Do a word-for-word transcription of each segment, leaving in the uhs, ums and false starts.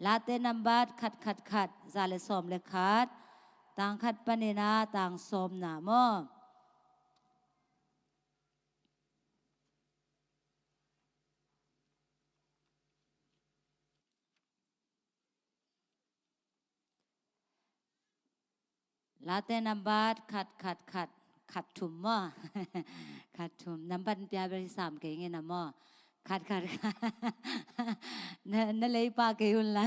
Late nambat khat khat khat, za le sawm le khat, tang khat panin ah tang sawmna maw. Late nambat khat khat khat, khat thum maw. Khat thum, nambat pia bel hi sam kei ngei na maw. Khat khat khat. Na, na lei pah kei un la.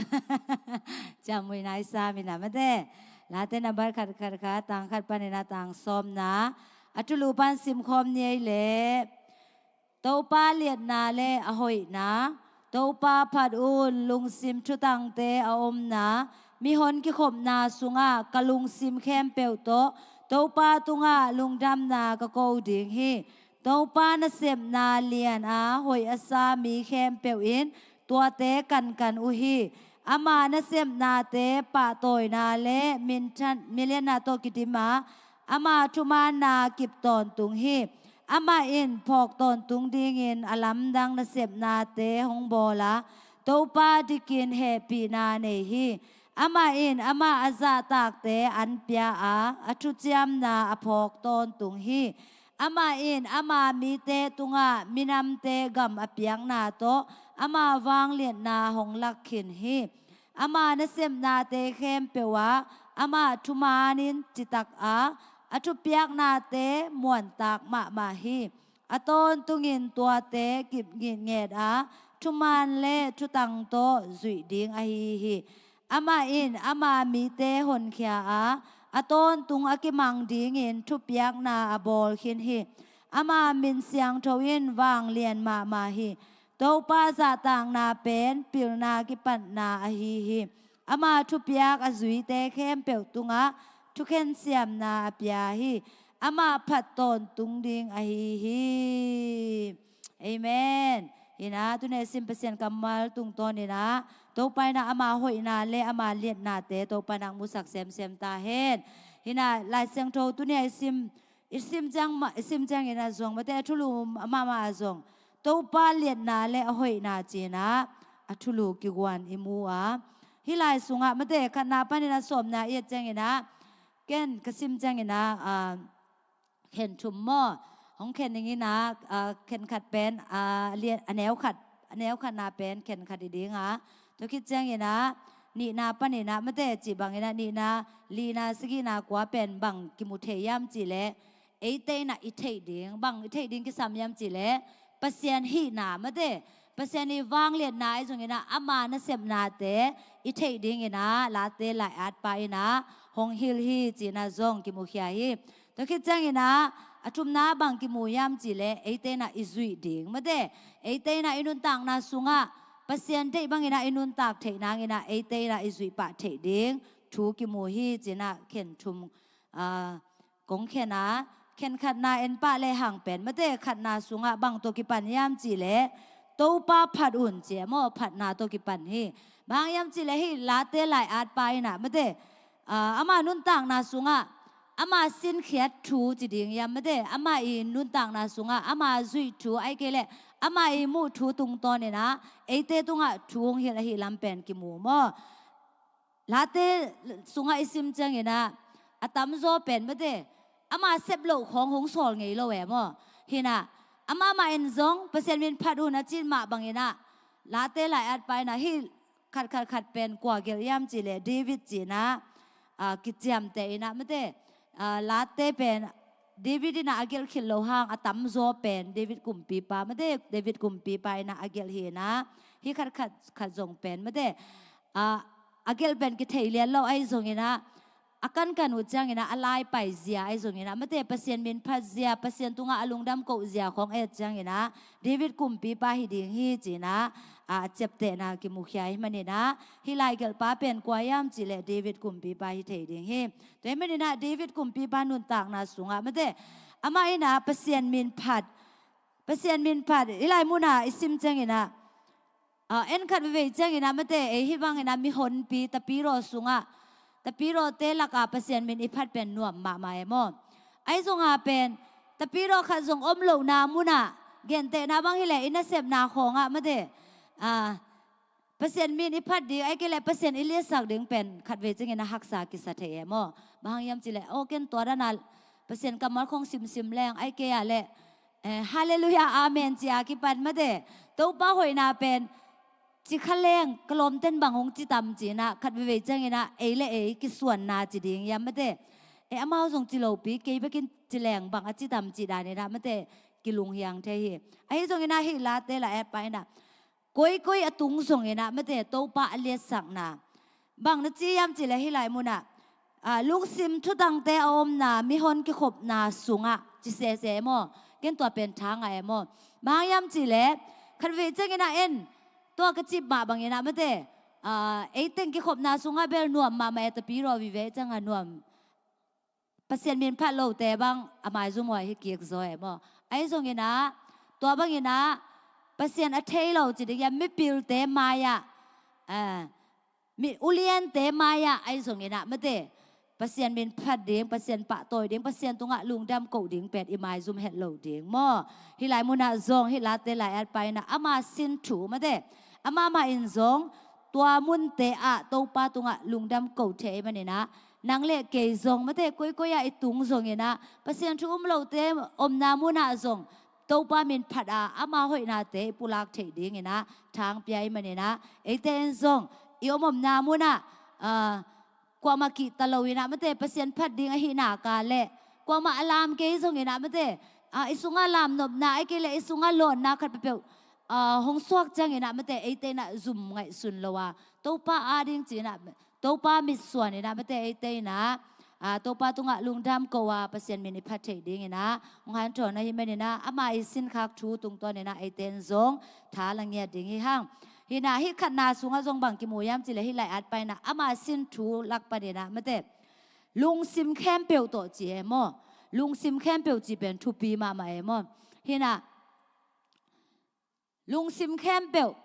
Ciamui nai sam hi na mate. Late nambat khat khat khat, tang khat panin ah tang sawmna. A thulu pan simkhawm ni ei leh. Topa liatna le a hoihna, Topa phat un lungsim thutangte a omna, mihon kikhopna sungah ka lungsim khempeuh tawh Topa tungah lungdamna ka ko ding hi. Topa nasepna lian a hoih a sa mi khempeuh in tuate kankan uh hi. Ama nasepnate pahtawina le minthan, milianna tawh kidim a, ama thumaanna kip tawntung hi. Amah in phawk tawntung dingin a lamdang nasepnate hong bawl a, Topa dikin hehpihna nei hi. Amah in amah a zahtakte an pia a, a thuciamna a phawk tawntung hi. Amah in ama mite tungah minamte gam a piakna tawh ama vangliatna hong lak khin hi. Ama nasepnate khempeuh ah amah thumaan in citak a, a thupiaknate muantak mahmah hi. A tawntungin tuate kip ngitnget a, thumaan le thutang tawh zuih ding ahi hi. Amah in ama mite honkhia a, a tawntung a kimang dingin thupiakna a bawl khin hi. Ama min siangtho in vanglian mahmah hi. Topa zahtakna pen pilna kipatna ahi hi. Ama thupiak a zuite khempeuh tungah thukhen siamna a pia hi. Amah phat tawntung ding ahi hi. Amen. Hi na, tuni a sim Pasian kammal tungtawn hi na, Topa in ah ama hoihna le ama liatnate Topa in ah musak semsem ta hen. Hi na, Lai Siangtho tuni a i sim, i sim ciang ma, i sim ciangin ah zong, mate a thulu mahmah ah zong Topa liatna le a hoihna ci-in ah a thulu kiguan i mu a. Hih lai sungah mate khatna panin ah sawmna i et ciangin ah, ken ka sim ciangin ah, ah, khen thum maw? Hong khen ning in ah, ah, khen khat pen, ah, lian, a neu khat, a neu khatna pen khen khat hi ding a. Tua khit ciangin ah nihna panin ah mate cih bangin ah nihna, lina, sagihna, kua pen bang kimu thei hiam cih leh, eite in ah i theih ding, bang i theih ding kisam hiam cih leh, Pasian hihna mate, Pasian i vangliatna ahi zongin ah ama nasepnate i theih dingin ah Late lai-at pa in ah hong hilh hi ci-in ah zong kimukhia hi. Tua khit ciangin ah a thumna bang kimu hiam cih leh eite in ah i zuih ding mate, eite in ah i nuntakna sungah Pasian deih bangin ah i nuntak theih nangin ah eite in ah i zuih pah theih ding thu kimu hi ci-in ah khen thum, ah, kong khen a, khen khatna en pah lehang pen mate khatna sungah bang tawh kipan hiam cih leh Topa phat un ci e maw, phatna tawh kipan hi. Bang hang hiam cih leh hih Late lai-at pa in ah mate, ah, ama nuntakna sungah ama sinkhiat thu ci ding hiam mate, ama i nuntakna sungah ama zuih thu ahih kei leh ama i muh thu tungtawn in ah eite tungah thu hong hilh ahih lam pen kimu maw. Late sungah i sim ciangin ah a tamzaw pen mate ama sep loh khawng hong sawl ngei lo e maw. Hi na, amah mah in zong Pasian min phat un a cih mah bangin ah Late lai-at pa in ah hih khat khat khat pen kua gelh hiam cih leh David ci-in ah, ah, kiciamteh in ah mate, ah, Late pen David in ah a gelh khit loh hang a tamzaw pen David kumpipa mate, David kumpipa in ah a gelh hi in ah, hih khat khat khat zong pen mate, ah, a gelh pen kithei lian lo ahi zongin ah a kankan uh ciangin ah a laipai zia ahi zongin ah mate Pasian min phat zia, Pasian tungah a lungdam koh zia khawng et ciangin ah David kumpipa hi ding hi ci-in ah, ah, a ciaptehna kimukhia ahih manin ah hih laigelhpa pen kua hiam cih leh David kumpipa hi thei ding hi. Tua ahih manin ah David kumpipa nuntakna sungah mate amah in ah Pasian min phat, Pasian min phat, hih lai mun ah i sim ciangin ah, ah, en khat veivei ciangin ah mate ei hih bangin ah mihonpi Tapidaw sungah Tapidaw te lakah Pasian min i phat pen nuam mahmah e maw. Ahi zongah pen Tapidaw khat zong om lohna mun ah gentehna bang hi leh i nasepna khawng ah mate, ah, Pasian min i phat ding, ahih kei leh Pasian i liatsak ding pen khatvei ciangin a haksa kisa thei e maw? Bang hang hiam cih leh, aw, ken tua dan a Pasian kammal khong simsim leng, ahih kei a leh, eh, Halleluiah, Amen ci a kipan mate, Topa hoihna pen ci kha leng ka lawmten bang hong ci tam ci-in ah, khat veivei ciangin ah ei le ei kisuanna ci ding hiam mate, eh, amau zong ci lopi, kei bekin ci leng bang a ci tam cih danin ah mate, kilunghiang thei hi. Ahi zongin ah hih Late la-at pa in ah, koikoi a tung zongin ah mate, Topa a liatsakna bang na ci hiam cih leh hih lai munah, ah, lungsim thutangte a omna mihon kikhopna sungah ci sese maw? Ken tua pen tha ngah e maw? Bang hang hiam cih leh khatvei ciangin ah en, tua ka cih mah bangin ah mate, ah, ei teng kikhopna sungah bel nuam mahmah e, tapi rawh vive ciangah nuam. Pasian min phat lote bang a maizum huai hi kik zaw e maw? Ahi zongin ah, tua bangin ah Pasian a thei lo ci ding hiam, mipilte mai-ah, ah, mi uliante mai-ah ahi zongin ah mate, Pasian min phat ding, Pasian pahtawi ding, Pasian tungah lungdam koh ding pen i maizum het lo ding maw? Hih lai munah zong hih Late la-at pa in ah ama sin thu mate, amah mah in zong tua munte ah Topa tungah lungdam ko thei ahih manin ah, nang le kei zong mate, koikoi ah i tung zongin ah, Pasian thu um lote omna munah zong Topa min phat a ama hoihnate i pulak theih dingin ah thangpia ahih manin ah, eite in zong i om omna munah, ah, kuamah kihta loin ah mate, Pasian phat ding ahih nak leh kuamah a lam kei zongin ah mate, ah, i sungah lamnopna, ahih kei leh i sungah lawnna khat peuhpeuh, ah, hong suak ciangin ah mate, eite in ah zum ngaihsun lo a, Topa ading ci-in ah, Topa mitsuan in ah mate, eite in ah, ah, Topa tungah lungdam ko a, Pasian min i phat theih dingin ah hong hanthawn ahih manin ah, ama i sinkhak thu tungtawnin ah eite in zong tha la ngiat ding hi hang. Hi in ah hih khatna sungah zong bang kimu hiam cih leh hih lai-at pa in ah ama sin thu lak panin ah mate, lungsim khempeuh tawh ci e maw? Lungsim khempeuh cih pen thupi mahmah e maw? Hi in ah, lungsim khempeuh,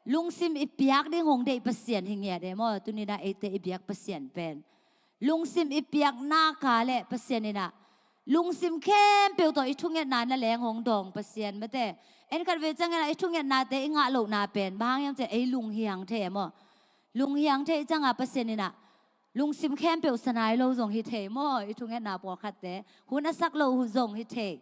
lungsim i piak ding hong deih Pasian hi ngiat e maw? Tuni in ah eite i biak Pasian pen lungsim i piak nak leh Pasian in ah lungsim khempeuh tawh i thungetna na leng hong dawng Pasian mate. En khatvei ciangin ah i thungetnate i ngah lohna pen bang hang hiam cih leh ei lunghiang thei e maw? Lunghiang thei ciangah Pasian in ah lungsim khempeuh sa nai lo zong hi thei maw? I thungetna pawlkhatte hun a sak lo zong hi thei.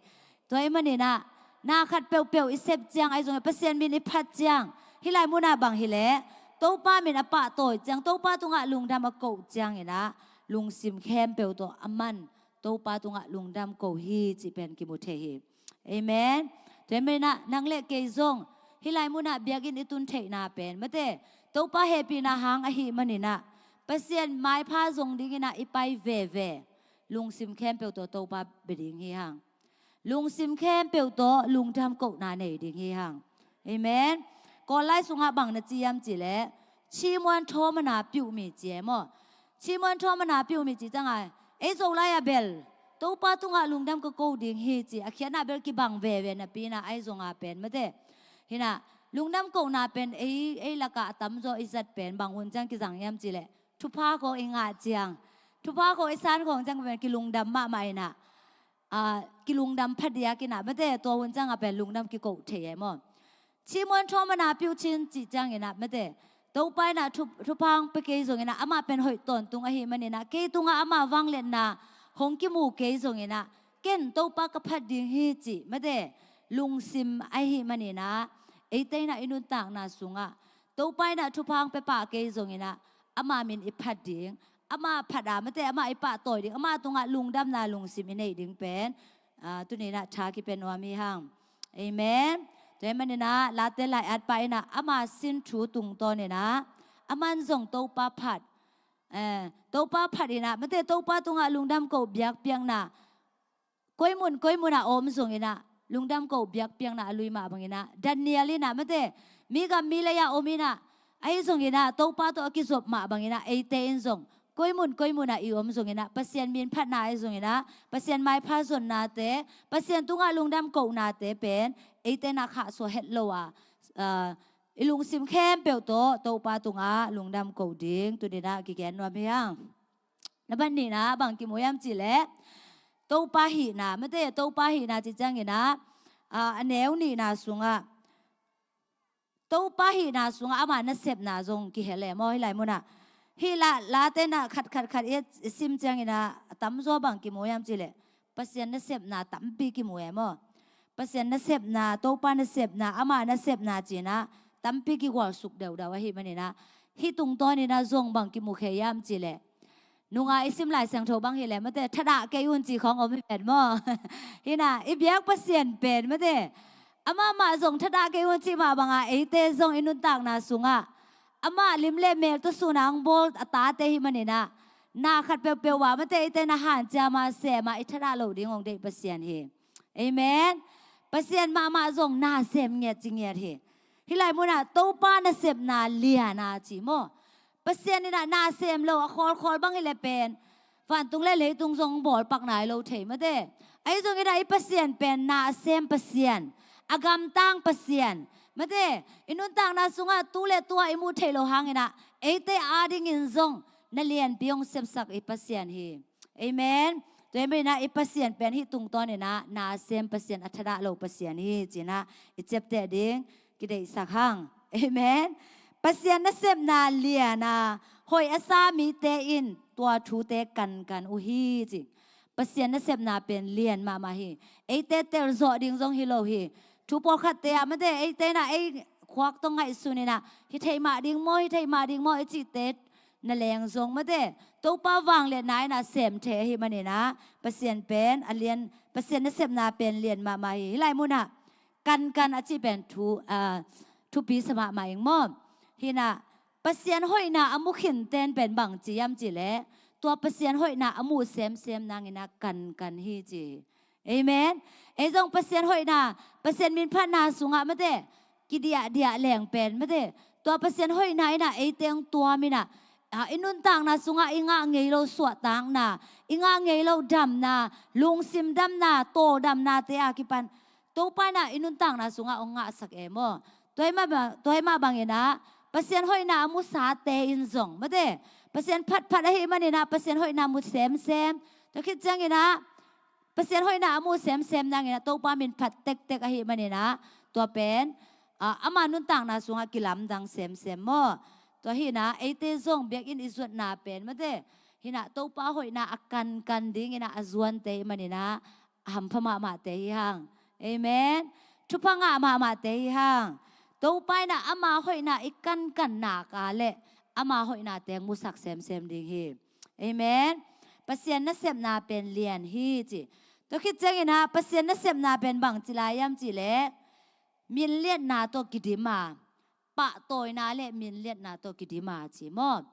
Tua ahih manin ah, na khat peuhpeuh i sep ciang ahi zongin, Pasian min i phat ciang, hih lai munah bang hi leh Topa min a pahtawi ciang, Topa tungah lungdam a koh ciangin ah lungsim khempeuh tawh a man Topa tungah lungdam ko hi cih pen kimu thei hi. Amen. Tua ahih manin ah nang le kei zong hih lai munah biakinn i tun theihna pen mate, Topa hehpihna hang ahih manin ah, Pasian maipha zong dingin ah i pai veve, lungsim khempeuh tawh Topa bia ding hi hang. Lungsim khempeuh tawh lungdam kohna nei ding hi hang. Amen. Kawl lai sungah bang na ci hiam cih leh, cimuan thawmana piuhmi ci e maw? Cimuan thawmana piuhmi cih ciangah, ei Zolai ah bel Topa tungah lungdam ka ko ding hi ci a khiatna bel kibang veve napi in ah, ahi zongah pen mate, hi in ah, lungdam kohna pen ei, ei lakah a tamzaw i zat pen bang hun ciang kizang hiam cih leh, thupha khawng i ngah ciang, thupha khawng i san khawng ciang pen kilungdam mahmah in ah, ah, kilungdam phadiak in ah mate, tua hun ciangah pen lungdam kiko thei e maw? Cimuan thawmana piuh cin cih ciangin ah mate, Topa in ah thu, thupha hong pia kei zongin ah, amah pen hoih tawntung ahih manin ah, kei tungah amah vangliatna hong kimu kei zongin ah, ken Topa ka phat ding hi cih mate, lungsim ahih manin ah, eite in ah i nuntakna sungah Topa in ah thupha hong pia pah kei zongin ah, ama min i phat ding, ama phat a mate, ama i pahtawi ding, ama tungah lungdamna lungsim i neih ding pen, ah, tuni in ah tha kipia nuam hi hang. Amen. Tua ahih manin ah Late lai-at pa in ah ama sin thu tungtawnin ah, aman zong Topa phat, eh, Topa phat in ah mate, Topa tungah lungdam ko biakpiakna, koi mun koi mun ah a om zongin ah, lungdam ko biakpiakna a lui mah bangin ah, Daniel in ah mate, mi gam mi lei ah om in ah, ahi zongin ah Topa tawh a kizop mah bangin ah, eite in zong koi mun koi mun ah i om zongin ah, Pasian min phatna ahi zongin ah, Pasian maipha zonnate, Pasian tungah lungdam kohnate pen eite in ah khahsuah het lo a, ah, i lungsim khempeuh tawh Topa tungah lungdam ko ding tuni in ah kigen nuam hi hang. Na ban nihna bang kimu hiam cih leh, Topa hihna mate, Topa hihna cih ciangin ah, ah, a neu nihna sungah, Topa hihna sungah ama nasepna zong kihel e maw, hih lai munah. Hih la, late na khat khat khat i sim ciangin ah a tamzaw bang kimu hiam cih leh Pasian nasepna tampi kimu e maw. Pasian nasepna, Topa nasepna, ama nasepna ci-in ah tampi kigualsuk deudau ahih manin ah, hih tungtawnin ah zong bang kimu khe hiam cih leh, nunga i sim Lai Siangtho bang hi leh mate, thadah kei un ci khawng om hi pen maw. Hi-in ah i biak Pasian pen mate, amah mah zong thadah kei un cih mah banga eite zong i nuntakna sungah amah lim le mel tawh sun a hong bawl a tate hih manin ah, na khat peuhpeuh ah mate, eite na hanciam a, sem a, i thadah loh ding hong deih Pasian hi. Amen. Pasian mahmah zong na sem ngiat ci ngiat hi. Hih lai munah Topa nasepna lian a ci maw. Pasian in ah na sem lo, a khawlkhawl bang hi leh pen vantung le leitung zong bawlpak nai lo thei mate. Ahi zongin ah i Pasian pen na a sem Pasian, a gamtang Pasian mate. I nuntakna sungah tu le tu-a i muh theih loh hangin ah eite adingin zong na lianpi hong sepsak i Pasian hi. Amen. Tua ahih manin ah i Pasian pen hih tungtawnin ah na a sem Pasian, a thadah lo Pasian hi ci-in ah i ciapteh ding kideihsak hang. Amen. Pasian nasepna lian a, hoih a sa mite in tua thute kankan uh hi ci. Pasian nasepna pen lian mahmah hi. Eite telzawh ding zong hi lo hi. Thu pawlkhatte ah mate, eite in ah ei khuak tawh ngaihsun in ah, hi thei mah ding maw, hi thei mah ding maw i cihte na leng zong mate, Topa vangliatna in ah sem thei ahih manin ah Pasian pen a lian, Pasian nasepna pen lian mahmah hi. Hih lai munah kankan a cih pen thu, ah, thupi sa mahmah ing maw. Hi-in ah Pasian hoihna a mu khinten pen bang ci hiam cih leh, tua Pasian hoihna a muh semsem nangin ah kankan hi ci hi. Amen. Ei zong Pasian hoihna, Pasian minphatna sungah mate, kidiahdiah leng pen mate, tua Pasian hoihna in ah eite hong tuam in ah, ah, i nuntakna sungah i ngah ngei lo suahtakna, i ngah ngei lo damna, lungsim damna, tawldamnate a kipan Topa in ah i nuntakna sungah hong ngahsak e maw. Tua ahih mah bang, tua ahih mah bangin ah Pasian hoihna a musate in zong mate, Pasian phatphat ahih manin ah Pasian hoihna mu semsem. Tua khit ciangin ah Pasian hoihna a mu semsem nangin ah Topa minphat tektek ahih manin ah tua pen, ah, ama nuntakna sungah kilamdang semsem maw. Tua hi-in ah eite zong biakinn i zuatna pen mate, hi-in ah Topa hoihna a kankan dingin ah a zuante ahih manin ah a hampha mahmahte hi hang. Amen. Thupha ngah mahmahte hi hang. Topa in ah ama hoihna i kankan nak leh ama hoihnate musak semsem ding hi. Amen. Pasian nasepna pen lian hi ci. Tua khit ciangin ah Pasian nasepna pen bang ci lai hiam cih leh, minliatna tawh kidim a, pahtawina le minliatna tawh kidim a ci maw.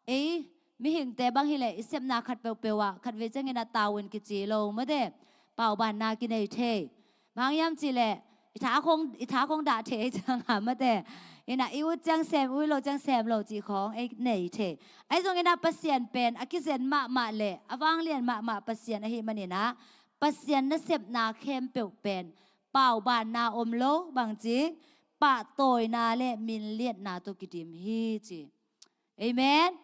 Ei mihingte bang hi leh i sepna khat peuhpeuh ah khatvei ciangin ah tavuan kici lo mate, paubanna kinei thei. Bang hang hiam cih leh i tha khong, i tha khong dah thei ei ciang a mate. Hi-in ah i ut ciang sem, i ut loh ciang sem lo cih khong ei nei thei. Ahi zongin ah Pasian pen a kizen mahmah le a vanglian mahmah Pasian ahih manin ah Pasian nasepna khempeuh pen paubanna om lo, bangci, pahtawina le minliatna tawh kidim hi ci. Amen.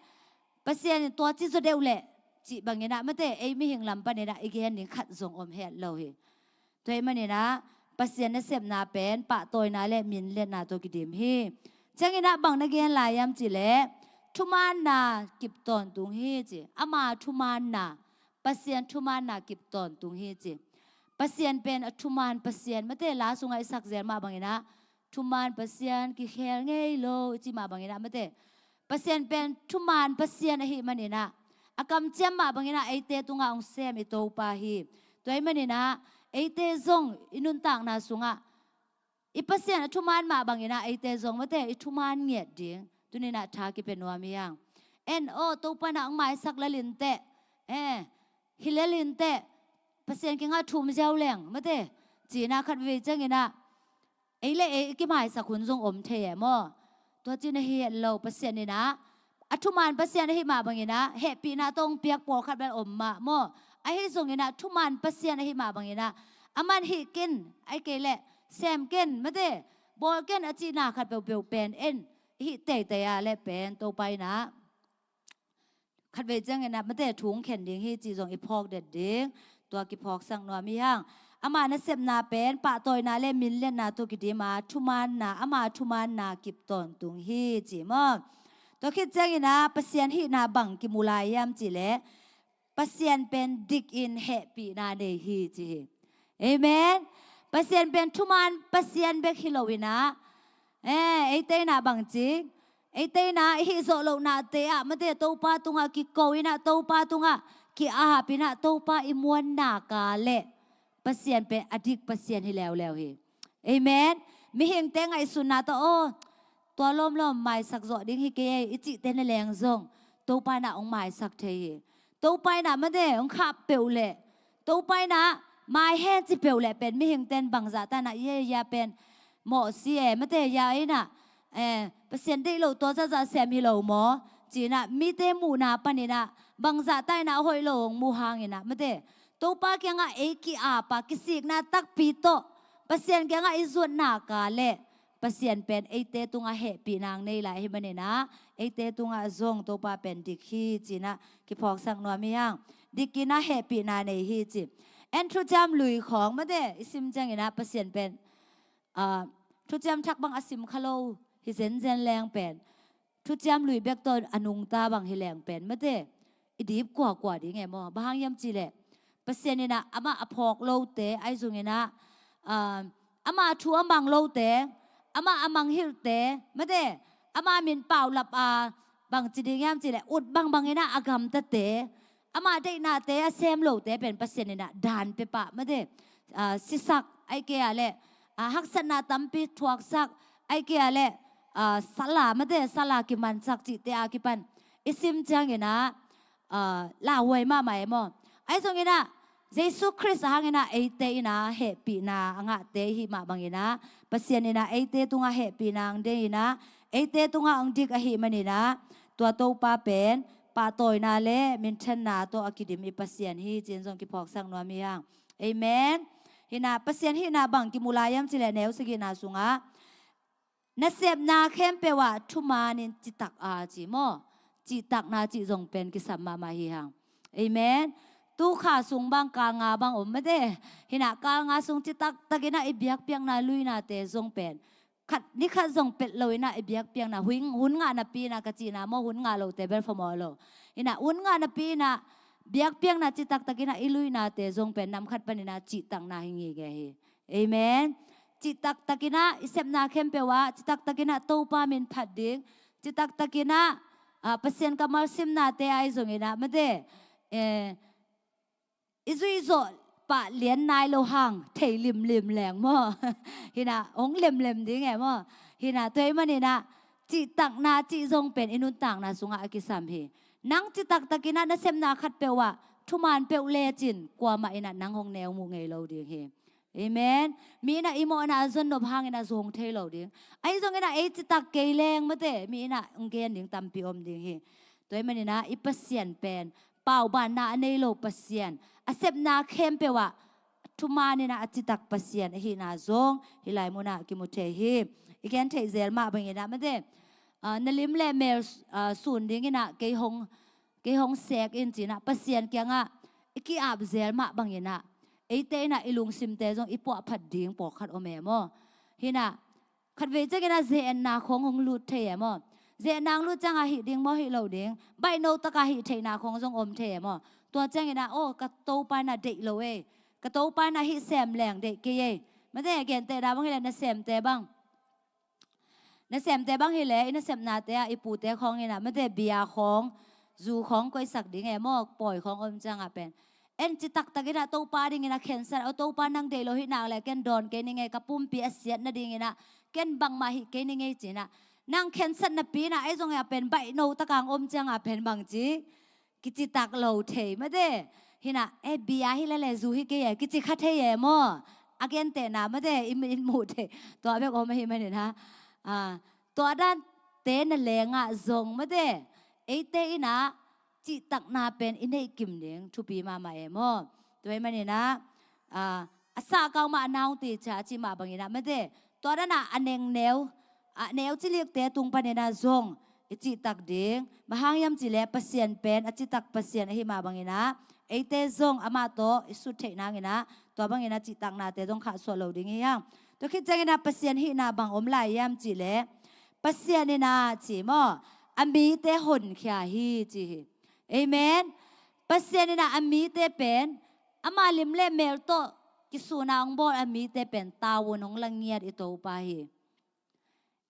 Pasian in tua ci zaw deuh leh cih bangin ah mate, ei mihing lam panin ah i gen ding khat zong om het lo hi. Tua ahih manin ah Pasian nasepna pen pahtawina le minliatna tawh kidim hi. Ciangin ah bang na gen lai hiam cih leh, thumaanna kip tawntung hi ci. Ama thumaanna, Pasian thumaanna kip tawntung hi ci. Pasian pen a thumaan Pasian mate, la sungah i sak zel mah bangin ah thumaan Pasian kikhel ngei lo i cih mah bangin ah mate, Pasian pen thumaan Pasian ahih manin ah a kamciam mah bangin ah eite tungah hong sem i Topa hi. Tua ahih manin ah eite zong i nuntakna sungah i Pasian a thumaan mah bangin ah eite zong mate i thumaan ngiat ding tuni-in ah tha kipia nuam hi hang. En aw, Topa in ah hong maisak lel inteh, eh, hi lel inteh, Pasian kiangah thum ziau leng mate, ci-in ah khatvei ciangin ah ei le ei i kimaisak hun zong om thei e maw. Tua ci-in ah hi het lo, Pasian in ah a thumaan Pasian ahih mah bangin ah hehpihna tawh hong piak pawlkhat bel om mah maw. Ahi zongin ah thumaan Pasian ahih mah bangin ah aman hih ken, ahih kei leh sem ken mate, bawl ken a cihna khat peuhpeuh pen en i hih teitei a leh pen Topa in ah khatvei ciangin ah mate thu hong khen ding hi cih zong i phawk det ding. Tua kiphawksak nuam hi hang. ama nasepna pen pahtawina le minliatna tawh kidim a, thumaanna, ama thumaanna kip tawntung hi ci maw? Tua khit ciangin ah Pasian hihna bang kimu lai hiam cih leh, Pasian pen dikin hehpihna nei hi ci hi. Amen. Pasian pen thumaan Pasian bek hi loin ah, eh, eite in ah bangci, eite in ah i hih zawh lohnate ah mate Topa tungah kiko in ah, Topa tungah ki-ap in ah, Topa i muanna ka leh Pasian pen a dik Pasian hi leuleu hi. Amen. Mihingte ngaihsutna tawh, aw, tua lawmlawm maisak zawh ding hi kei ei, i cihte na leng zong Topa in ah hong maisak thei hi. Topa in ah mate hong khap peuh leh, Topa in ah mai hen ci peuh leh pen mihingte in bangzah ta in ah, ya, ya pen mawh si e, mate ya in ah, eh, Pasian deih loh tua zahzah sem hi lo maw? Ci in ah mite muhna panin ah bangzah ta in ah a hoih lo hong muh hangin ah mate Topa kiangah ei ki-ap a, kisikna takpi tawh Pasian kiangah i zuatna ka leh Pasian pen eite tungah hehpihna nei lai ahih manin ah, eite tungah zong Topa pen dik hi ci in ah kiphawksak nuam hi hang. Dikin ah hehpihna nei hi ci. En Thuciam Lui khawng mate i sim ciangin ah Pasian pen, ah, Thuciam Thak bang a sim kha lo hi zenzen leng pen, Thuciam Lui bek tawh a nungta bang hi leng pen mate i dip kuakua ding e maw? Bang hang hiam cih leh, Pasian in ah amah a phawk lote, ahi zongin ah, ah, amah thu a mang lote, amah a manghilhte mate, amah min paulap a, bangci ding hiam cih leh, ut bangbang in ah a gamtate, amah deihnate a sem lote pen Pasian in ah daan pia pah mate, ah, sisak, ahih kei leh, ah, haksatna tampi thuaksak, ahih kei leh, ah, sala mate, sala kimansak cihte a kipan i sim ciangin ah, ah, lauhuai mahmah e maw? Ahi zongin ah Jesu Khrist a hangin ah eite in ah hehpihna a ngahte i hih mah bangin ah, Pasian in ah eite tungah hehpihna hong deih in ah, eite tungah hong dik ahih manin ah, tua Topa pen pahtawina le minthanna tawh a kidim i Pasian hi ci-in zong kiphawksak nuam hi hang. Amen. Hi in ah Pasian hihna bang kimu lai hiam cih leh, neu sagihna sungah, nasepna khempeuh ah thumaanin citak a ci maw? Cihtakna cih zong pen kisam mahmah hi hang. Amen. Tu kha sung bang kal nga bang om mate. Hi in ah kal nga sung citaktakin ah i biakpiakna luinate zong pen khat, ni khat zong pelh lo in ah i biakpiakna, hun, hun ngah napi in ah ka cihna maw, hun ngah lote bel phamawh lo. Hi in ah hun ngah napi in ah biakpiakna citaktakin ah i luinate zong pen nam khat panin ah cihtakna hi ngige hi. Amen. Citaktakin ah i sepna khempeuh ah, citaktakin ah Topa min phat ding, citaktakin ah, ah, Pasian kammal simnate ahi zongin ah mate, eh, i zuih zawh pah lian nai lo hang thei limlim leng maw? Hi in ah hong lemlem ding e maw? Hi in ah tua ahih manin ah cihtakna cih zong pen i nuntakna sungah a kisam hi. Nang citaktakin ah nasepna khatpeuh ah thumaan peuh lecin kuamah in ah nang hong neu muh ngei lo ding hi. Amen. Mi in ah i mawhna a zon nop hangin ah zuang thei lo ding. Ahi zongin ah ei citak kei leng mate, mi in ah hong gen ding tampi om ding hi. Tua ahih manin ah i Pasian pen paubanna a nei lo Pasian, a sepna khempeuh ah thumaanin ah a citak Pasian ahihna zong hih lai munah kimu thei hi. I gen theih zel mah bangin ah mate, ah, na lim le mel, ah, sun dingin ah kei hong, kei hong sek in ci in ah Pasian kiangah i ki-ap zel mah bangin ah eite in ah i lungsimte zong i puahphat ding pawlkhat om e maw? Hi in ah khatvei ciangin ah ze-etna khawng hong lut thei e maw? Ze-etna hong lut ciangah hih ding maw, hih lo ding, baihno takah hih theihna khawng zong om thei e maw? Tua ciangin ah, aw, ka Topa in ah deih lo ei, ka Topa in ah hih sem leng deih kei ei. Mate, gentehna bang hi leh nasemte bang, nasemte bang hi leh i nasepnate ah i pute khawng in ah mate bia khawng, zu khawng koihsak ding e maw, pawi khawng om ciangah pen en citaktakin ah Topa dingin ah khensat, aw Topa nang deih lo hih nak leh ken dawn kei ning ei, ka pumpi a siat nadingin ah ken bangmah hih kei ning ei ci in ah nang khensat napi in ah, ahi zongin ah pen baihno takah hong om ciangah pen bangci, kicitak lo thei mate. Hi in ah, eh, bia hi lele zu hi kei e, kici kha thei e maw? A gentehna mate, i mit in muh thei. Tua bek om ahih manin ah, ah, tua dante na lengah zong mate, eite in ah cihtakna pen i neih kim ding thupi mahmah e maw? Tua ahih manin ah, ah, a sahkau mah a naungti ciah a cih mah bangin ah mate, tua dan ah a nengneu, a neu cilikte tung panin ah zong i cihtak ding. Bang hang hiam cih leh Pasian pen a citak Pasian ahih mah bangin ah eite zong amah tawh i sut theih nangin ah Tua bangin a cihtaknate zong khahsuah lo ding hi hang. Tua khit ciangin a Pasian hihna bang om lai hiam cih leh, Pasian in a ci maw, a mite honkhia hi ci hi. Amen. Pasian in a a mite pen, ama lim le mel tawh kisun a hong bawl a mite pen tavuan hong la ngiat i Topa hi.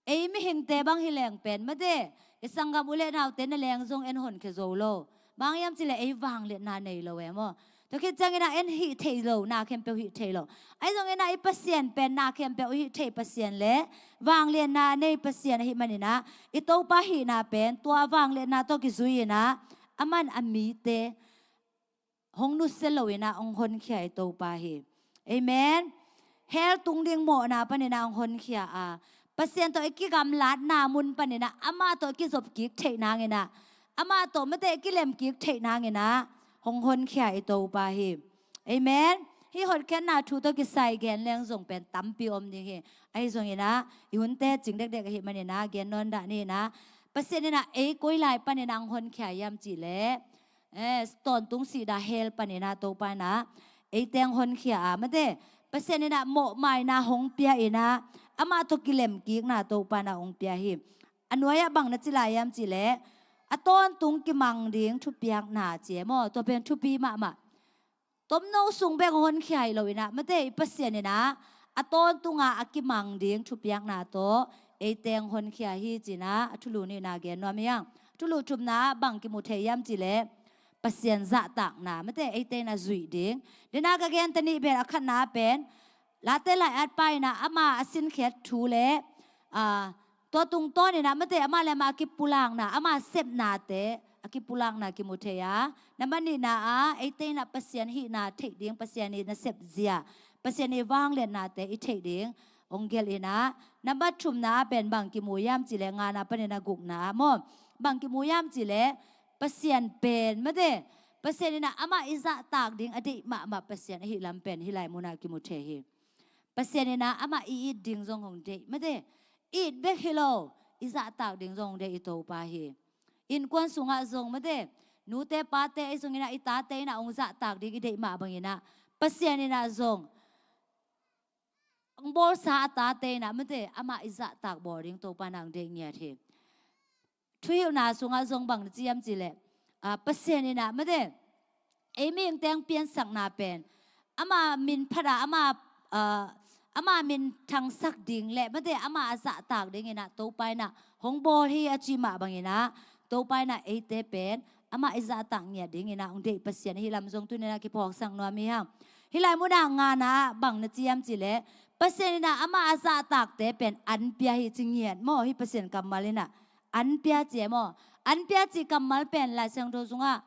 Ei mihingte bang hi leng pen mate, i sanggam u le naute na leng zong en honkhia zo lo. Bang hiam cih leh ei vangliatna nei lo e maw. Tua khit ciangin a en hih theih lo, na khempeuh hih theih lo. Ahi zongin a i Pasian pen na khempeuh hih theih Pasian le vangliatna a nei Pasian ahih manin a, i Topa hihna pen tua vangliatna tawh kizui in a, aman a mite hong nusia lo in a hong honkhia i Topa hi. Amen. Hell tung ding mawhna panin a hong honkhia a, Pasian tawh i kigamlatna mun panin a, amah tawh i kizop kik theih nangin a, amah tawh mate i kilem kik theih nangin a hong honkhia i Topa hi. Amen. Hih hotkhiatna thu tawh kisai gen leng zong pen tampi om ding hi. Ahi zongin a, i hunte cing dekdek ahih manin a gen nawn dah ni in a, Pasian in a ei koi lai panin a hong honkhia hiam cih leh, eh, tawntung sihna hell panin a Topa in a eite hong honkhia a, mate, Pasian in a mawhmaina hong pia in a, amah tawh kilem kikna Topa in a hong pia hi. A nuai-ah bang na ci lai hiam cih leh, a tawntung kimang ding thupiakna ci e maw, tua pen thupi mahmah. Tomno sung bek hong honkhia hi lo in a, mate, i Pasian in a, a tawntung a a kimang ding thupiakna tawh eite hong honkhia hi ci in a, a thulu nihna gen nuam hi hang. Thulu thumna ah bang kimu thei hiam cih leh, Pasian zahtakna, mate, eite in a zuih ding. Dena ka gen ta nih bel, a khatna pen, Late lai-at pa in a ama a sinkhiat thu le, ah, tua tungtawn in a mate, amah le amah a kipulakna, ama sepnate a kipulakna kimu thei a, nambat nihna ah eite in a Pasian hihna theih ding, Pasian in a sepzia, Pasian in vangliatnate i theih ding hong gelh in a, nambat thumna ah pen bang kimu hiam cih leh, ngana panin a gukna ah maw, bang kimu hiam cih leh, Pasian pen mate, Pasian in a amah i zahtak ding a deih mahmah Pasian ahih lam pen hih lai mun ah kimu thei hi. Pasian in a amah i it ding zong hong deih, mate, it bek hi lo, i zahtak ding zong hong deih i Topa hi. Innkuan sungah zong mate, nute pate ahi zongin a, i tate in a hong zahtak ding i deih mah bangin a, Pasian in a zong hong bawlsa a tate in a mate, amah i zahtak bawl ding Topa in a hong deih ngiat hi. Thuhilhna sungah zong bang na ci hiam cih leh, ah, Pasian in a mate, ei mihingte hong piansakna pen, ama min phat a, ama, ah, ama min thangsak ding le mate, ama a zahtak ding in a Topa in a hong bawl hi a ci mah bangin a, Topa in a eite pen amah i zahtak ngiat ding in a hong deih Pasian ahih lam zong tuni in a kiphawksak nuam hi hang. Hih lai mun ah ngana ah bang na ci hiam cih leh, Pasian in a amah a zahtakte pen an pia hi ci ngiat maw, hih Pasian kammal in a. An pia ci e maw. An pia cih kammal pen Lai Siangtho sungah,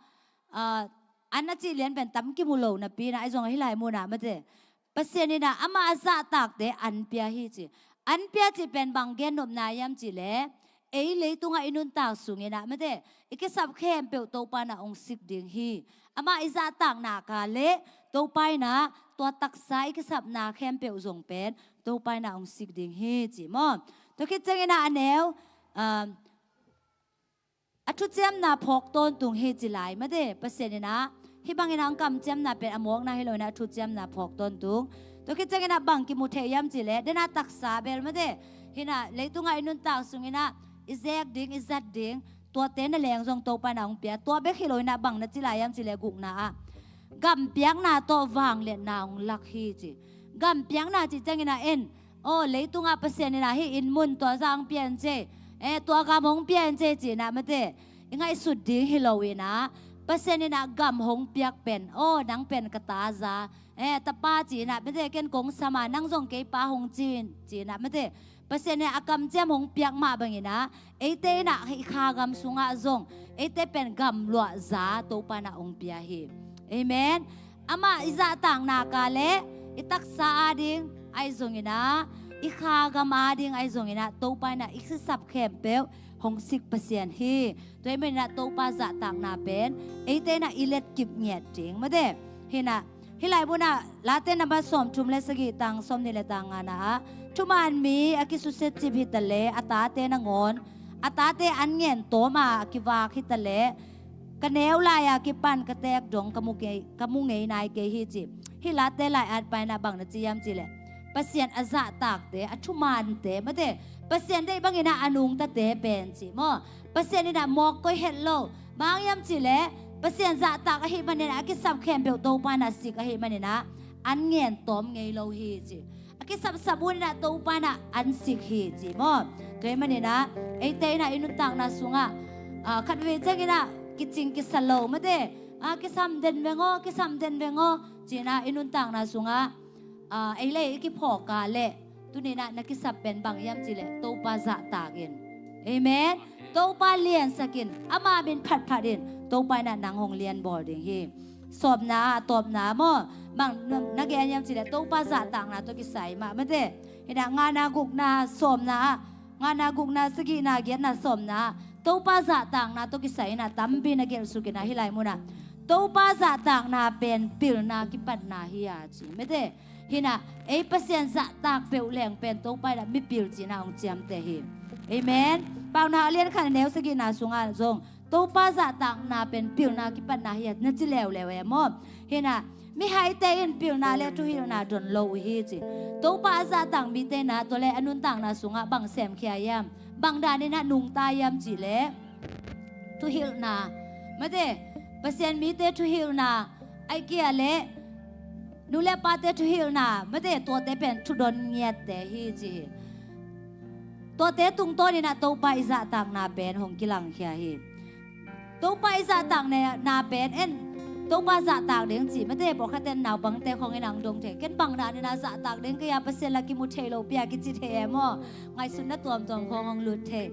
ah, an a cih lian pen tam kimu lo napi in a, ahi zong hih lai mun ah mate, Pasian in a amah a zahtakte an pia hi ci. An pia cih pen bang gen nopna hiam cih leh, ei leitungah i nuntak sungin a mate, i kisap khempeuh Topa in a hong sik ding hi. Amah i zahtak nak leh Topa in a tua taksa i kisapna khempeuh zong pen Topa in a hong sik ding hi ci maw. Tua khit ciangin a a neu, ah, a thuciamna phawk tawntung hi ci lai mate, Pasian in a hih bangin a hong kamciamna pen a mawkna hi lo in a, a thuciamna phawk tawntung. Tua khit ciangin a bang kimu thei hiam cih leh, dena taksa bel mate, hih in a leitungah i nuntak sungin a i zek ding, i zat ding, tuate na leng zong Topa in a hong pia. Tua bek hi lo in a bang na ci lai hiam cih leh gukna ah, gampiakna tawh vangliatna hong lak hi ci. Gampiakna cih ciangin a en, aw, leitungah Pasian in a hih inn mun tua zah hong pia in ci, eh, tua gam hong pia in ci ci in a mate, i ngaihsut ding hi lo in a, Pasian in a gam hong piak pen, aw, nang pen ka ta za, eh, tapa ci in a mate, ken kong sam a, nang zong kei pa hong ci in ci in a mate, Pasian in a kamciam hong piak mah bangin a, eite in a hih kha gam sungah zong eite pen gamluah za Topa in a hong pia hi. Amen. Amah i zahtak nak leh i taksa ading ahi zongin a, i kha gam ading ahi zongin a, Topa in a i kisap khempeuh hong sik Pasian hi. Tua ahih manin a Topa zahtakna pen eite in a i letkip ngiat ding mate. Hih in a, hih lai mun ah Late nambat sawmthum le sagih, tang sawmnih le tang ngana ah, thuman mi a kisusia cip hi ta leh a tate nangawn, a tate an ngen tawm a a kivak hi ta leh, ka neu lai-a kipan ka teek dong ka mu kei, ka mu ngei nai kei hi ci. Hih Late lai-at pa in ah bang na ci hiam cih leh, Pasian a zahtakte, a thumante, mate, Pasian deih bangin ah a nungtate pen ci maw. Pasian in ah mawk koih het lo. Bang hang hiam cih leh, Pasian zahtak ahih manin ah a kisap khempeuh Topa in ah sik ahih manin ah an ngen tawm ngei lo hi ci. A kisapsap un in ah Topa in ah an sik hi ci maw. Tua ahih manin ah eite in ah i nuntakna sungah, ah, khatvei ciangin ah kicing kisa lo, mate, ah, kisam den veng aw, kisam den veng aw ci-in ah i nuntakna sungah, ah, ei le ei i kiphawk a leh, tuni in ah na kisap pen bang hiam cih leh Topa zahtak in. Amen. Topa liansak in, ama min phatphat in, Topa in ah nang hong lianbawl ding hi. Sawmna ah, tawpna maw, bang na, na gen hiam cih leh Topa zahtakna tawh kisai mah, mate. Hi in ah ngana, gukna, sawmna ah, ngana, gukna, sagihna, giatna, sawmna ah Topa zahtakna tawh kisai in ah tampi na gelh suk in ah hih lai munah Topa zahtakna pen pilna kipatna hi a ci, mate. Hi in ah ei Pasian zahtak peuh leng pen Topa in ah mipil ci-in ah hong ciamteh hi. Amen. Paunak a lian khat a neu sagihna sungah zong Topa zahtakna pen pilna kipatna hi a na ci leuleu e maw. Hi in ah mihaite in pilna le thuhilhna don lo uh hi ci. Topa a zahtak mite in ah tua le a nuntakna sungah bang semkhia hiam, bang dan in ah nungta hiam cih leh, thuhilhna, mate, Pasian mite thuhilhna, ahih kei leh nu le pate thuhilhna, mate, tuate pen thudon ngiatte hi ci hi. Tuate tungtawn in ah Topa i zahtakna pen hong kilangkhia hi. Topa i zahtakna pen en, Topa zahtak ding ci, mate, pawlkhat in naupangte khawng in ah hong dong thei. Ken bang dan in ah zahtak ding ka hia, Pasian la kimu thei lo pi a kici thei e maw. Ngaihsutna tuamtuam khawng hong lut thei.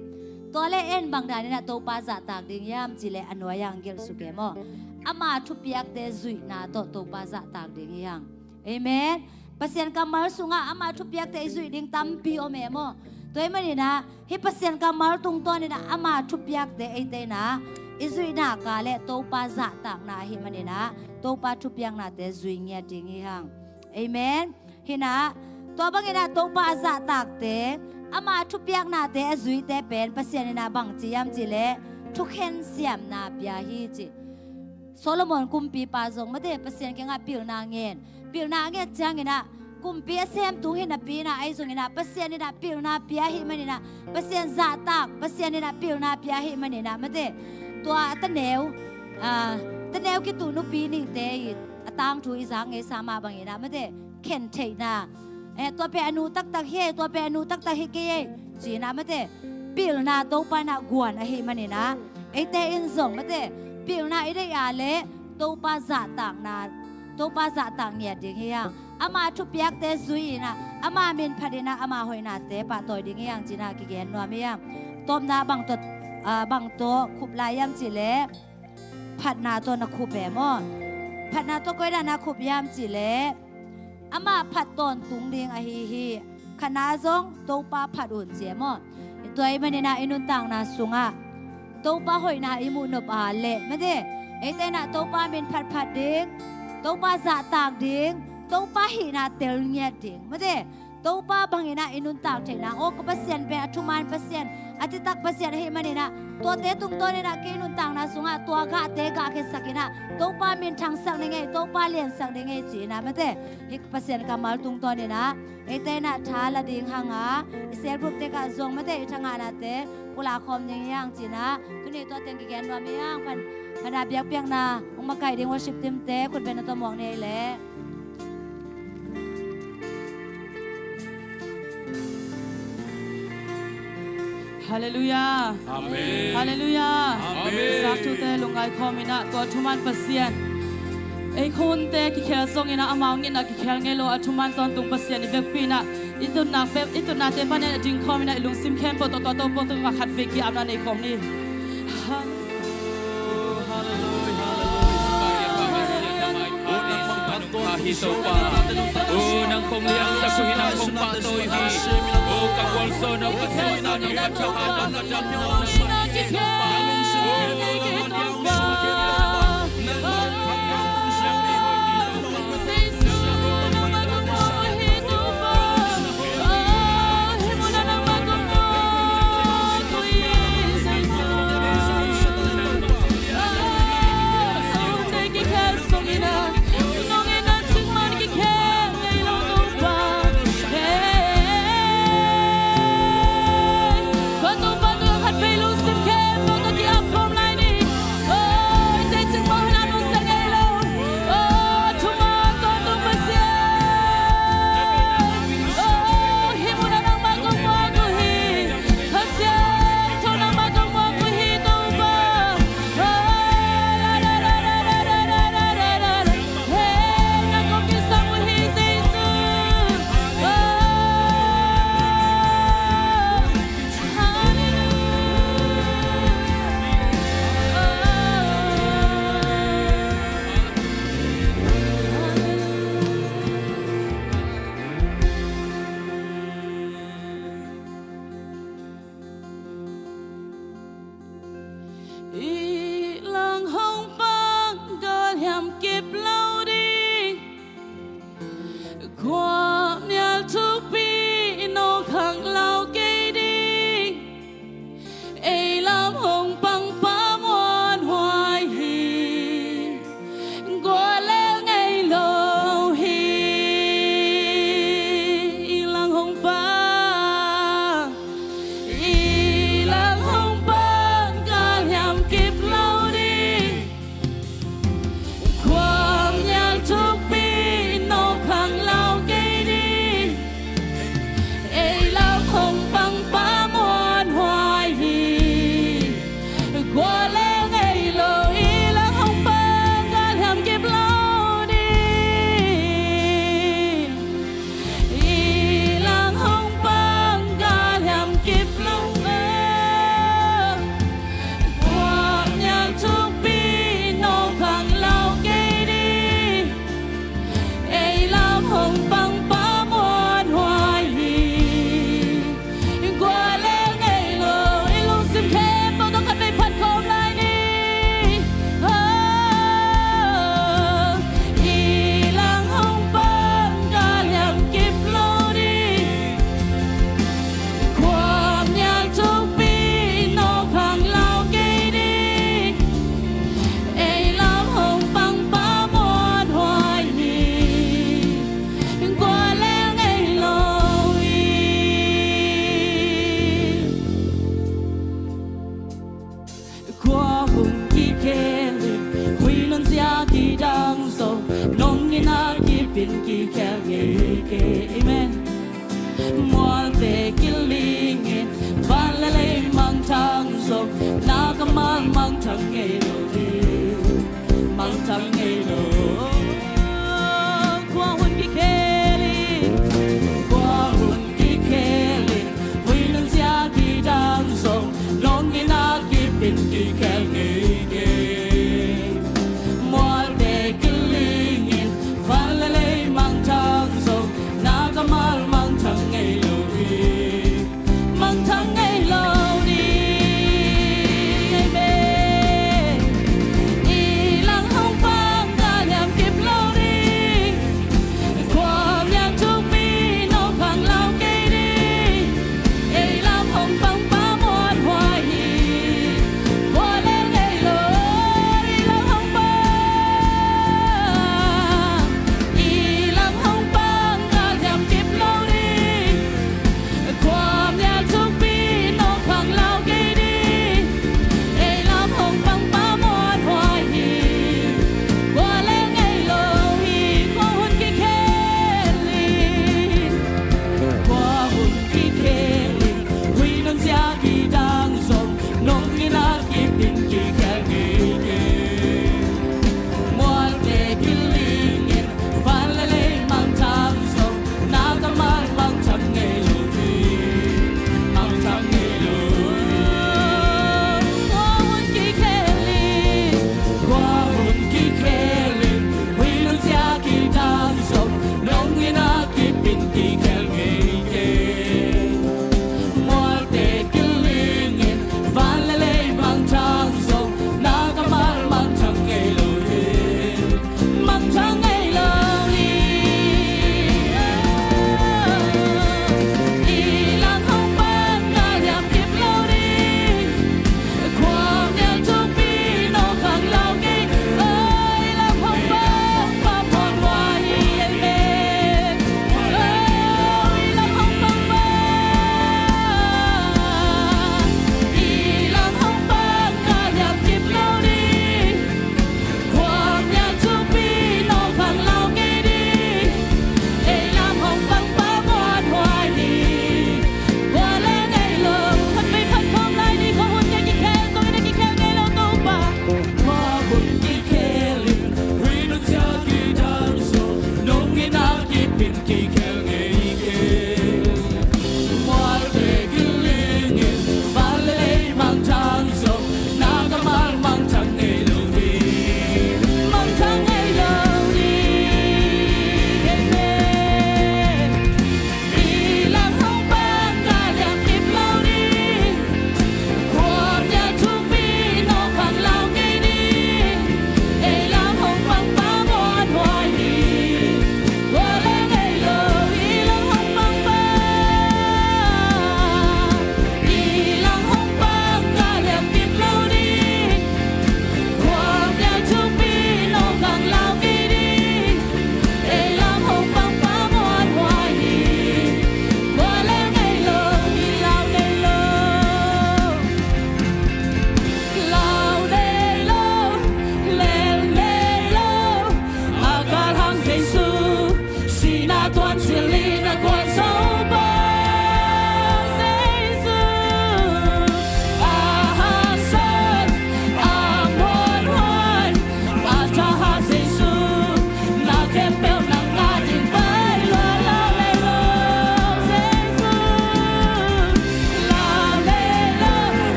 Tua le en bang dan in ah Topa zahtak ding hiam cih leh a nuai-ah hong gelh suk e maw. Ama thupiakte zuihna tawh Topa zahtak ding hi hang. Amen. Pasian kammal sungah ama thupiakte i zuih ding tampi om e maw. Tua ahih manin ah hih Pasian kammal tungtawn in ah ama thupiakte eite in ah i zuih nak leh Topa zahtakna ahih manin ah Topa thupiaknate zui ngiat ding hi hang. Amen. Hi in ah, tua bangin ah Topa a zahtakte, ama thupiaknate a zuite pen Pasian in ah bang ci hiam cih leh, thukhen siamna pia hi ci. Solomon kumpipa zong mate, Pasian kiangah pilna ngen. Pilna a nget ciangin ah kumpi a sem tung hi napi in ah, ahi zongin ah Pasian in ah pilna pia ahih manin ah, Pasian zahtak, Pasian in ah pilna pia ahih manin ah mate, tua a taneu, ah, taneu kituh nupi nihte i a tangthu i zak ngeisa mah bangin ah mate, khen theihna, eh, tua pen a nu taktak hi ei, tua pen a nu taktak hi kei ei, ci-in ah mate, pilna Topa in ah guan ahih manin ah, eite in zong mate, pilna i deih a leh Topa zahtakna, Topa zahtak ngiat ding hi hang. Ama thupiakte zui in ah, ama min phat in ah, ama hoihnate pahtawi ding hi hang ci-in ah kigen nuam hi hang. Tawpna bang tawh, ah, bang tawh khup lai hiam cih leh, phatna tawh na khup e maw. Phatna tawh koi dan a khup hiam cih leh, amah phat tawntung ding ahi hi. Khatna zong Topa phat un ci e maw. Tua ahih manin ah i nuntakna sungah Topa hoihna i muh nop a leh mate, eite in ah Topa min phatphat ding, Topa zahtak ding, Topa hihna tel ngiat ding mate. Topa bangin ah i nuntak theihna, aw ka Pasian pen a thuman Pasian, a citak Pasian ahih manin ah, tuate tungtawn in ah kei nuntakna sungah tua gahte gah khiatsak in ah, Topa minthangsak ding ei, Topa liansak ding ei ci-in ah mate, hih Pasian kammal tungtawn in ah eite in ah tha la ding hang a, i cell group te kah zong mate, i thangahnate pulak khawm ding hi hang ci-in ah, tuni tua teng kigen nuam hi hang. Phan, phan a biakpiakna hong makaih ding worship team te khut bengna tawh muak ni ei leh. Halleluiah. Amen. Halleluiah. Amen. Zakthute lungngai khawm in ah tua thuman Pasian, ei khonte kikhel zongin ah amau ngitna kikhel ngei lo a thuman tawntung Pasian i vekpi in ah i tutna pe, i tutnate panin a ding khawm in ah i lungsim khempeuh tawh tua Topa tungah khatvei ki-apna nei khawm ni. Hallelujah, hallelujah, hallelujah. Hi Topa. O nang kong liansak uh hi, nang kong pahtawi uh hi. O ka gualzawhna uh, ka siamna uh, ka thahatna uh, ka damna uh, nang mah hi Topa. O nang mah hi Topa. Mualte kilingin, van le lei mangthang zong, na kammal mangthang ngei lo hi. Mangthang ngei lo. Kua hun kikhelin, kua hun kikhelin, hui nunzia kidang zong, nong ina kipin kikhel ngei kei. Mualte kilingin, van le lei mangthang zong, na kammal mangthang ngei lo hi. Mangthang ngei lo ding, amen. I lang hong pa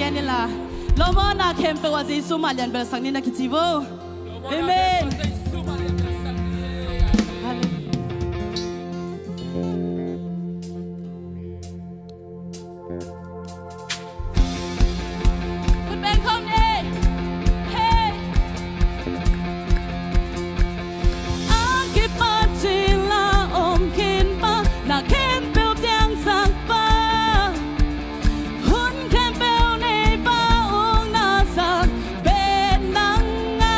Ni la, lawmawna khempeuh ah Jesu mah lianbelsak ni na kici vo. Amen. Khut beng khawm ni. Hey. A kipat cil a om khin pa, na khempeuh piangsak pa, hun khempeuh nei pa, ung na sak pen nang a.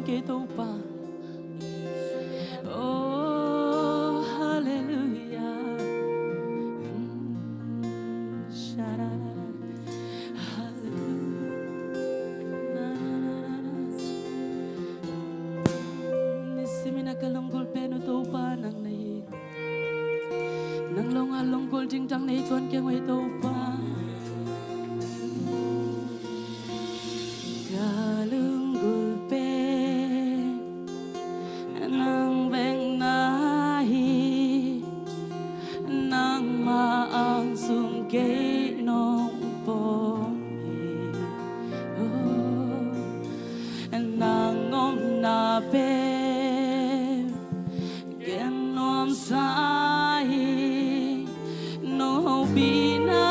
kei Topa. Oh, hallelujah. Hallelujah. Nisimin a ka lunggulh pen uh Topa nang na hi. Nang lo nga lunggulh ding dang nei tuan keng uh ei Topa. Ka lunggulh pen nang bek na hi. Nangmah ang sung kei nong pom hi. Oh, nang omna pen ken nuam sa hi. Nong hopihna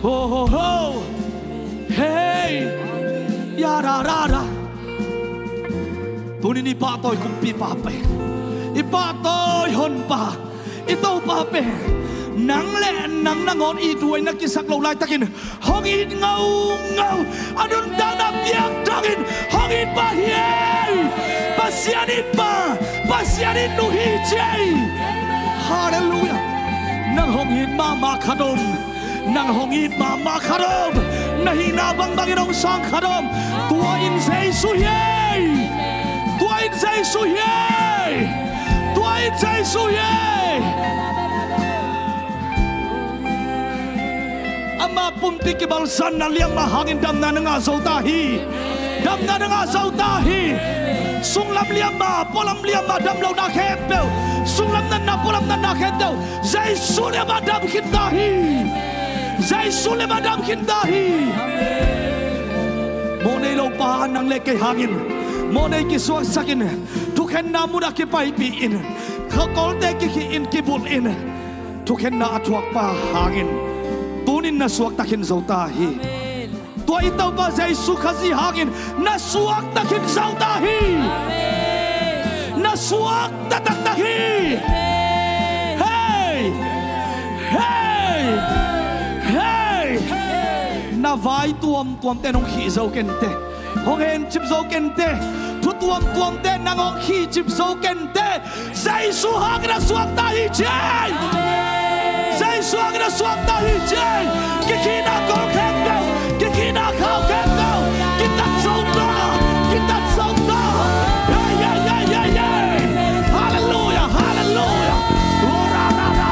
Ho, ho, ho. Hei. Ya, ra, ra, ra. Tunin i pahtawi kumpipa pen, i pahtawi honpa, i Topa pen nang le nang nangawn it huai na kisak loh laitakin hong it ngaungau. A nuntakna biak dongin hong it pah hi ei. Pasian itpa, Pasian it nu hi ci ei. Halleluiah. Nang hong it mahmah khat om. Nang hong it mahmah khat om. Na hihna bangbangin hong sang khat om. Tua in Jesu hi ei. Tua in Jesu hi ei. Tua in Jesu hi ei. Ama pumpi kibalsanna liamma hangin damna na ngah zo ta hi. Damna na ngah zo ta hi. Sunglam liamma, pualam liamma dam lohna khempeuh, sunglam natna, pualam natna khempeuh Jesu liamma dam khin ta hi. Jesu liamma dam khin ta hi. Mawhnei lopa nang le kei hangin mawhnei kisuaksakin, thukhenna munah kipaipih in, khakolte kikhih in, kibulh in, thukhenna a thuakpa hangin tunin na suakta khin zo ta hi. Tua i Topa Jesu Khazih hangin na suakta khin zo ta hi. Na suakta taktak hi. Hei! Hei! Hei! Na vai tuamtuamte nong khih zo kente. Hong hencip zo kente. Thu tuamtuamte nang hong khihcip zo kente. Jesu hangin a suakta hi ci ei. Jesu hangin a suakta hi ci ei. Kikhihna kawl khempeuh, kikhihna khau khempeuh kitat zo ta, kitat zo ta. Ei, ei, ei, ei, ei. Halleluiah, halleluiah. Oh, ra, ra, ra.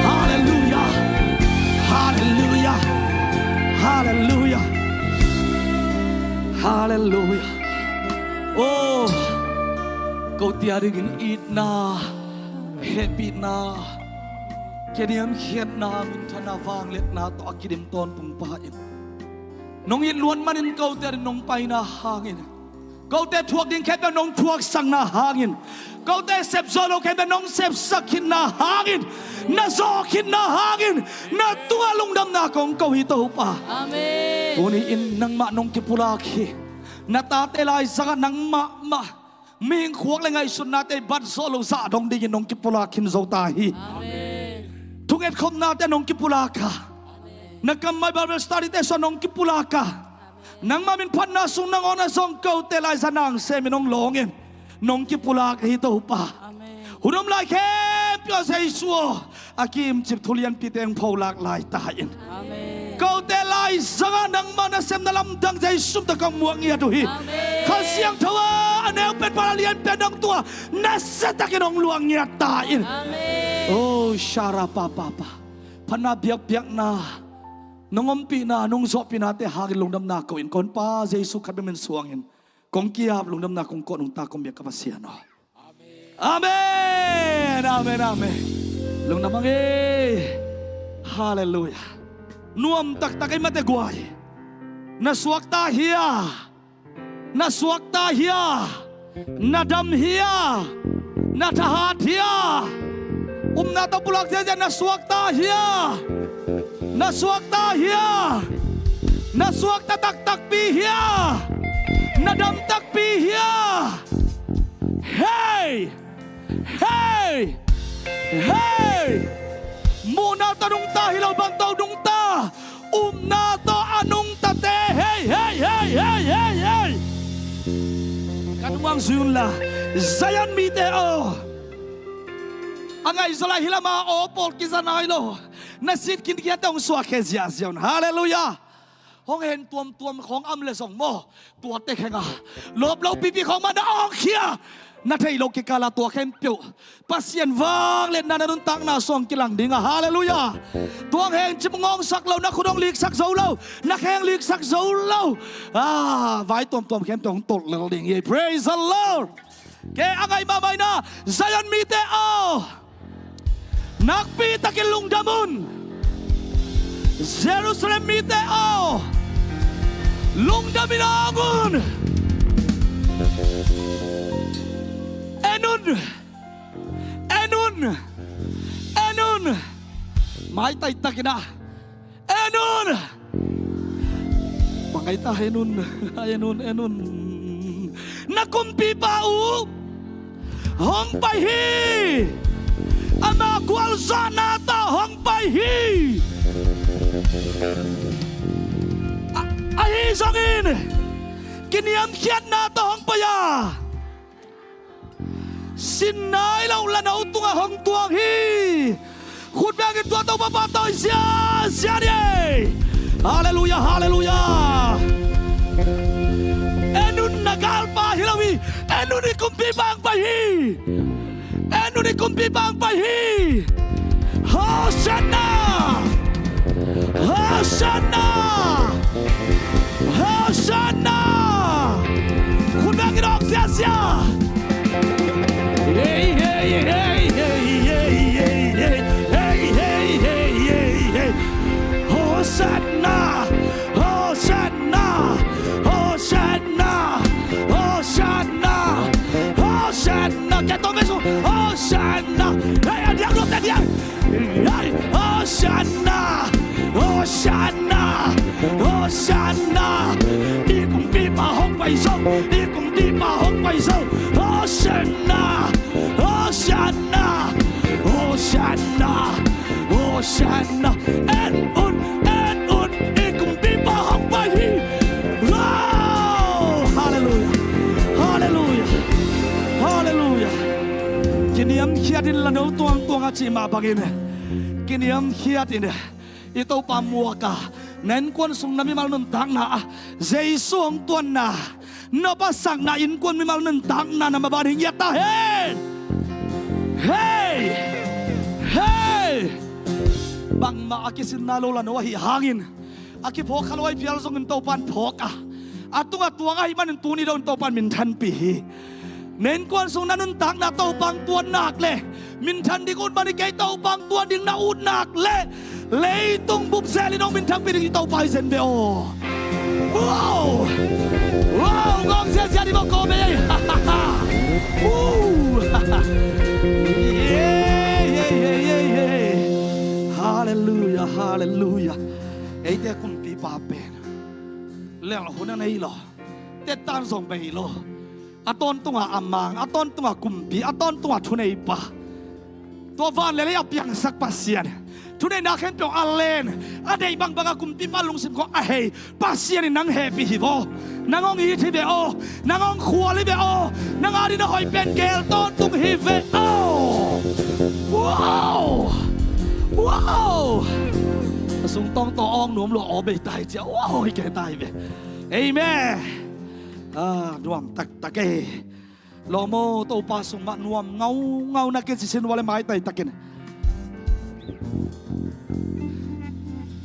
Halleluiah. Halleluiah. Halleluiah. Halleluiah. Oh, kote a dingin itna, hehpihna, kiniamkhiatna, minthanna, vangliatna tawh a kidim tawntung pa in nong it luat manin kote a dingin nong paina hangin, kote thuak ding khempeuh nong thuaksakna hangin, kote sepzawh loh khempeuh nong sepsak khinna hangin, na zawh khinna hangin na tungah lungdamna kong ko hi Topa. Amen. Tuni-in nangmah nong kipulak hi. Na tate laizangah nangmah mah mihing khuak le ngaihsutnate bat zawh loh zah dong dingin nong kipulak khin zo ta hi. Amen. Thungetkhopnate nong kipulak a, na kammal Bible study-te sungah nong kipulak a, nangmah min phatna sung nangawn a zong kote laiza nang semin hong lawngin nong kipulak hi Topa. Amen. Hun om lai khempeuh ah Jesu aw, a kimcip thu lianpite hong pholak lai ta in. Amen. Kote laizangah nangmah nasepna lamdang Jesu tawh kong muak ngiat uh hi. Amen. Kha Siangtho ah a neu pen pan a lian pen dong tua nasiatakin hong luang ngiat ta in. Amen. Oh, sharapapapa. Phatna biakpiakna, nong ompihna, nong zawhpihnate hangin lungdamna ko in, kong Pa Jesu khat bek min suangin kong ki-ap, lungdamna kong ko nungta kong biak ka Pasian aw. Amen, amen, amen. Lungdam hang ei. Halleluiah. Nuam taktak ei mate guai. Na suakta hia? Na suakta hia? Na dam hia? Na thahat hia? Upna tawh pulak ziahziah na suakta hia? Na suakta hia? Na suakta taktakpi hia? Na dam takpi hia? Hei! Hei! Hei! Muhna tawh nungta hi lo bang tawh nungta, upna tawh a nungtate. Hei, hei, hei, hei, hei, hei! Ka nungah zui unla, Zion mite aw, a ngaihzaw lai hi lama aw pawl kiza nai lo, na sit khinkhiate hong suak khe ziahziah un. Halleluiah. Hong hen tuamtuam khawng a om le zong maw, tuate khenga lawp lo pipi khawng mah na awngkhia. Na theih loh kikala tua khempeuh Pasian vangliatna na nuntakna sungah kilang dinga. Halleluiah. Tua hong hencip ngawngsak lo, na khut hong liksak zo lo, na khe hong liksak zo lo, ah, vai tuamtuam khempeuh hong tolh lel ding hi. Praise the Lord. Kei a ngai mahmah ina, Zion mite aw, nakpi takin lungdam un. Jerusalem mite aw, Lungdamin a hong un. En un. En un. En un. Maitai takin a. En un. Bang ai ta, en un. En un, en un. Na kumpipa uh hong pai hi. Ama gualzawhna tawh hong pai hi. A, ahi zongin kiniamkhiatna tawh hong pai a, sin nai lo lano tungah hong tuang hi. Khut bengin tua Topa pahtawi ziazia ni ei. Halleluia, halleluia. En un, na galpa hi lo hi. En un, i kumpipa hong pai hi. En un, i kumpipa hong pai hi. Hosanna! Hosanna! Hosanna! Khut bengin hong ziazia. Hey, hey, hey. Hosanna! Hosanna! Hosanna! Hosanna! Hosanna! Kiat tawh ve sung. Hosanna! Hey, a diang, a diang. Hey, Hosanna! Hosanna! Hosanna! I kumpipa hong pai zo. I kumpipa hong pai zo. Hosanna! Hosanna! Hosanna! Hosanna! En un, en un, i kumpipa hong pai hi. Wow! Halleluia! Halleluia! Halleluia! Kiniamkhiat in, lano tuangtuang a cih mah bangin kiniamkhiat in, i Topa muak a, na innkuan sung na mimal nuntakna ah Jesu hong tuanna, nop a sakna, innkuan, mimal nuntakna na maban hi ngiat ta hen. Hei! Hei! Bangmah a kisinna lo lano ahih hangin, a kiphawk kha lo ahih phial zongin Topa'n phawk a, a tungah tuang ahih manin tuni dong Topa'n minthanpih hi. Na innkuan sung na nuntakna Topa hong tuan nak leh, minthan ding ut man hi kei, Topa hong tuan ding na ut nak leh, leitung bup zelin hong minthanpih ding hi Topa hi zen ve aw. Wow! Wow! Ngawng ziazia ding maw, kawm ei. Woo! Hey, hey, hey, hey, hey. Halleluia, halleluia. Eite kumpipa pen lelh hun a nei lo, tettan zong bei lo. A tawntunga a mang, a tawntunga kumpi, a tawntunga thuneipa. Tua van le lei a piangsak Pasian, thuneihna khempeuh a len, a deih bangbanga kumpipa lungsim khawng a hei Pasian in nang hehpih hi vaw. Nang hong it hi ve aw. Nang hong khual hi ve aw. Nang adingin a hoih pen geel tawntung hi ve aw. Wow! Wow! A sungtawng tawh awng nuam lua aw bei ta hi cia. Wow, hi kei ta hi ve. Amen. Ah, nuam taktak ei. Lawm aw, Topa sung mah nuam ngaungau na kici sin ua le maitai takin.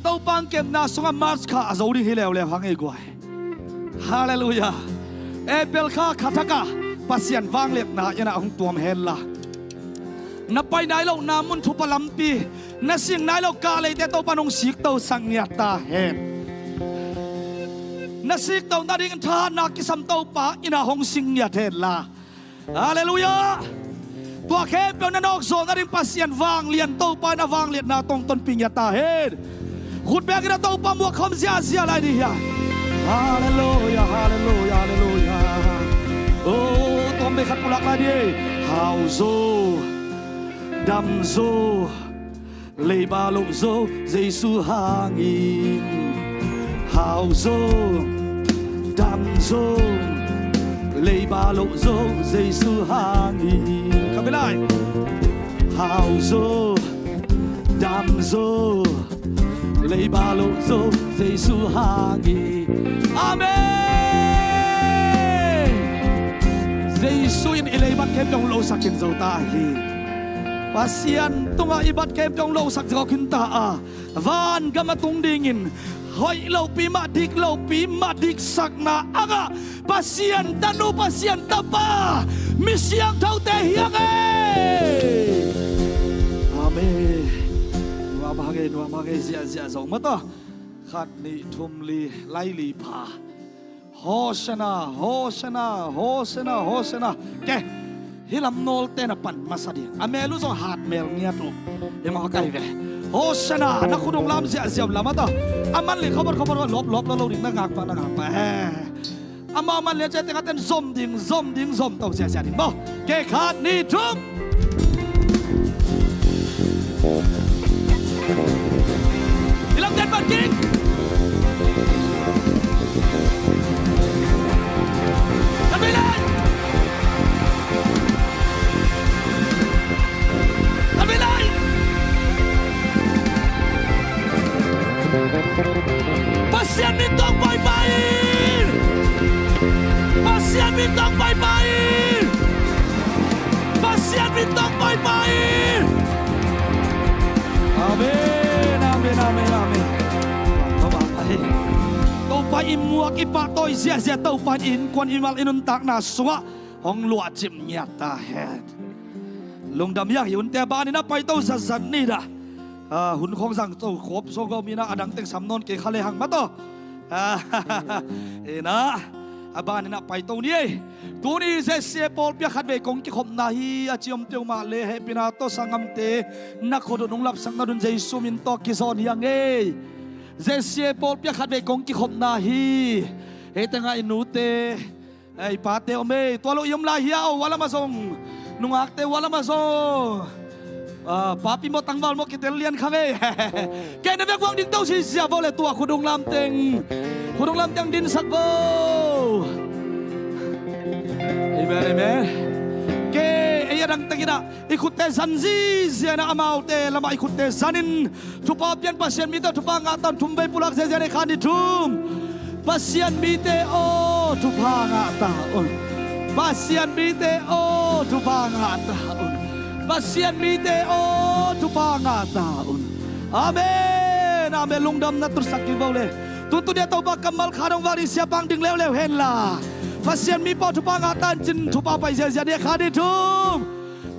Topa hong kepna sungah March kha a zo ding hi leuleu hang ei guai. Halleluia. April kha kha thak ah Pasian vangliatna in a hong tuam henla, na pai nai lohna mun thupha lampi, na sik nai loh kah leite Topa'n hong siktosak ngiat ta hen. Na siktoh nadingin thahatna kisam Topa in a hong sik ngiat henla. Halleluia. Tua khempeuh na nawkzawh nading Pasian vanglian Topa in a vangliatna tawh hong tonpih ngiat ta hen. Khut bengin a Topa muak khawm ziazia lai ding hi a. Halleluia, halleluia, halleluia. Oh, tawm bei khat pulak lai ding. Hau zo, dam zo, leiba loh zo Jesu hangin. Hau zo, dam zo, leiba loh zo Jesu hangin. Ka bi lai. Hau zo, dam zo, leiba loh zo Jesu hangin. Amen. Jesu in i leibat khempeuh hong losak khin zo ta hi. Pasian tungah i bat khempeuh hong losak zo khin ta a, van gam a tung dingin hoih lopi mah, dik lopi mah, diksakna a ngah Pasian tanu, Pasian tapa, mi siangthote hi hang ei. Amen. Nuam hang ei, nuam hang ei, ziahziah zong mataw. Khat, nih, thum, li, lai li pha. Hosanna, Hosanna, Hosanna, Hosanna. Ke, hih lam nawlte na pan masa ding. A mel uh zong hat mel ngiat uh. Hi mawk ahi ve. Hosanna, na khut ung lam ziahziah uh lam a tawh. A man leh khawbawt khawbawt lawp lawp lo lo ding, na ngak pah, na ngak pah. Eh. Amau man leh ciah tengah ten zom ding, zom ding, zom to ziahziah ding maw. Ke, khat, nih, thum. Hih lam ten pan kik. Khat vei lai. Khat vei lai. Pasian min tawh paipai in. Pasian min tawh paipai in. Pasian min tawh paipai in. Amen, amen, amen, amen. Topa i muak i pahtawi ziahziah Topa in innkuan i mal i nuntakna sungah hong luahcip ngiat ta hen. Lungdam hi hang. Hih hunte a banin a paito zatzat ni dah. Ah, hun khawng zang to khop zo gawm in ah, a dang teng sam nawn kei kha lehang maw tawh. Ah, in ah, a banin ah paito ni ei. Tuni Z C A pawlpi ah khatvei kong kikhopna hi a ci om peuhmah leh hehpihna tawh sanggamte na khut uh nong lapsakna ding Jesu min tawh kizawn hi hang ei. Z C A pawlpi ah khatvei kong kikhopna hi. Hih tengah i nute, ei, pate om ei, tua lo i om lai hia, aw, ua lamah zong. Nungakte ua lamah zong. Ah, papi maw, tangval maw, kitel lian khang ei. Kei na vek vuang ding to si zia vo le tua khut ung lam teng. Khut ung lam teng dinsak vo. Amen, amen. Kei, ei, a dang teng in ah i khutte zan zizia in ah, amaute lamah i khutte zanin thupha pian Pasian mite aw, thupha ngah ta un. Thum vei pulak ziazia in, khat, nih, thum. Pasian mite aw, thupha ngah ta un. Pasian mite aw, thupha ngah ta un. Pasian mite aw, thupha ngah ta un. Amen, amen. Lungdam na tutsak kik vo le. Tutu dia Topa kammal khat hong vak ding, siapa hong ding leuleu hen la. Pasian mipa aw, thupha ngah ta un cin, thupha pai ziazia in, khat, nih, thum.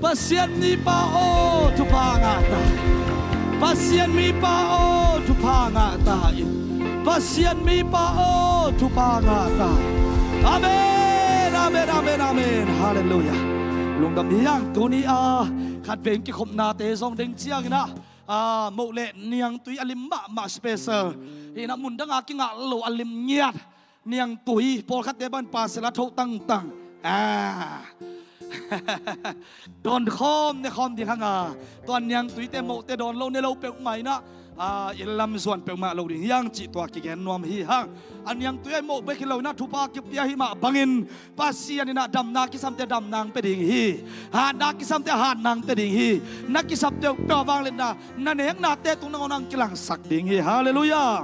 Pasian mipa aw, thupha ngah ta in. Pasian mipa aw, thupha ngah ta in. Pasian mipa aw, thupha ngah ta in. Amen, amen, amen, amen. Halleluiah. Lungdam hi hang. Tuni a khatvei kikhopnate zong ding ciangin ah, ah, moh le niangtui a lim mahmah special. Hi in ah, mundang a kingah lo a lim ngiat. Niangtui, pawlkhatte bang pasal a tho tangtang. Ah. Dawn khawm, ne khawm ding hang a. Tua niangtuite mohte dawn lo, ne lo peuhmah in ah, ah, i lam zuan peuhmah lo ding hi hang cih tua kigen nuam hi hang. A niangtui a i moh bek hi lo in ah, thupha kipia hi mah bangin Pasian in ah damna kisamte damna hong pia ding hi. Hatna kisamte hatna hong pia ding hi. Na kisap peuhpeuh a vangliatna, na neknate tung nangawn hong kilangsak ding hi. Halleluiah.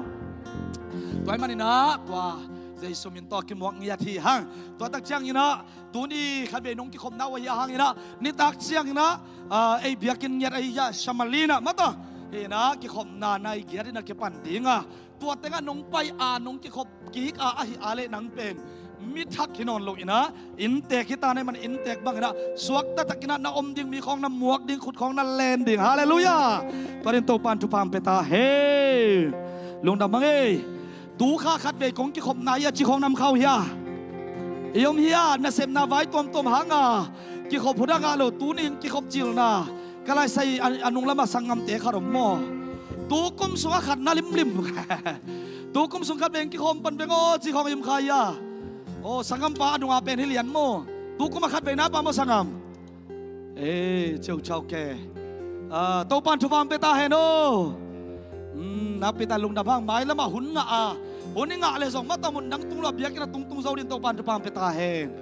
Tua ahih manin ah, tua Jesu min tawh kimuak ngiat hi hang. Tua tak ciangin ah, tuni khatvei nong kikhopna uh ahi a hangin ah, nitak ciangin ah, ah, ei biakinn ngiat ahi a, Samaria ah maw tawh. Hi in ah, kikhopna nai giat in ah kipan ding a. Tua tengah nong pai a, nong kikhop kik a, ahi a leh nang pen mi thak hi nawn lo in ah, inntek hi ta na hih man, inntek bangin ah, suakta takin ah na om ding, mi khawng na muak ding, khut khawng na len ding. Halleluiah. Tua in Topa'n thupha hong pia ta hen. Lungdam hang ei. Tu kha khatvei kong kikhopna hi a ci khawng na om kha uh hia? I om hia? Nasepna vai tuamtuam hang a kikhop hun a ngah lo, tuni in kikhop cilna. Ka laisai a, a nung lamah sanggamte khat om maw. Tu kum sungah khat na limlim. Tu kum sung khatvei kikhawm pan veng aw ci khawng i om kha hia? Aw, sanggampa a nunga pen hi lian maw. Tu kum a khatvei napa maw sanggam. Ei, ciauciau ke. Ah, Topa'n thupha hong pia ta hen aw. Hmm, nakpi takin lungdam hang. Mai lamah hun ngah a, hun i ngah leh zong maw tawh mundang tung lo a, biakinn ah tungtung zo dingin Topa'n thupha hong pia ta hen.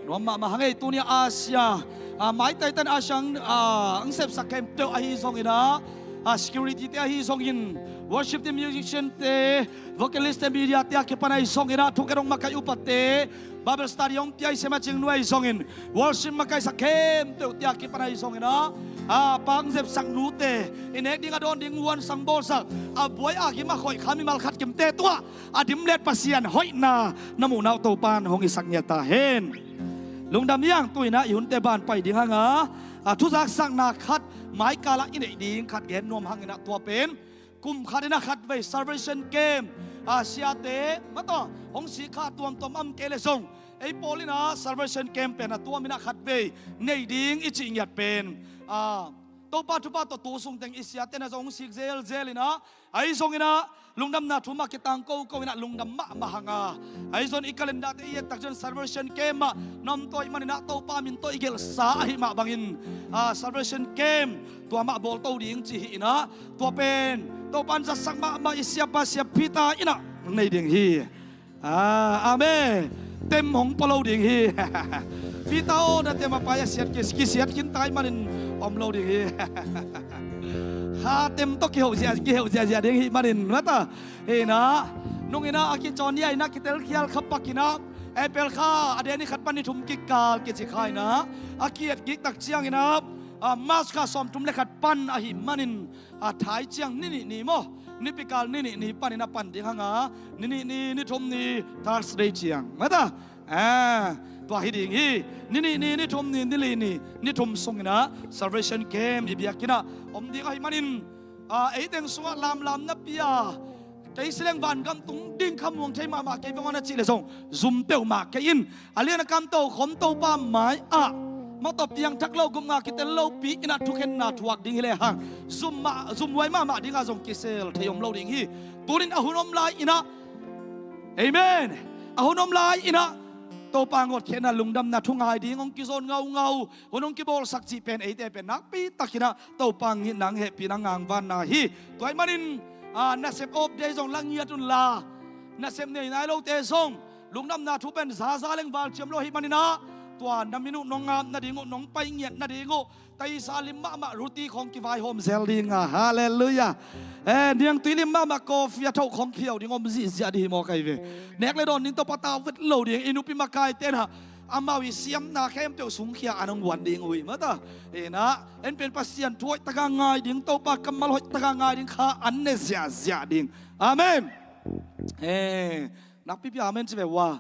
Nuam mahmah hang ei. Tuni a Asia, ah, maitaite'n Asia, ah, hong sepsak khempeuh ahi zongin ah, ah, security te ahi zongin, worship te, musician te, vocalist te, media te a kipan ahi zongin ah, thukhen hong makaih upate, Bible study hong pia i sem a cing nu ahi zongin, worship makaisak khempeuh te a kipan ahi zongin ah, ah, pa hong sepsak nute, i nek ding a dawn ding, huan sang bawlsak, a buai a gim a khoih kha mimal khat kimte tungah a dimlet Pasian hoihna na muhna uh Topa'n hong hisak ngiat ta hen. Lungdam hi hang. Tu in ah i hunte ban pai ding hang a, a, thuzaksakna khat maikal ah i neih ding khat gen nuam hangin ah, tua pen kum khat in ah khatvei Salvation Camp a siate mataw hong sikha tuamtuam om kei le zong, ei pawl in ah Salvation Camp pen a tuam in ah khatvei nei ding i cih ngiat pen, a, Topa thupha tawh tu sungteng i siate in ah zong hong sik zelzel in ah, ahi zongin ah lungdamna thu mah kitang koko in ah lungdam mahmah hang a, ahi zong i calendar te i et tak ciang Salvation Camp mah na om tawh ahih manin ah Topa min tawh i gelhsa ahih mah bangin, a, Salvation Camp tua mah bawl to ding ci hi in ah, tua pen Topa in zatsak mahmah i siapa Sia Peter in ah nei ding hi. A, amen. Tem hong pua lo ding hi. Peter aw, na tem a pai a siat ki, kisiat khin ta ahih manin om lo ding hi. Kha tem tawh kiheuh zia, kiheuh ziazia ding hi manin mataw. Hi in ah, nung in ah a kicawn hi a in ah kitelkhial kha pak in ah, April kha a deni khat pan ni thum kikal kici kha in ah, a ki-et kik tak ciangin ah, a, March kha sawmthum le khat pan ahih manin, a, thai ciang ni nih ni maw, nipikal ni nih ni panin a pan ding hang a, ni nih ni, ni thum ni, Thursday ciang mataw. A, tua hi ding hi. Ni nih ni, ni thum ni, ni li ni, ni thum sungin ah Salvation Camp i biakinn ah om ding ahih manin, a, ei teng sungah lamlam na pia, kei sileng vangam tung ding kha muang thei mahmah kei veng aw na cih le zong zum peuhmah kei in, a lian a kam tokhom Topa mai-ah mataw piangthak lo, gupna kitel lopi in ah thukhenna thuak ding hi le hang, zum mah, zumhuai mahmah ding ah zong kisel thei om lo ding hi. Tunin a hun om lai in ah, amen, a hun om lai in ah Topa ngawtkhiatna lungdamna thu ngai ding hong kizawn ngaungau, hun hong kibawlsak cih pen eite pen nakpi takin ah Topa ngitna, hehpihna, ngangvanna hi. Tua ahih manin, a, nasep off day zong la ngiat un la, nasep nei nai lote zong lungdamna thu pen zaza leng valciam lo ahih manin ah, tua na min uh nong ap nading uh, nong pai ngiat nading uh, taisa lim mahmah ruti khawng kivaihawm zel ding a, halleluiah. Eh, niangtui lim mahmah coffee a thoh khawng phiau ding om zihziah ding hi maw kai ve. Nek le dawn ding tawh patau vet lo ding, i nupi makaite in ah amau i siamna khempeuh sungkhia an hong guan ding uh hi mataw. Hi in ah, en pen Pasian thu hoih taka ngai ding, Topa kammal hoih taka ngai ding, kha an ne ziahziah ding. Amen. Eh, nakpipi amen ci ve ua.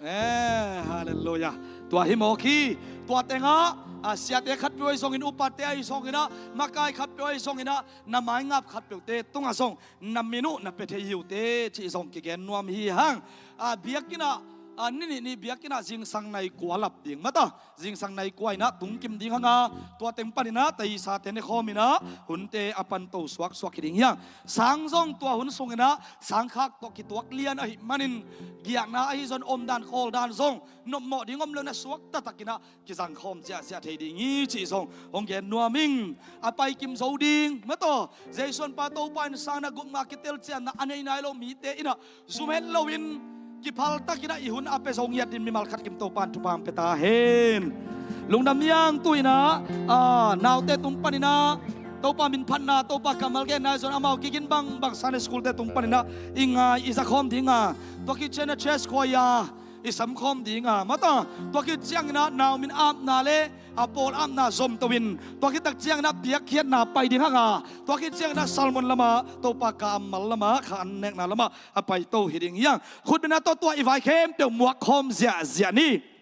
Eh, halleluiah. Tua hi mawk hi. Tua tengah, a, siate khatpeuh ahi zongin, upate ahi zongin ah, makai khatpeuh ahi zongin ah, na maingap khatpeuhte tungah zong na min uh na pia thei hi uh teh cih zong kigen nuam hi hang. A, biakinn ah, a, ni nih ni biakinn ah zingsang nai kua lap ding mataw, zingsang nai kua in ah tungkim ding hang a, tua teng panin ah taisate ne khawm in ah hunte a pan to suaksuak hi ding hi hang. Sang zong tua hun sungin ah sangkhak tawh kituak lian ahih manin, giakna ahi zong omdan khawldan zong nopmawh ding om lo in ah suakta takin ah kizangkhawm ziahziah thei ding hi cih zong hong gen nuam ing. A paikim zo ding mataw, Jesuh pa Topa in sang na gupna kitel ciatna a nei nai lo mite in ah zum het loin kiphal takin ah i hun a pia zo ngiat dingin mimal khat kim Topa in thupha hong pia ta hen. Lungdam hi hang. Tu in ah, a, naute tung panin ah Topa min phatna, Topa kammal genna ahi zong amau kigin bangbang Sunday school te tung panin ah i ngai i zakhawm ding a, tua khit ciangin ah church choir i samkhawm ding a mataw, tua khit ciangin ah nau min apna le a pawl apna zom to in, tua khit tak ciangin ah piakkhiatna pai ding hang a, tua khit ciangin ah sermon lamah, Topa kammal lamah, kha an nekna lamah a pai to hi ding hi hang. Khutbetna tawh tua i vai khempeuh muak khawm ziahziah ni.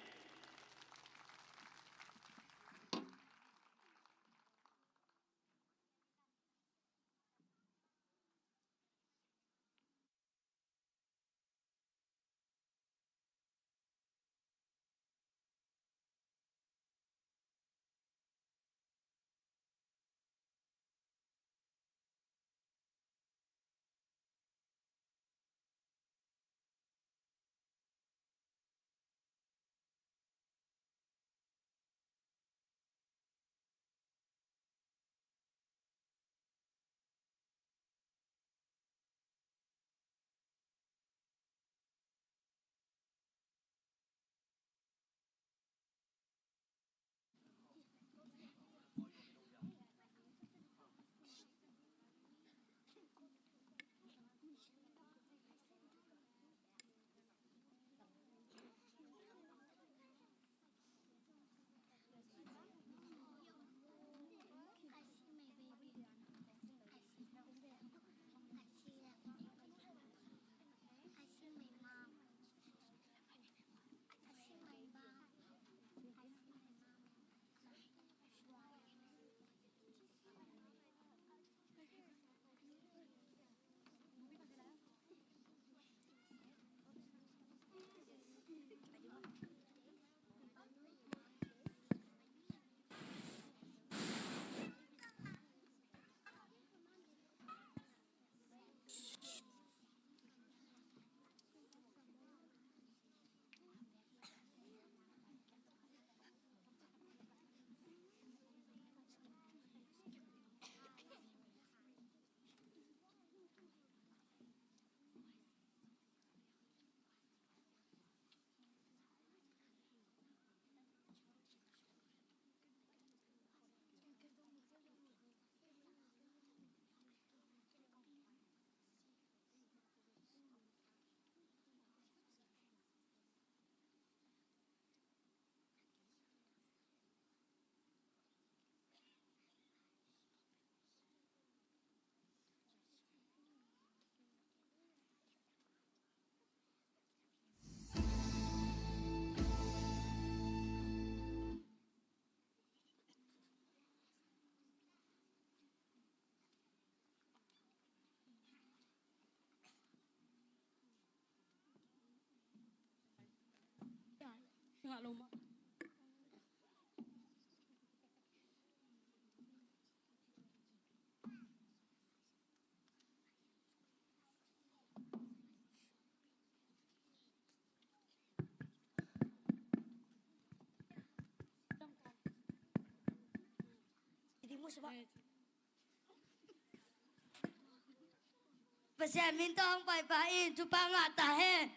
Pasian min tawh hong paipai in thupha ngah ta hen.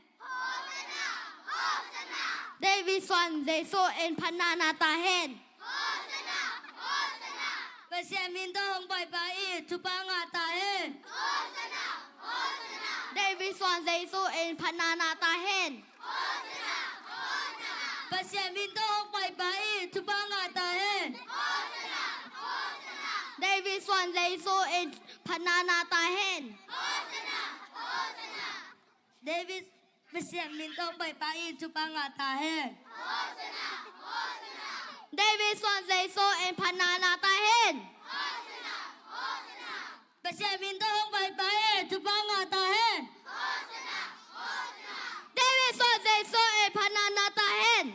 David suan Jesu in phatna na ta hen. Pasian min tawh hong paipai in thupha ngah ta hen. David suan Jesu in phatna na ta hen. Pasian min tawh hong paipai in thupha ngah ta hen. David suan Jesu in phatna na ta hen. David, Pasian min tawh hong paipai in thupha ngah ta hen. David suan Jesu in phatna na ta hen. Pasian min tawh hong paipai in thupha ngah ta hen. David suan Jesu in phatna na ta hen.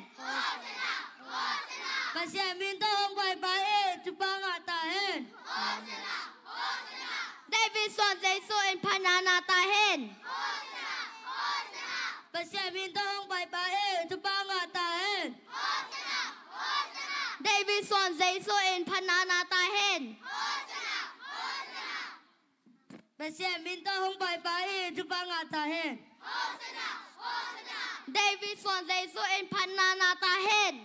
Pasian min tawh hong paipai in thupha ngah ta hen. David suan Jesu in phatna na ta hen. Pasian min tawh hong paipai in thupha ngah ta hen. David suan Jesu in phatna na ta hen. Pasian min tawh hong paipai in thupha ngah ta hen. David suan Jesu in phatna na ta hen.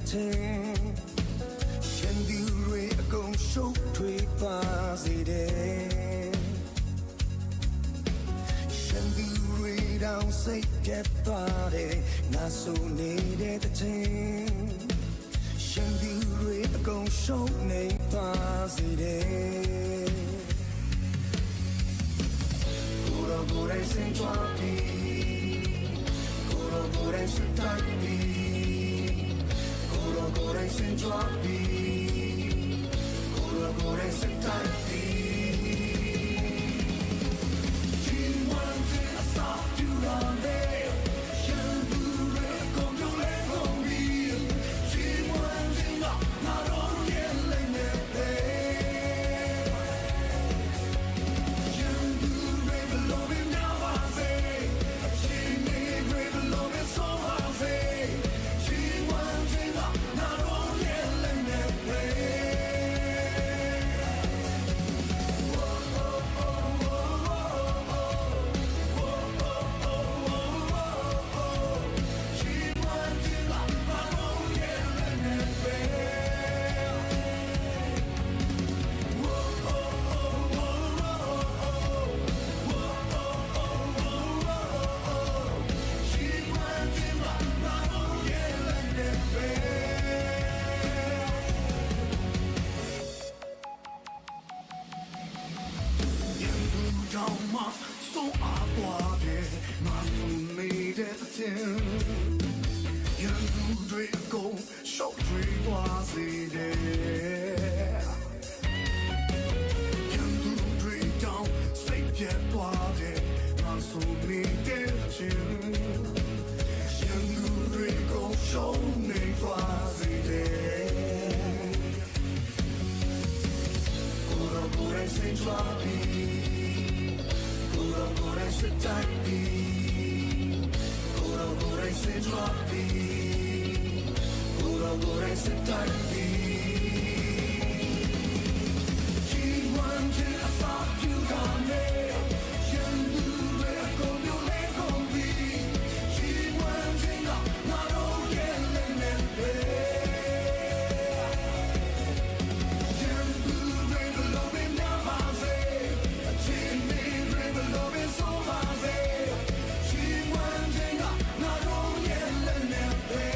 ထင်၊ ရန်သူတွေအကုန်ရှုံးထွေးသွားစေတယ်။ ရန်သူတွေတောင်စိတ်ပျက်သွားတယ်။ ငါဆိုနေတဲ့သထင်၊ ရန်သူတွေအကုန်ရှုံးနိမ့်သွားစေတယ်။ ကိုယ်တော်ကိုယ်တိုင်ဆင်ကြွပြီ။ ကိုယ်တော်ကိုယ်တိုင်စစ်တိုက်ပြီ။ ကိုယ်တော်ကိုယ်တိုင်ဆင်ကြွပြီ။ ကိုယ်တော်ကိုယ်တိုင်စစ်တိုက်ပြီ။ ချီးမွမ်းခြင်းအစာပြုတော်နဲ့ ရန်သူတွေအကုန်ပြုံးလဲကုန်ပြီ။ ချီးမွမ်းခြင်းကငါတို့ရဲ့လက်နက်ပဲ။ ရန်သူတွေဘယ်လိုပင်များပါစေ၊ အခြေအနေတွေဘယ်လိုပင်ဆိုးပါစေ၊ ချီးမွမ်းခြင်းကငါတို့ရဲ့လက်နက်ပဲ။ ချီးမွမ်းခြင်းကငါတို့ရဲ့လက်နက်ပဲ။ ရန်သူတောင်မှစွန့်အားသွားတယ်။ ငါဆိုနေတဲ့အထင်၊ ရန်သူတွေအကုန်ရှုံးထွေးသွားစေတယ်။ ရန်သူတွေတောင်စိတ်ပျက်သွားတယ်။ ငါဆိုနေတဲ့အထင်၊ ရန်သူတွေအကုန်ရှုံးနိမ့်သွားစေတယ်။ ကိုယ်တော်ကိုယ်တိုင်ဆင်ကြွပြီ။ ကိုယ်တော်ကိုယ်တိုင်စစ်တိုက်ပြီ။ ကိုယ်တော်ကိုယ်တိုင်ဆင်ကြွပြီ။ ကိုယ်တော်ကိုယ်တိုင်စစ်တိုက်ပြီ။ ချီးမွမ်းခြင်းအစာပြုတာနဲ့ ရန်သူတွေအကုန်ပြုံးလဲကုန်ပြီ။ ချီးမွမ်းခြင်းကငါတို့ရဲ့လက်နက်ပဲ။ ရန်သူတွေဘယ်လိုပင်များပါစေ၊ အခြေအနေတွေဘယ်လိုပင်ဆိုးပါစေ၊ ချီးမွမ်းခြင်းကငါတို့ရဲ့လက်နက်ပဲ။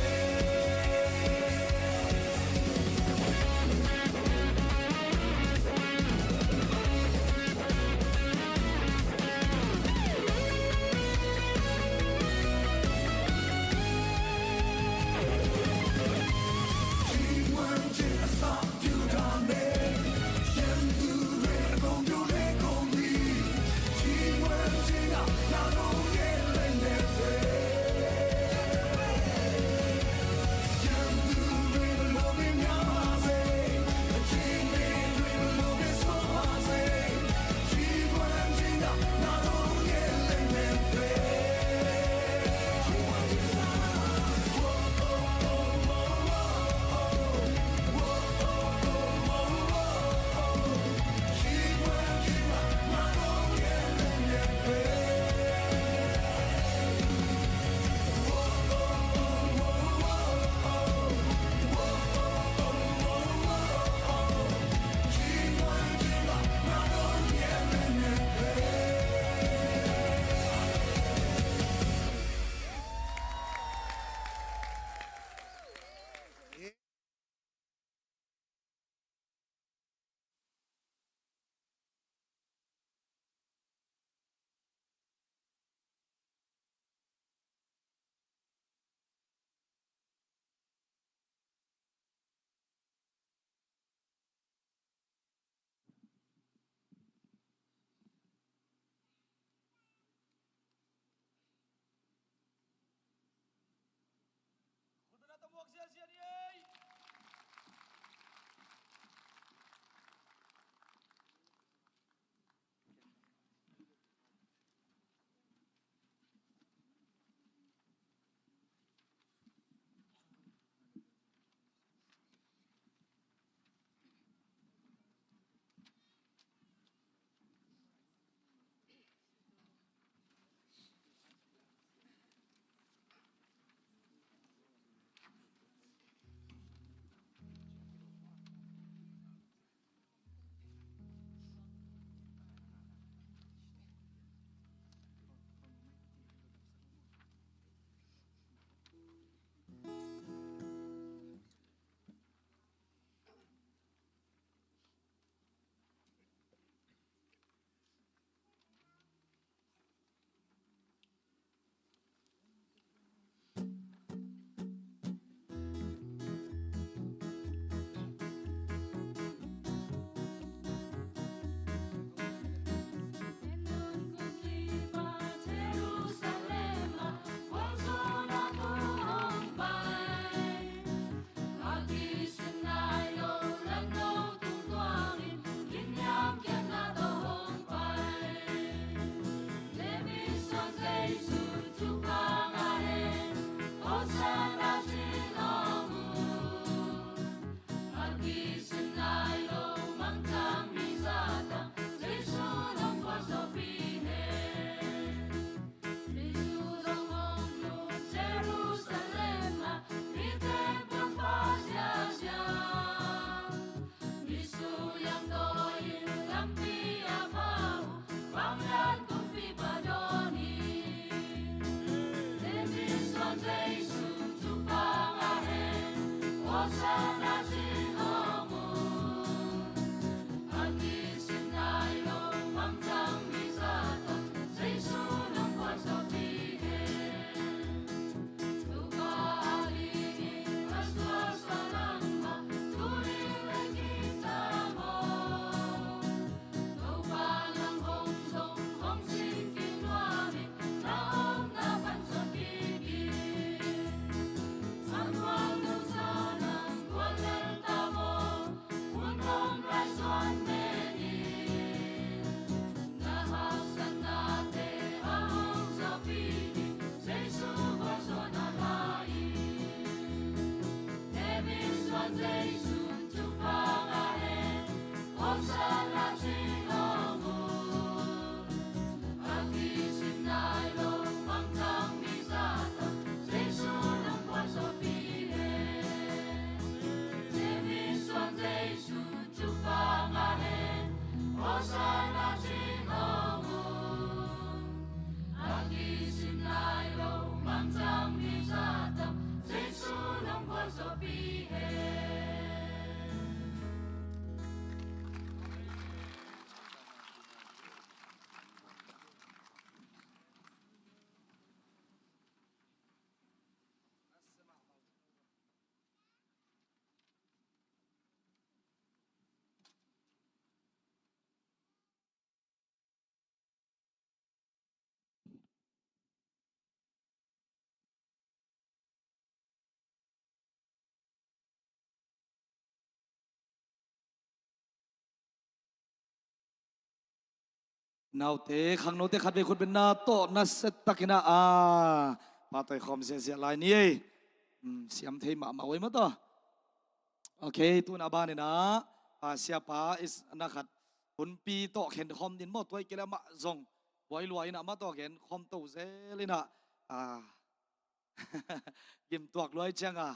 Naute, khangnote khat vei khut benna tawh nasia takin ah, a, pahtawi khawm ziahziah lai ni ei. Hmm, siam thei mahmah uh ei maw tawh. Ok, tuna banin ah, a, siapa is na khat hunpi tawh khen khawm din maw, tua i kei le amah zong buai lua in ah amah tawh khen khawm to zel in ah, a, gimtuak luai ciang a,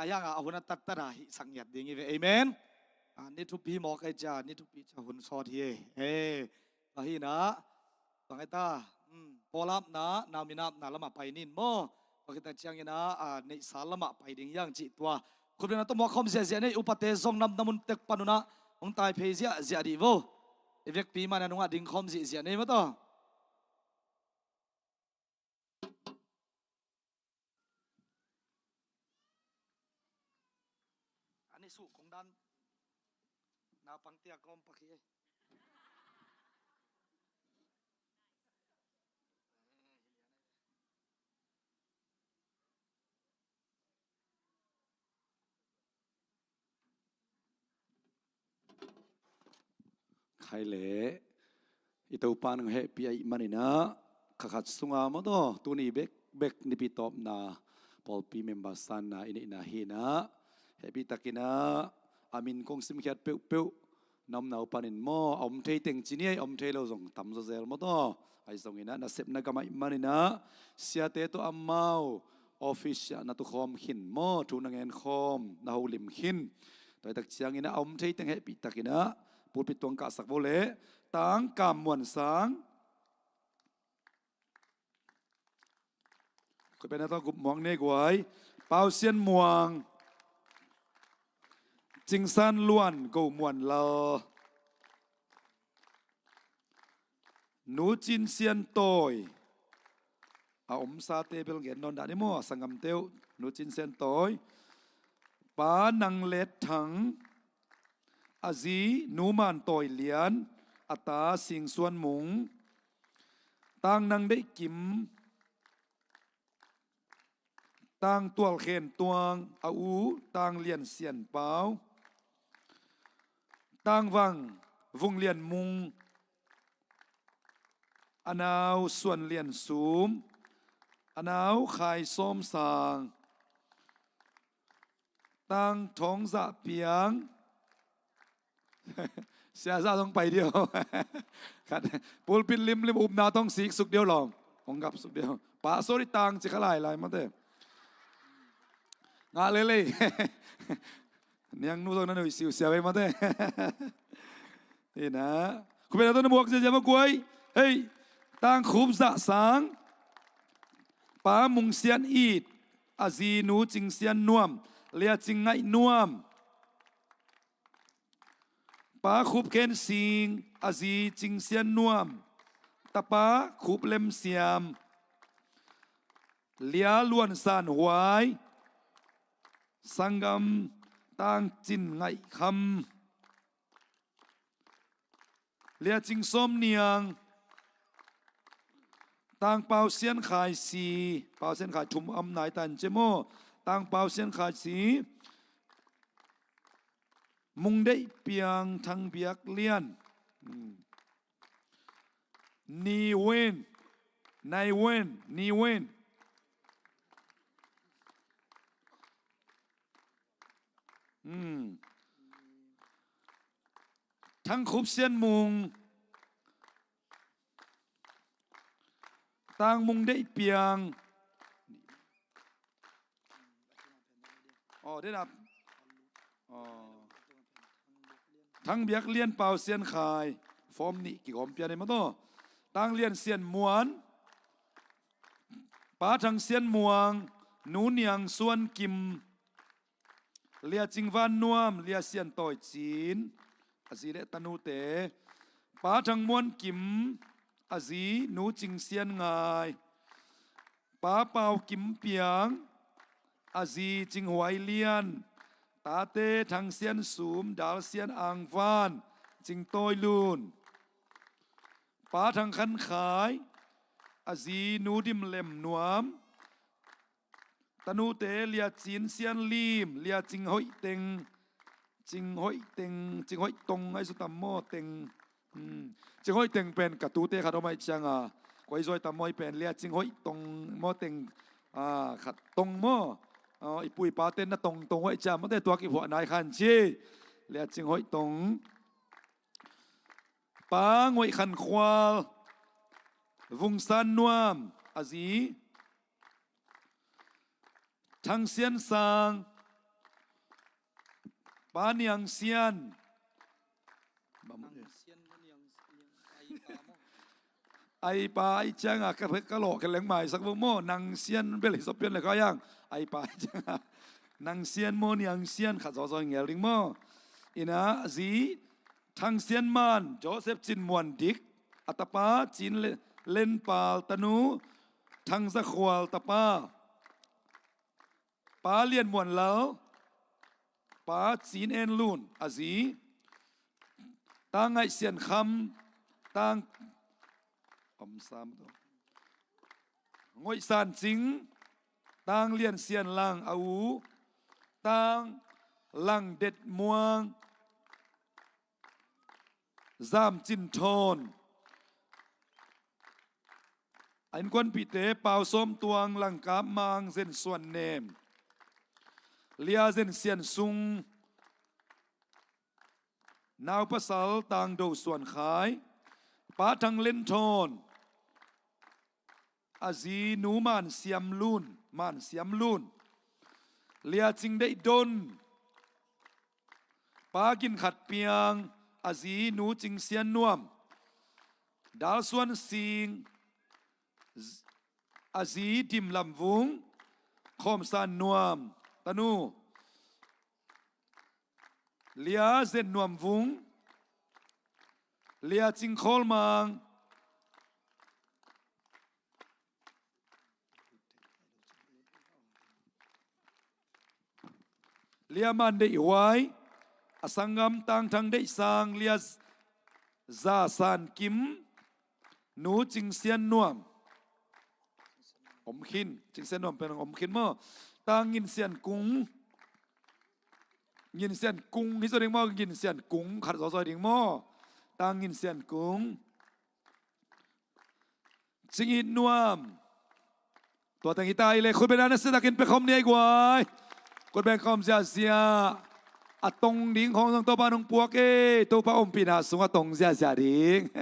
a hiang a, a hun a tattat a hihsak ngiat ding hi ve. Amen. A, ni thupi mawk ei cia, ni thupi cia hun sawt hi ei. Ei, tua hi in ah, bang ei ta, um, pawlapna, nauminapna lamah pai nin maw. Tua khit tak ciangin ah, a, neihsa lamah pai ding hiang cih tua. Khut benna tawh muak khawm ziahziah nei, upate zong namna mun tek pan un ah hong tai phei ziahziah dih vo. I vekpi man a nungah ding khawm ziahziah nei maw tawh. Ani suh kong dan naupang tia kawm pakhi ei. Khai leh i Topa nang hehpih ahih manin ah, kha khat sunga maw tawh, tuni bekbek Nipi tawpna pawlpi member sanna i neihna hi in ah, hehpih takin ah a min kong simkhiat peuhpeuh na omna uh panin maw, a om thei teng ci ni ei, a om thei lo zong tam zawzel maw tawh. Ahi zongin ah nasepna gam ahih manin ah siate tawh amau office ah na tukhawm khin maw, thu na ngen khawm, na holim khin. Tua hi tak ciangin ah a om thei teng hehpih takin ah pulpit tuang kahsak vo leh, Tang Kam Muan Sang, khut benna tawh gup muang nei guai. Pau Sian Muang, Cing San Luan, Go Muan Lal, Nu Cin Sian Tawi, a omsate bel gen nawn dah ni maw, a sanggamte uh, Nu Cin Sian Tawi, Pa Nang Let Thang, a zi Nu Man Tawi Lian, a ta Sing Suan Mung, Tang Nang Deih Kim, Tang Tual Khen Tuang, a u Tang Lian Sian Pau, Tang Vang Vung Lian Mung, a nau Suan Lian Sum, a nau Khai Sawm Sang, Tang Thawng Zah Piang. Sia Zah zong pai diau. Khat, pulpit limlim upna tawh hong sik suk diau lawm. Hong gap suk diau. Pa, sorry, Tang ci kha lailai mate. Ngah lelei. Niangnu zong na nuih siusiau ei mate. Hi in ah, khut benna tawh na muak ziahziah maw guai. Hei, Tang Khup Zah Sang, Pa Mung Sian It, a zi Nu Cing Sian Nuam, Lia Cing Ngaih Nuam. Pa Khup Khen Sing, a zi Cing Sian Nuam, tapa Khup Lem Siam. Lia Luan San Huai, sanggam Tang Cin Ngaih Kham. Lia Cing Sawm Niang, Tang Pau Sian Khai Si, Pau Sian Khai thum om nai tan ce maw. Tang Pau Sian Khai Si, Mung Deih Piang, Thang Biak Lian. Hmm. Ni Wen, Nai Wen, Ni Wen. Hmm. Thang Khup Sian Mung, Tang Mung Deih Piang. Oh, dia dah. Oh. Thang Biak Lian, Pau Sian Khai. Form nih kigawm pian ei maw taw. Tang Lian Sian Muan, Pa Thang Sian Muang, Nu Niang Suan Kim. Lia Cing Van Nuam, Lia Sian Tawi Cin, a zi le tanute. Pa Thang Muan Kim, a zi Nu Cing Sian Ngai. Pa Pau Kim Piang, a zi Cing Huai Lian. Tate Thang Sian Sum, Dal Sian Ang Van, Cing Tawi Lun. Pa Thang Khan Khai, a zi Nu Dim Lem Nuam. Tanute Lia Cin Sian Lim, Lia Cing Hoih Teng, Cing Hoih Teng, Cing Hoih Tong ahi zua tam maw Teng. Hmm. Cing Hoih Teng pen ka tute khat om ahi cianga, koi zua tam maw i pen Lia Cing Hoih Tong maw Teng, ah, khat Tong maw. Ah, i pu i pate na Tong Tong ahi cianga mawte tua kiphuah nai khan ci. Lia Cing Hoih Tong. Pa Ngoih Khan Khual, Vung San Nuam, a zi Thang Sian Sang, Pa Niang Sian. Ai pa ai cianga ka, ka lawh ka leng maisak vung maw. Nang Sian bel hi sawpian le ka yang. Ai pa ai cianga Nang Sian maw Niang Sian khat zawzaw ngel ding maw. Ina zi Thang Sian Man, Joseph Cin Muan Dik, a tapa Cin Le-, Len Pal, tanu Thang Za Khual, tapa Pa Lian Muan Lal, pa Cin En Lun, a zi Tang Ngaih Sian Kham, Tang Om Sam tu. Ngoih San Cing, Tang Lian Sian Lang, a u Tang Lang Det Muang, Zam Cin Thawn. A innkuanpihte Pau Sawm Tuang, Langkap Mang, Zen Suan Nem, Lia Zen Sian Sung, naupasal Tang Do Suan Khai, Pa Thang Len Thawn, a zi Nu Man Siam Lun, Man Siam Lun, Lia Cing Deih Don, Pa Gin Khat Piang, a zi Nu Cing Sian Nuam, Dal Suan Sing, a zi Dim Lam Vung, Khawm San Nuam, tanu Lia Zen Nuam Vung, Lia Cing Khawl Mang, Lia Man Deih Huai, a sanggam Tang Thang Deih Sang, Lia Za San Kim, Nu Cing Sian Nuam. Om khin, Cing Sian Nuam pen om khin maw. Tang Ngin Sian Kung. Ngin Sian Kung hi zaw ding maw, Ngin Sian Kung khat zawzaw ding maw. Tang Ngin Sian Kung. Cing It Nuam. Tua teng hi ta i le khut beng na siatakin pia khawm ni ei guai. Khut beng khawm ziazia. A tong ding khawng zong Topa nong puak e. Topa ompihna sungah tong ziazia ding.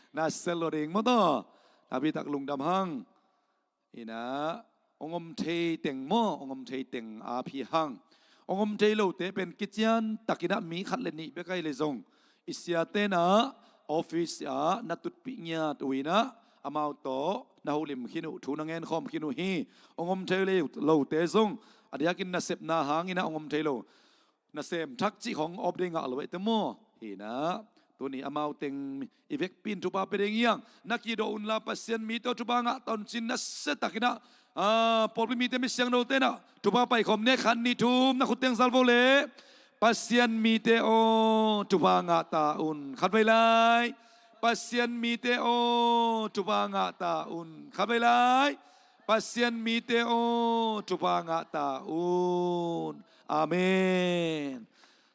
Na sel lo ding maw taw. Na bitak lungdam hang. Ina, ong om thei teng maw, ong om thei teng a phi hang. Ong om thei lote pen kician takinah mi khat le nih bek ahi le zong, i siatenah office ah na tutpih ngiat uh inah amau tawh na holim khin uh, thu na ngen khawm khin uh hi. Ong om thei le lote zong A diakin nasepna hangin ah hong om thei lo. Nasem thak cih khong awp ding ngah lo ahih teh maw. Hi nah, tuni amau teng i vekpi in thupha pia ding hi hang. Na kidawh unla Pasian mite aw thupha ngah ta un ci-in nasia takin ah, ah, pawlpi mite, mi siangthote in ah thupha paikhawm ni, khat, nih, thum, na khut teng zal vo leh. Pasian mite aw thupha ngah ta un. Khatvei lai. Pasian mite aw thupha ngah ta un. Khatvei lai. Pasian mite aw thupha ngah ta un. Amen.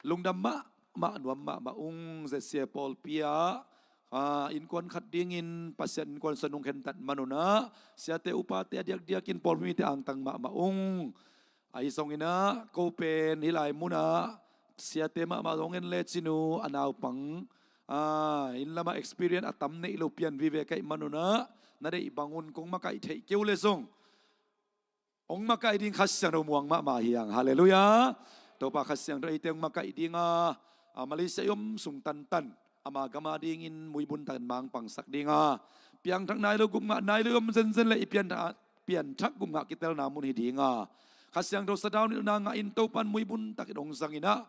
Lungdam mahmah, nuam mahmah ung. Zia sia pawlpi ah, ah, innkuan khat dingin Pasian innkuan sung nung khentat man un ah, siate upate a diakdiakin pawlpi mite angtang mahmah ung. Ahi zongin ah ko pen hih lai munah siate mahmah zong en le cin uh, a naupang, ah, inn lamah experience a tam neih lo pian vive ka hih man un ah, na deih bangun kong makaih theih kei uh leh zong hong makaih ding Kha Siangtho muang mahmah hi hang. Halleluiah. Topa Kha Siangtho eite hong makaih ding a, a, Malaysia i om sung tantan ama gam a dingin muibun takin mangpangsak ding a, piangthak nai lo, gupngah nai lo i om zenzen leh i pianthak, pianthak gupngah kitelna mun hi ding a, Kha Siangtho sathau nilhna ngahin Topa'n muibun takin hong zangin ah,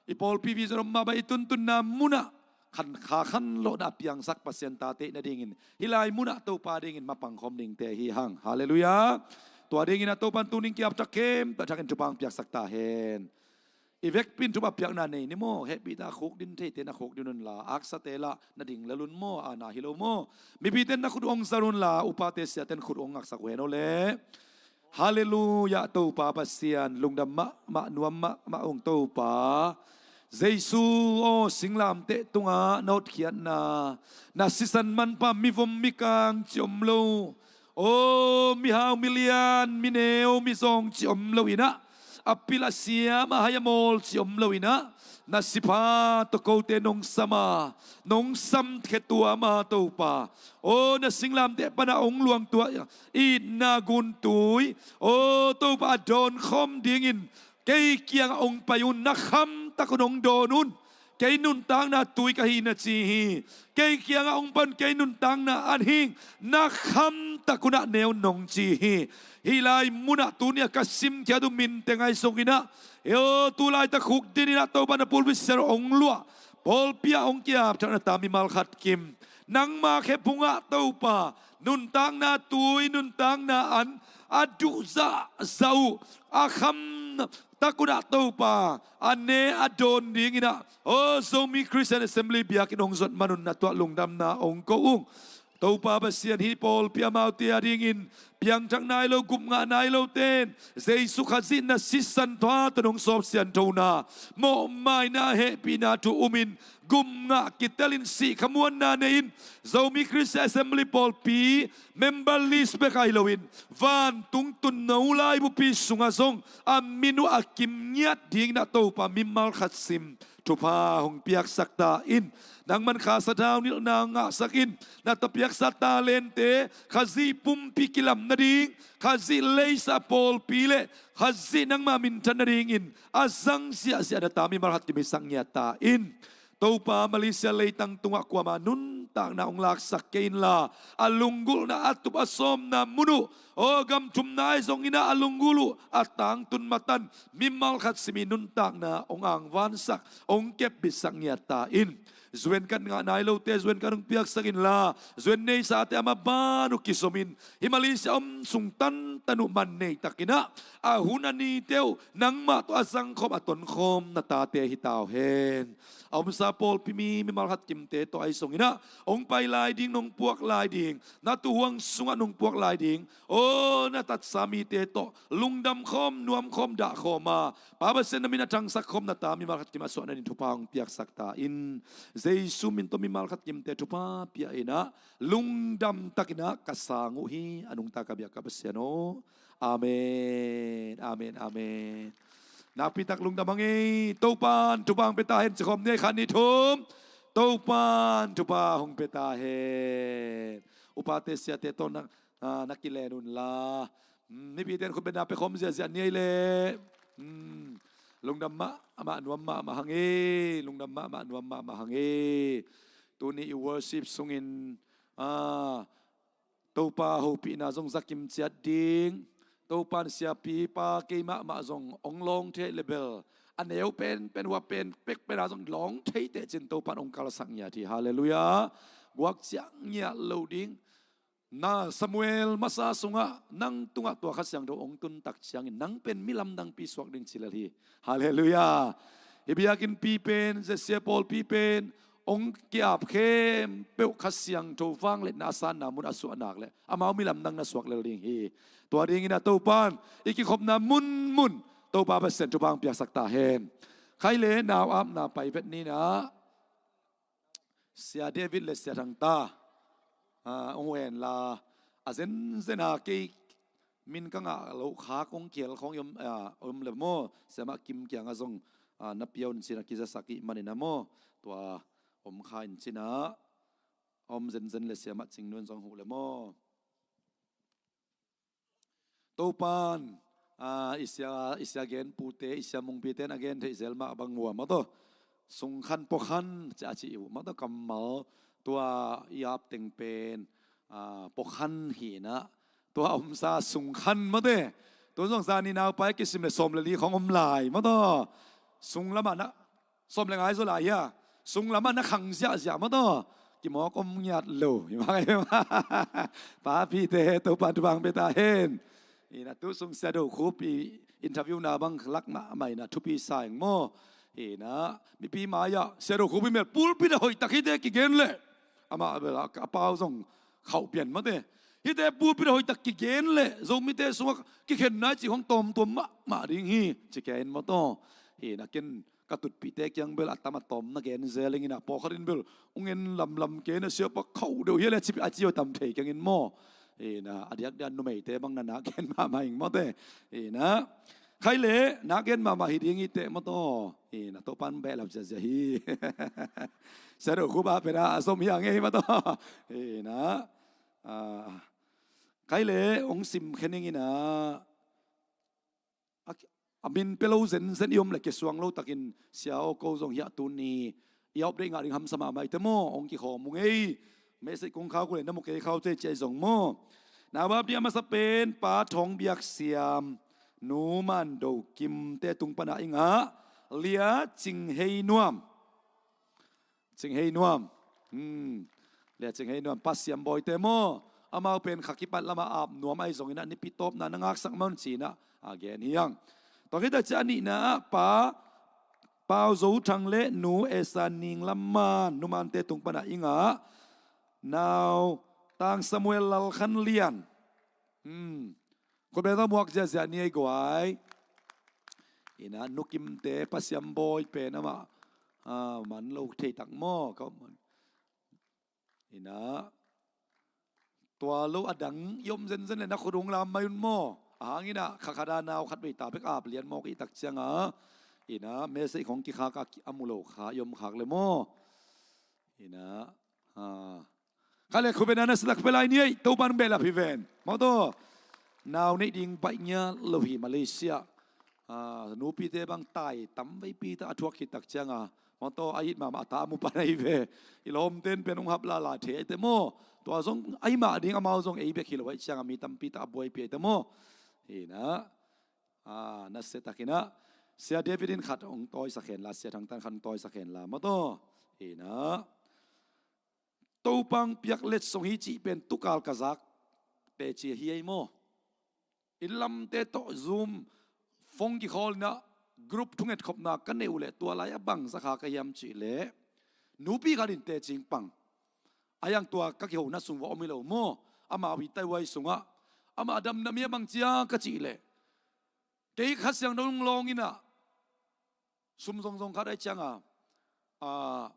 i pawlpi vision om mah bang i tuntunna munah khan kha khan lawhna a piangsak Pasian tate i hih nadingin hih lai munah Topa dingin mapang khawm dingte hi hang. Halleluiah. Tua dingin ah Topa'n tuni in kiapthak khempeuh thakin thupha hong piaksak ta hen. I vekpi in thupha piakna nei ni maw. Hehpihna khukdin theite na khukdin unla, aksate lah na ding lel un maw, a na hi lo maw. Mipite in na khut uh hong zal unla, upate siate in khut uh hong ngaksak uh hen aw leh. Halleluiah, Topa Pasian, lungdam mahmah, nuam mahmah ung Topa. Jesu aw, singlamteh tungah na hotkhiatna, na sisan manpha, mivom mikang ci om lo. Aw, mihau milian, mineu mizawng ci om lo in ah, a pil a siam, a hai a mawl ci om lo in ah, na sipha tawh kote nong sam a, nong samkhia tuam a Topa. Aw, na singlamteh panah hong luangtuah itna guntui, aw Topa, a dawnkhawm dingin kei kiangah hong pai un, na khamtak un hong dawn un. Kei nuntakna tui ka hi na ci hi. Kei kiangah hong pai un, kei nuntakna an hi, na khamtak un ah ne un nong ci hi. Hih lai munah tuni a ka simkhiat uh minteng ahi zongin ah, aw, tu laitak khukdin in ah Topa na pulpit siar hong luah, pawlpi ah hong kiapthak na ta mimal khat kim, nangma khephungah Topa nuntakna tui, nuntakna an a duh zahzah uh, a khamtak un ah Topa a ne a dawn dingin ah, aw, Zomi Christian Assembly biakinn hong zuat man un na tuah lungdamna hong ko ung. Topa Pasian, hih pawlpi amaute a dingin piangthak nai lo, gupngah nai lote in Jesu Khazih na sisan tawh a tawh nong sawp sianthona, mawhmaina, hehpihna thu um in, gupngah kitelin, sihkhamuanna nei in, Zomi Christian Assembly pawlpi member list bek ahi loin vantung tunno laibupi sungah zong a min uh a kim ngiat dingin ah Topa mimal khat sim thupha hong piaksak ta in. Nangman Kha sathau nilhna ngahsak in, na tawh piaksa talente Khazih pumpi kilam nading, Khazih leisa pawlpi leh Khazih nangma minthan nadingin a zang ziahziah na ta mimal khat kim hisak ngiat ta in. Topa, Malaysia leitang tungah kuama nuntakna hong laksak kei inla, a lunggulhna, a tup a sawmna mun uh, aw, gam thumna ahi zongin ah a lunggulh uh a tangtun matan mimal khat sim i nuntakna hong angvansak, hong kepbitsak ngiat ta in. Zuan kan ngah nai lote zuan kan hong piaksak inla, zuan neisate a maban uh kizom in, hih Malaysia om sung tantan uh man nei takin ah, a hun a nite uh nangmah tawh a zangkhawm, a tonkhawm na tate hi ta uh hen. A omsa pawlpi mi mimal khat kimte tawh ahi zongin ah, hong pai lai ding, nong puak lai ding, na tuuhuang sungah nong puak lai ding, aw, na tatsa mite tawh lungdam khawm, nuam khawm, dah khawm a, Pa Pasian, na min a thangsak khawm na ta mimal khat kim a suahna ding thupha hong piaksak ta in. Jesu min tawh mimal khat kimte thupha pia in ah, lungdam takin ah ka sang uh hi, a nungta ka biak ka Pasian aw. Amen, amen, amen. Nakpi tak lungdam hang ei. Topa'n thupha hong pia ta hen ci khawm ni, khat, nih, thum. Topa'n thupha hong pia ta hen. Upate siate tawh na, ah, na kilen unla, hmm, mipite in khutbetna pia khawm ziahziah ni ei leh. Hmm. Lungdam mahmah, nuam mahmah hang ei. Lungdam mahmah, nuam mahmah hang ei. Tuni i worship sungin, ah, Topa hopihna zong za kimciat ding, Topan siapipa keimah mah zong hong lawng thei le bel a neu penpen, hua pen pekpen a zong lawng thei teh cin Topan hong kalsak ngiat hi. Halleluiah. Guak ciah ngiat lo ding. Na Samuel masa sungah nang tungah tua Kha Siangtho hong tun tak ciangin nang pen mi lamdangpi suak ding ci lel hi. Halleluiah. Hih biakinnpi pen, zia sia pawlpi pen hong ki-ap khempeuh Kha Siangtho vangliatna a sanna mun a suah nak leh amau mi lamdang na suak lel ding hi. Tua dingin a Topan i kikhopna munmun Topa Pasian thupha hong piaksak ta hen. Khai le nau apna pai vet ni na. Sia David le Sia Thangta, ah, hong hen la, a zenzen a kei min ka ngah loh khak hong kial khawng i om, ah, om le maw, Sia Mah Kim kiangah zong, ah, na pia un cin a kizasak ih manin a maw, tua om kha in cin a, om zenzen le Sia Mah Cing Nuan zong huh le maw. Topan, ah, i sia, i sia genpute, i sia mungpite na gen theih zel mah bang uh a maw taw. Sungkhan puakhan ci a ci uh maw taw, kammal tua i ap teng pen, ah, puakhan hi na. Tua omsa sungkhan maw te. Tua zong zani naupai kisim le sawm le li khawng om lai maw taw. Sung lamah na sawm le ngai zaw lai hia. Sung lamah na khang ziahziah maw taw. Kimawk om ngiat lo. Papite, Topan thupha hong pia ta hen. Ina tu sung Sia Do Khup i interview na bang lak mahmah ina thupi sa ing maw. Ina mipi mai-ah Sia Do Khup i mel pulpit a hoihtak hite kigen leh. Amah bel a pau zong khauh pian maw te. Hite pulpit a hoihtak kigen leh Zomite sungah kikhenna i cih khawng tawmtuam mahmah ding hi. Ci kei in maw taw. Ina ken ka tutpihte kiang bel a tam a tawm na gen zel ing ina, pawlkhat in bel hong en lamlam kei na, siapa khauh deuh hi a le a ci, a ci uh tam thei keng in maw. Ina a diakdiak numeite bang na nak gen mahmah ing maw te. Ina khai le nak gen mahmah hi ding hi teh maw taw. Ina Topan behlap ziazia hi. Sia Do Khup a pen a zom hi a ngei maw taw. Ina, ah, khai le hong sim khen ing ina. A, a min pia lo zenzen i om le kisuang lo takin Sia aw ko zong hiah tuni i update ngah ding hamsa mahmah i te maw, hong kikhawm ung ei. Message kong khak uh le na mu kei khau cei ciai zong maw. Nau a bia masa pen Pa Thawng Biak Siam, Nu Man Do Kim te tung pana i ngah Lia Cing Hei Nuam. Cing Hei Nuam. Hmm. Lia Cing Hei Nuam, Pa Siam Bawi te maw. Amau pen kha kipat lamah ap nuam ahi zongin a nipi tawpna na ngaksak mah un ci-in a gen hi hang. Tua khit a ci a nihna ah Pa Pau Zo Thang le Nu Esa Ning Lam Man, Nu Man te tung pana i ngah Nau Tang Samuel Lal Khan Lian. Hmm. Khutbeng tawh muak ziahziah ni ei guai. Ina Nu Kimte, Pa Siam Bawi pen amah, ah, man lo thei tak maw. Ka man. Ina tua lo a dang i om zenzen le na khut hong lam mai un maw. A hang ina khakhada nau khat vei ta bek ap lian mawk i tak cianga. Ina message khawng kikhak a mu lo kha i om khak le maw. Ina, ah, kha le khubena na sitak pia lai ni ei, Topan behlap hi ven. Maw taw. Nau neih ding baih ngiat lo hi Malaysia. Ah, nupite bang tai tam veipi ta a thuak khit tak cianga. Maw taw, a it mahmah a ta a mu pan ahi ve. I lawmten pen hong hap lala thei ahi te maw. Tua zong ahi mah ding, amau zong ei bek hi lo ahi cianga mi tampi ta a buaipi ahi te maw. Ina, ah, na se takin a Sia David in khat hong tawisak hen la, Sia Thangtan khat hong tawisak hen la maw taw. Ina Topa hong piak letsong hi cih pen tukal ka zak teci hi ei maw. Inn lamte tawh Zoom phone kikhawl ina group thunget khopna ka neih uh leh tua lai a bangzah kha ka hiam cih leh nupi khat in teci hong pang. A hiang tua ka kihona sung va om hi lo maw. Amau hi Taiwan sungah amah damdam hi a bang cia ka cih leh kei Kha Siangtho hong lawng ina sum zongzong khat ahi cianga, ah,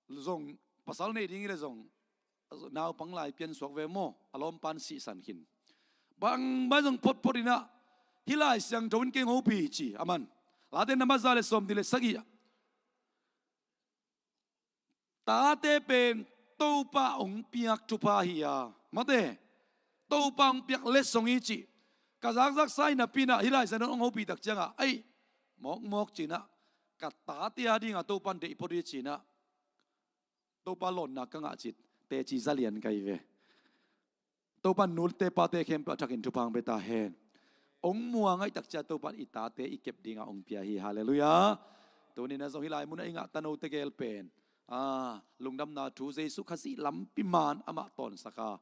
zong pasal nei ding hi le zong naupang lai piansuak ve maw, a lawmpan sihsan khin. Bangmah zong photphot ina hih Lai Siangtho in kei hong hopih hi ci a man. Late na maza le sawm di le sagih ah tate pen Topa hong piak thupha hi a, mate, Topa hong piak letsong hi cih ka zakzaksa hi napi ina hih Lai Siangtho in hong hopih tak cianga, ai, mawkmawk ci ina ka tate a dinga Topa in deih phot hi ci ina Topa lawnna ka ngah cih teci za lian ka hi ve. Topa nute pate khempeuh a thakin thupha hong pia ta hen. Hong muang ahih tak ciang Topa i tate i kep dinga hong pia hi. Halleluiah. Tuni-in ah zong hih lai munah i ngah tanote gel pen, ah, lungdamna thu Jesu Khazih lampi man amah tawnsaka,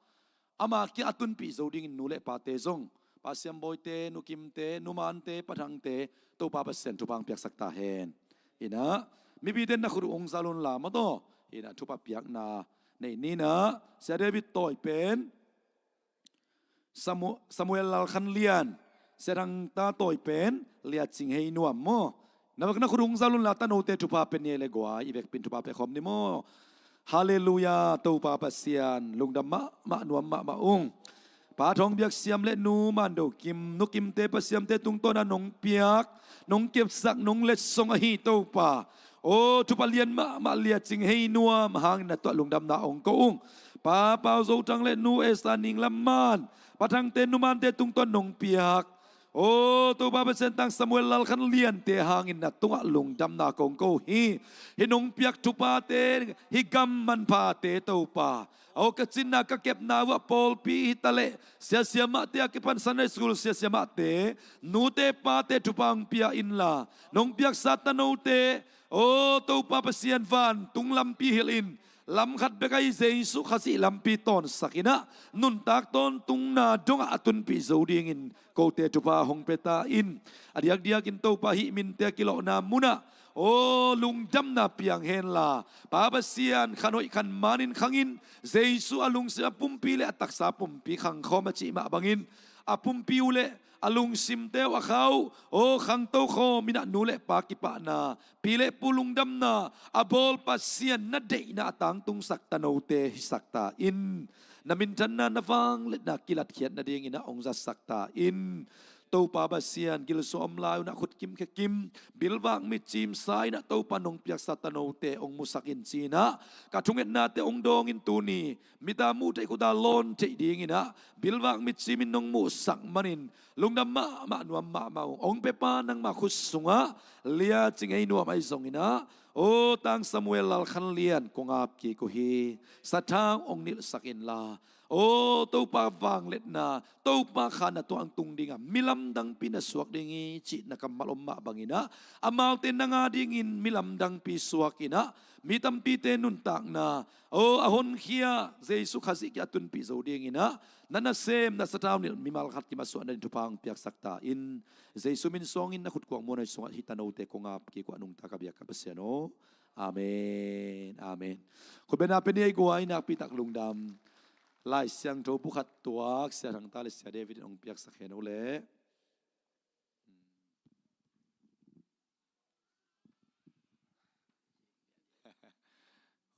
ama kiang a tunpih zo dingin nu le pate zong, Pa Siam Bawite, Nu Kimte, Nu Mante, Pa Thangte, Topa Pasian thupha hong piaksak ta hen. Inah, mipite na khut uh hong zal unla maw taw. Inah thupha piakna nei ni. Inah Sia David Tawi pen Samu-, Samuel Lal Khan Lian, Sia Thang Ta Tawi pen Lia Cing Hei Nuam maw. Na vak na khut uh hong zal unla tanote thupha pia ni ei le guai, i vekpi-in thupha pia khawm ni maw. Halleluiah, Topa Pasian lungdam mahmah, nuam mahmah ung. Pa Thawng Biak Siam le Nu Man Do Kim, Nu Kimte, Pa Siamte tungtawna nong piak, nong kepsak, nong letsong ahi Topa. Aw, thupha lian mahmah Lia Cing Hei Nuam hangin na tuah lungdamna hong ko ung. Pa Pau Zo Thang le Nu Esa Ning Lam Man, Pa Thangte, Nu Mante tungtawn nong piak, aw, Topa Pasian, Tang Samuel Lal Khan Liante hangin na tungah lungdamna kong ko hi. Hih nong piak thuphate, hih gam manphate Topa, aw, ka cinna ka kepna uh ah pawlpi hi taleh, sia siamahte a kipan Sunday school sia siamahte, nute pate thupha hong pia inla, nong piaksa tanote, aw, Topa Pasian, vantung lampi hilh in, lam khat bek ahi Jesu Khazih lampi tawnsak inah, nuntak tawntungna dongah a tunpih zo dingin kote thupha hong pia ta in. A diakdiakin Topa, hih minte a kilawhna munah, aw, lungdamna piang henla, Pa Pasian, khan hoih khan manin khangin, Jesu a lungsim a pumpi le a taksa pumpi khangkhawm a cih mah bangin, a pumpi uh le a lungsimte uh a kha uh, aw, khangto khawm inah nu le pa kipahna, pi le pu lungdamna a bawl Pasian na deihna a tangtungsak tanote hisak ta in. Na minthanna, na vangliatna kilatkhiat nadingin ah hong zatsak ta in. Topa Pasian, gilsuah om lai unah khut kim khe kim, bilvak mitcim sa inah Topa nong piaksa tanote hong musak in ci-in ah ka thungetnate hong dawngin tuni, mit a muh theih, khut a lawn theih dingin ah bilvak mitcim in nong muhsak manin lungdam mahmah, nuam mahmah ung. Hong piapa nangma khut sungah Lia Cing Hei Nuam ahi zongin ah, aw, Tang Samuel Lal Khan Lian kong ap kik uh hi. Sathau hong nilhsak inla, aw, Topa vangliatna, Topa kha na tuah hong tung dinga mi lamdangpi na suak ding hi cih na kammal om mah bangin ah, amaute nang a dingin mi lamdangpi suak inah, mi tampite nuntakna, aw, a honkhia Jesu Khazih kiang a tunpih zo dingin ah, na nasem, na sathau nilh mimal khat kim a suah nading thupha hong piaksak ta in. Jesu min suangin na khut kuang muanhuai sungah hih tanote kong ap kik uh a, nungta ka biak ka Pasian aw. Amen. Amen. Khutbetna pia ni ei guai, nakpi tak lungdam. Lai Siangtho bu khat tuak Sia Thang Ta le Sia David in hong piaksak hen uh leh.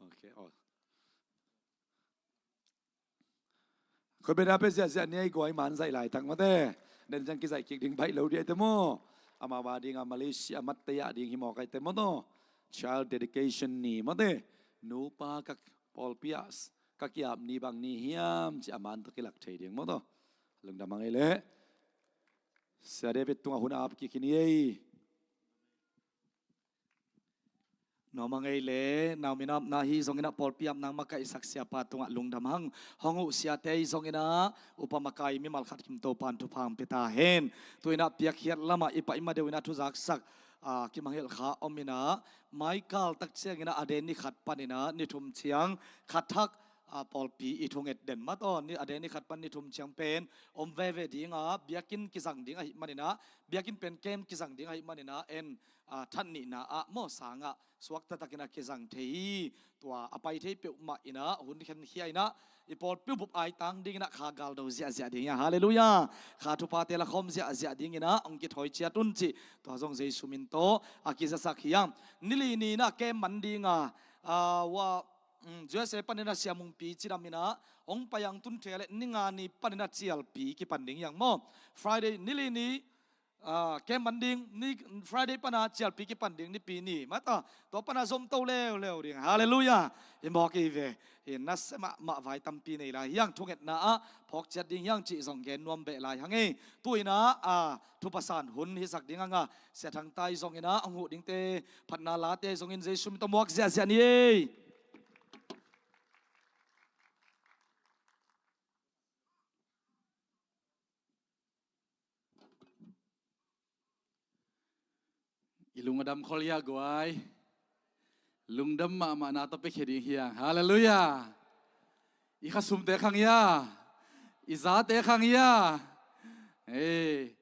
Okay, aw. Khutbetna pia ziahziah ni ei guai, man zaih laitak mate. Den ciang kizaih kik ding baih lo ding ahite maw. Amau a dinga Malaysia matte ah ding hi mawk ahite maw taw. Child dedication ni mate. Nupa ka pawlpi ah ka ki-ap ni bang ni hiam ci a man tawh kilak thei ding maw taw. Lungdam hang ei leh. Sia David tungah hun ap kik hi ni ei. Nuam hang ei leh, nau min apna hi zongin ah pawlpi apna makaihsak siapa tungah lungdam hang. Hong uh siate hi zongin ah upa makai mimal khat kim Topa'n thupha hong pia ta hen. Tu-in ah piakkhiat lamah i pai ma deuh in ah thuzaksak, ah, kimangngilh kha om in ah, mai kal tak ciangin ah a den ni khat panin ah ni thum ciang khat thak, a, pawlpi i thunget den mataw, ni, a den ni khat pan ni thum ciang pen om veve ding a, biakinn kizang ding ahih manin ah, biakinn pen camp kizang ding ahih manin ah, en, a, that nihna ah maw sangah suak taktakin a kizang thei hi. Tua a pai thei peuhmah in ah hun khenkhia in ah i pawlpi bup aitang dingin ah kha galdo ziahziah ding hi a, halleluiah. Kha thuphate lakhawm ziahziah dingin ah hong kithawi ciat un cih tua zong Jesu min tawh a kizasak hi a. Ni li ni in ah camp man ding a, a, ua, um, U S A panin ah Sia Mungpi cidam in ah hong pai ang, tun thei leh ni nga ni panin ah cialpi kipan ding hi ang maw. Friday ni li ni, ah, camp man ding, ni Friday pan ah cialpi kipan ding, Nipi ni mataw. Tua pan ah zomto leuleu ding, halleluiah. I mawk i ve. Hi, nasia mahmah vai tampi nei lai hi ang, thungetna ah phawk ciat ding hi ang cih zong gen nuam beh lai hang ei. Tu-in ah, ah, thupha san hun hisak ding hang a, Sia Thang Tai zongin ah hong huh dingte, phatna late zongin Jesu min tawh muak ziahziah ni ei. Lung a dam khol hia guai. Lungdam mahmahna tawh piakhia ding hiang. Halleluiah. I khasumte khang hia? I zate khang hia? Ei,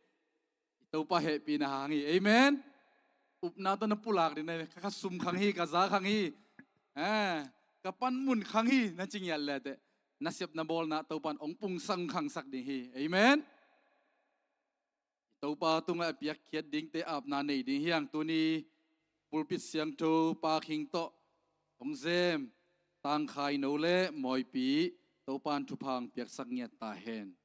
i Topa hehpihna hang hi. Amen. Upna tawh na pulak ding na, ka khasum khang hi, ka za khang hi, eh, ka panmun khang hi na ci ngiat leteh, na sepna bawlna Topa in hong pungsan khangsak ding hi. Amen. I Topa tungah a piakkhiat dingte apna nei ding hiang. Tuni pulpit siangtho Pa Khing tawh hong zem Tang Khai No le Mawipi, Topa in thupha hong piaksak ngiat ta hen.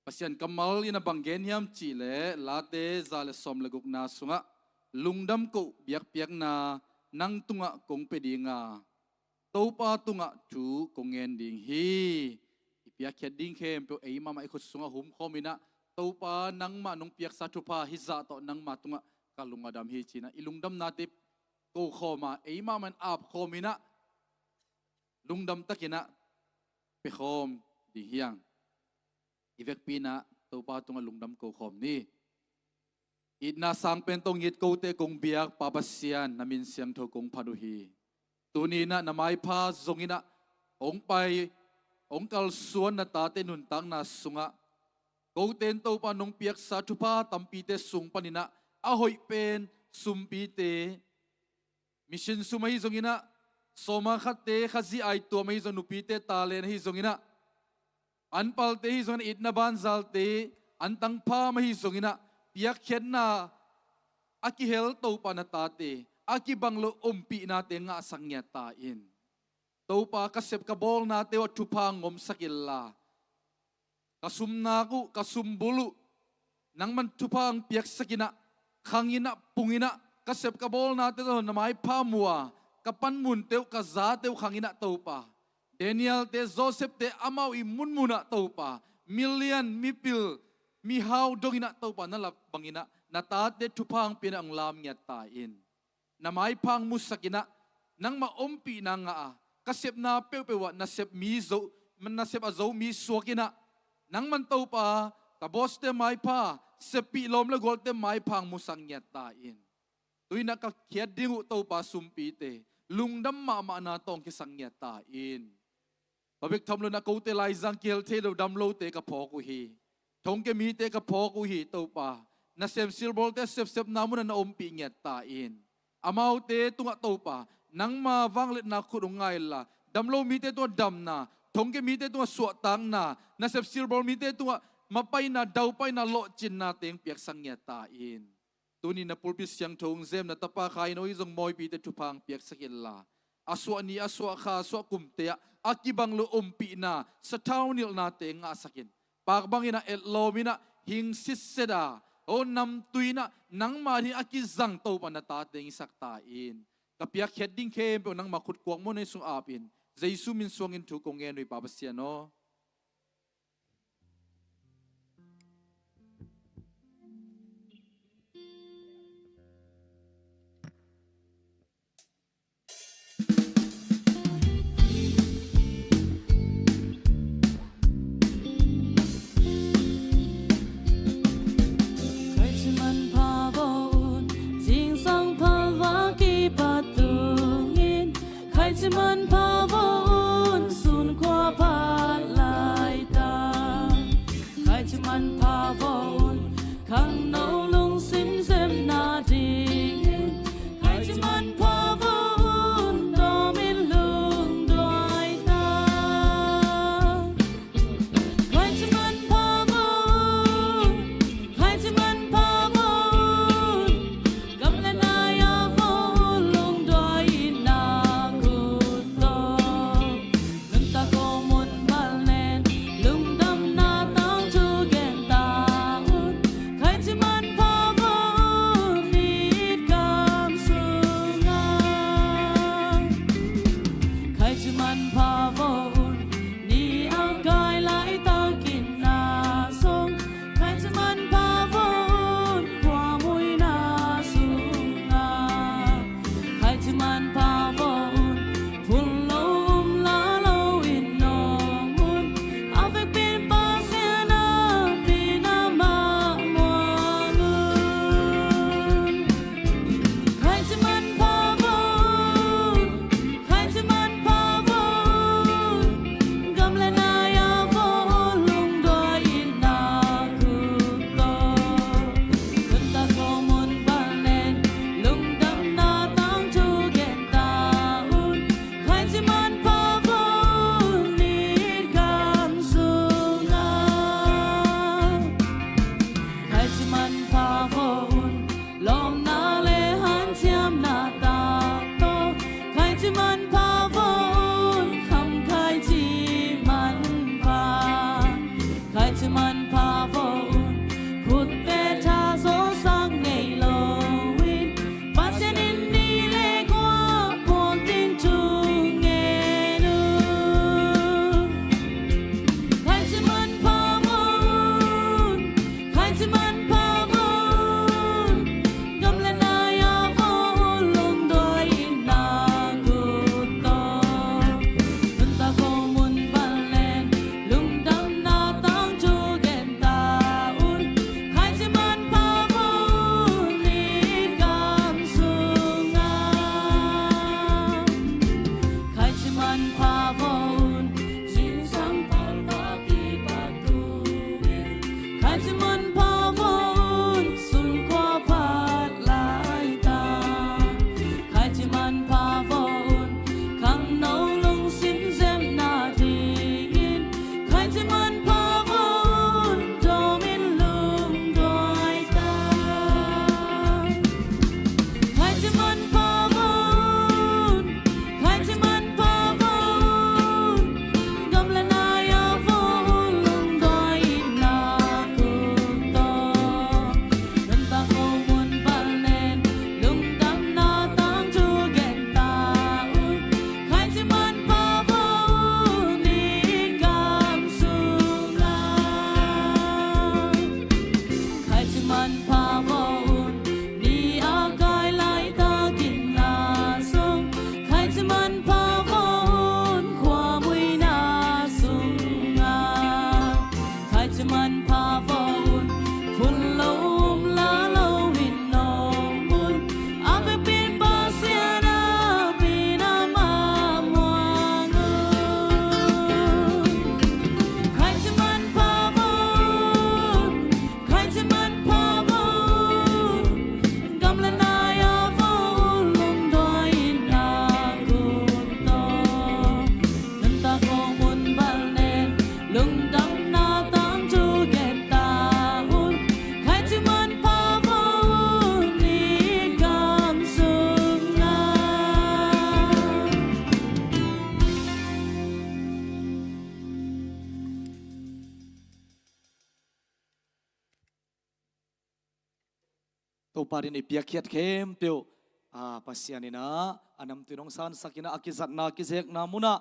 Pasian kammal in a bang gen hiam cihleh, Late za le sawm le gukna sungah, lungdam koh biakpiakna nang tungah kong pia dinga, Topa tungah thu kong ngen ding hi. I piakkhiat ding khempeuh ei mahmah i khut sungah humkhawm inah, Topa nangmah nong piaksa thupha hizah tawh nangmah tungah ka lung a dam hi cinah, i lungdamnate kokhawm a, ei mahmah in apkhawm inah, lungdam takinah piakhawm ding hiang. I vekpi inah Topa tungah lungdam kokhawm ni. Itna sang pen tawh ngit kote kong biak Pa Pasian, na min siangtho kong phat uh hi. Tuni inah na maipha zong inah hong pai, hong kalsuan na tate nuntakna sungah, kote in Topa nong piaksa thupha tampite sung paninah a hoih pen sumpite, mission sum ahi zonginah, sawma khatte, Khazih aituam ahi zong, nupite talent ahi zonginah, anpalte ahi zonginah, itna banzalte, antang pham ahi zonginah, piakkhiatna a kihel Topa na tate a kibang lo ompihnate ngahsak ngiat ta in. Topa, ka sep ka bawlnate uh ah thupha ngomsak inla, ka sumnak uh, ka sumbul uh nangman thupha ang piaksak inah, khang inah, pung inah, ka sep ka bawlnate tawh na maipha mu a, ka panmunte uh, ka zate uh khang inah Topa, Daniel-te, Joseph-te amau i munmunah Topa, milian, mipil, mihau dong inah Topa, na lap bang inah na tate thupha ang pia inah ang lam ngiat ta in. Na maipha ang musak inah, nangmah ompihna ngah a, ka sepna peuhpeuh ah nasep mi zo, nasep a zo mi suak inah, nangman Topa, ka boss-te maipha, seppih lawm le gualte maipha ang musak ngiat ta in. Tu inah ka khiat ding uh Topa, sumpite lungdam mahmahna tawh ang khisak ngiat ta in. Pabek tham lo inah kote laizang kihel thei lo damlote ka phawk uh hi. Thongkia mite ka phawk uh hi Topa. Nasem silbawlte sepsepna munah na ompih ngiat ta in. Amaute tungah Topa, nangma vangliatna khut hong ngai inla, damlo mite tungah damna, thongkia mite tungah suahtakna, nasep silbawl mite tungah mapaina, daupaina, lawhcinna teng piaksak ngiat ta in. Tuni na pulpit siangtho hong zem na tapa Khai No ahi zong Mawipite thupha ang piaksak inla, a suah ni, a suah kha, a suah kumte ah a kibang lo ompihna, sathau nilhnate ngahsak in. Pak bang inah, etlawm inah, hing sitset a, o namtui inah, nangma ding a kizang Topa na tate hong hisak ta in. Ka piakkhiat ding khempeuh nangma khut kuak muanna sung ap in. Jesu min suangin thu kong ngen uh hi Pa Pasian aw. Khaici manpha vawh un, zingsang phalva kipat tungin, khaici manpha vawh un, sun khua phat lai ta. Khaici manpha vawh un, khangno lungsim sem nadingin, khaici manpha vawh un, tawmin lungduai ta. Khaici manpha vawh un, khaici manpha vawh un, gam le nai-a vawh un, lungduai in na khut tawh Topa adingin i piakkhiat khempeuh, a, Pasian in ah a namtui in hong sansak in ah, a kizatna, a kizekna munah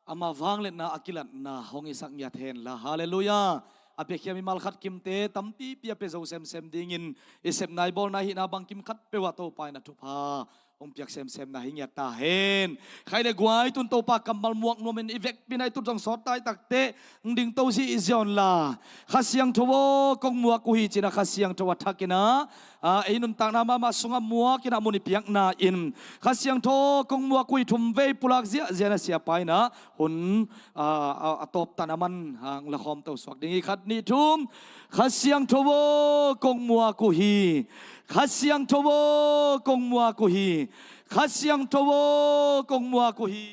ama vangliatna a kilatna hong hisak ngiat hen la. Halleluiah. A piakhia mimal khat kimte tampipi a pia zo semsem dingin i sepna, i bawlna, i hihna bangkim khatpeuh ah Topa in a thupha hong piak semsem na hi ngiat ta hen. Khai le guai, tun Topa kammal muak nuamin i vekpi-in ah i tut zong sawt taitakte hong dingto zihziah un la. Kha Siangtho aw, kong muak uh hi, ci-in ah Kha Siangtho a thak in ah, a, ei nuntakna mahmah sungah muak in ah mun i piakna in, Kha Siangtho kong muak uh hi, thumvei pulak ziahziah in ah siapa in ah hun, a, a, a tawptan a man hang lakhawm to suak ding hi. Khat, nih, thum. Kha Siangtho aw, kong muak uh hi. Kha Siangtho aw, kong muak uh hi. Kha Siangtho aw, kong muak uh hi.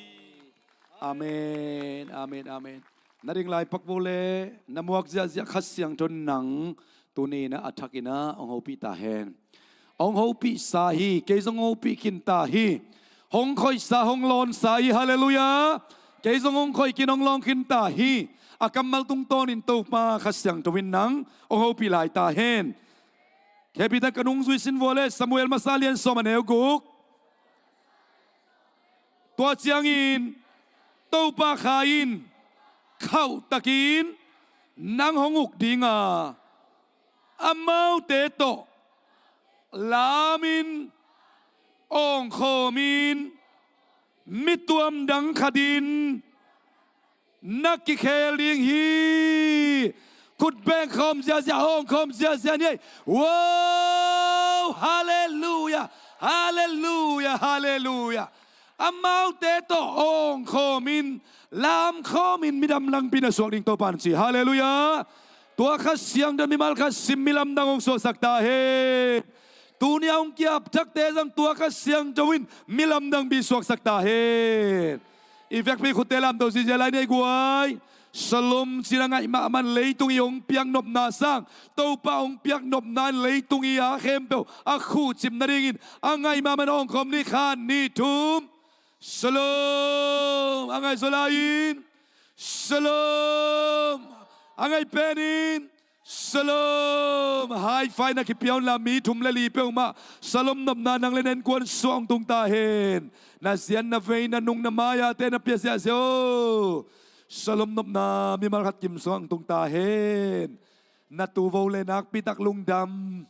Amen, amen, amen. Na ding lai pak vo le, na muak ziahziah Kha Siangtho in nang tuni in ah a thak in ah hong hopih ta hen. Hong hopihsa hi, kei zong hong hopih khin ta hi. Hong khoihsa, hong lawnsa hi, halleluiah. Kei zong hong khoih khin, hong lawng khin ta hi. A kammal tungtawnin Topa Kha Siangtho in nang hong hopih lai ta hen. Khepitak ka nungzui sin vua le, Samuel masa lian sawm, a neu guk. Tua ciangin Topa Kha in khauhtakin nang hong uk ding a, amaute tawh lamin, awngkhawmin, mi tuamdang khatin na kikhel ding hi. Khut bengkhawm ziahziah, hawngkhawm ziahziah ni ei. Wow! Halleluiah! Halleluiah! Halleluiah! Amaute tawh awngkhawmin, lamkhawmin, midam lampi na suak ding Topa in ci. Halleluiah! Tua Kha Siangtho in mimal khat sim, mi lamdang hong suaksak ta hen. Tuni a hong kiap thakte zong tua Kha Siangtho in mi lamdangpi suaksak ta hen. I vekpi khutte lamto zihziah lai ni ei guai. Shalom cih a ngaih mahmah in leitung i hong piak nopna sang, Topa hong piak nopna in leitung i a khempeuh a khuhcip nadingin a ngaih mahmah in awngkhawm ni. Khat, nih, thum. Shalom. A ngaih zaw lai-in. Shalom. A ngaih penin. Shalom. High five na kipia un la, mi thum le li peuhmah Shalom nopna nang le na innkuan sungah hong tung ta hen. Na zian, na vei, na nung, na mai-ate na pia ziahziah o. Shalom nopna mimal khat kim sungah hong tung ta hen. Na tuuvo le nakpitak lungdam.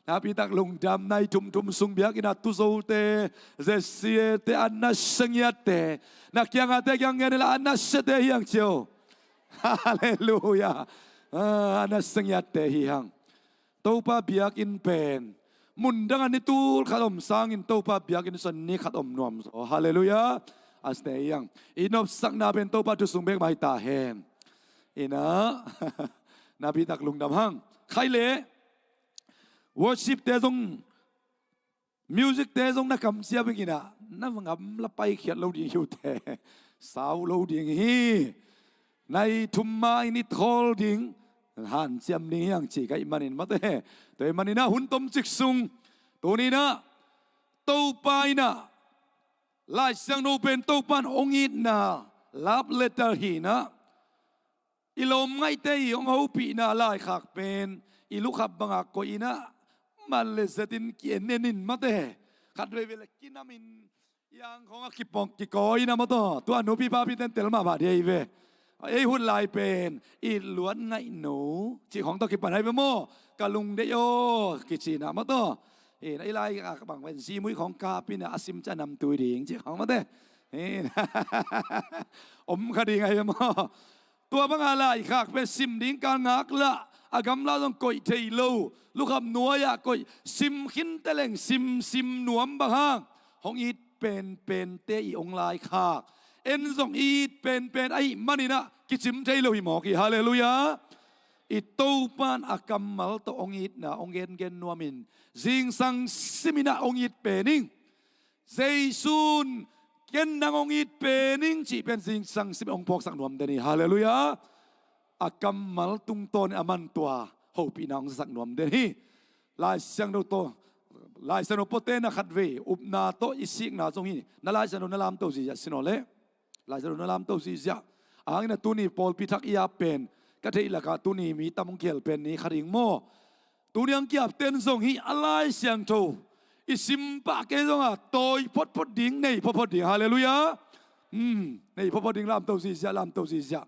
Nakpitak lungdam. Nai thumthum sung biakinn a tuzote, Z C A te, a nasia ngiatte, na kiangahte kiang ngen inla, a nasiate hi hang ci o. Halleluiah. Ah, a nasia ngiatte hi hang. Topa biakinn pen mundang a ni tul khat om sangin Topa biakinn sung ni khat om nuam zaw. Halleluiah. A sia hi hang. I nopsakna pen Topa thu sung bek mah hi ta hen. In ah, nakpitak lungdam hang. Khai le, worship te zong, music te zong na kamciam ing in ah, na gamla paikhiat lo ding hi uh teh. Sau lo ding hi. Nai thum ma-in i thawl ding, hanciam ding hi hang ci ka hih manin mate. Tua hih manin ah hun tomcik sung, tuni in ah Topa in ah, Lai Siangtho pen Topa in hong itna love letter hi in ah, i lawm ngaihte i hong hopihna laikhak pen i lukhap bangah koih in ah, man le zetin ki-en en in mate. Khat veivei le kinamin i ang khawng a kipawk kikawi in ah maw taw. Tua nupi papite in tel mahmah ding hi ve. Ei hun lai pen i luat ngaih no cih khawng tawh kipan hi ve maw. Ka lungdeih aw kici in ah maw taw. I laikhak bang pen zimuih khawng kap in ah, a sim ciang namtui ding cih khawng mate. Om kha ding hi ve maw. Tua banga laikhak pen sim ding kal ngaklah, a gamla zong koih thei lo, lukham nuai-ah koih, sim khin teleng sim, sim nuam bang hang, hong it penpente i hong laikhak, en zong i it penpen ahih manin ah kicim thei lo hi mawk hi. Halleluiah. I Topa in a kammal tawh hong itna hong gengen nuamin, zingsang simin ah hong it pen ing. Jesu in ken nang hong it pen ing cih pen zingsang simin hong phawksak nuam den hi. Halleluiah. A kammal tungtawnin aman tua hopihna hong sak nuam den hi. Lai Siangtho tawh, Lai Siangtho puate na khatvei upna tawh i sikna zong hi. Na Lai Siangtho na lamto zihziah sin aw le. Lai Siangtho na lamto zihziah. Ahang in ah tuni pawlpi thak i ap pen, ka theih lakah tuni mi tam hong kihel pen ni kha ding maw. Tuni ang kiapten zong hih a Lai Siangtho i sim pah kei zongah tawi photphot ding, nei photphot ding. Halleluiah. Hmm, nei photphot ding, lamto zihziah, lamto zihziah.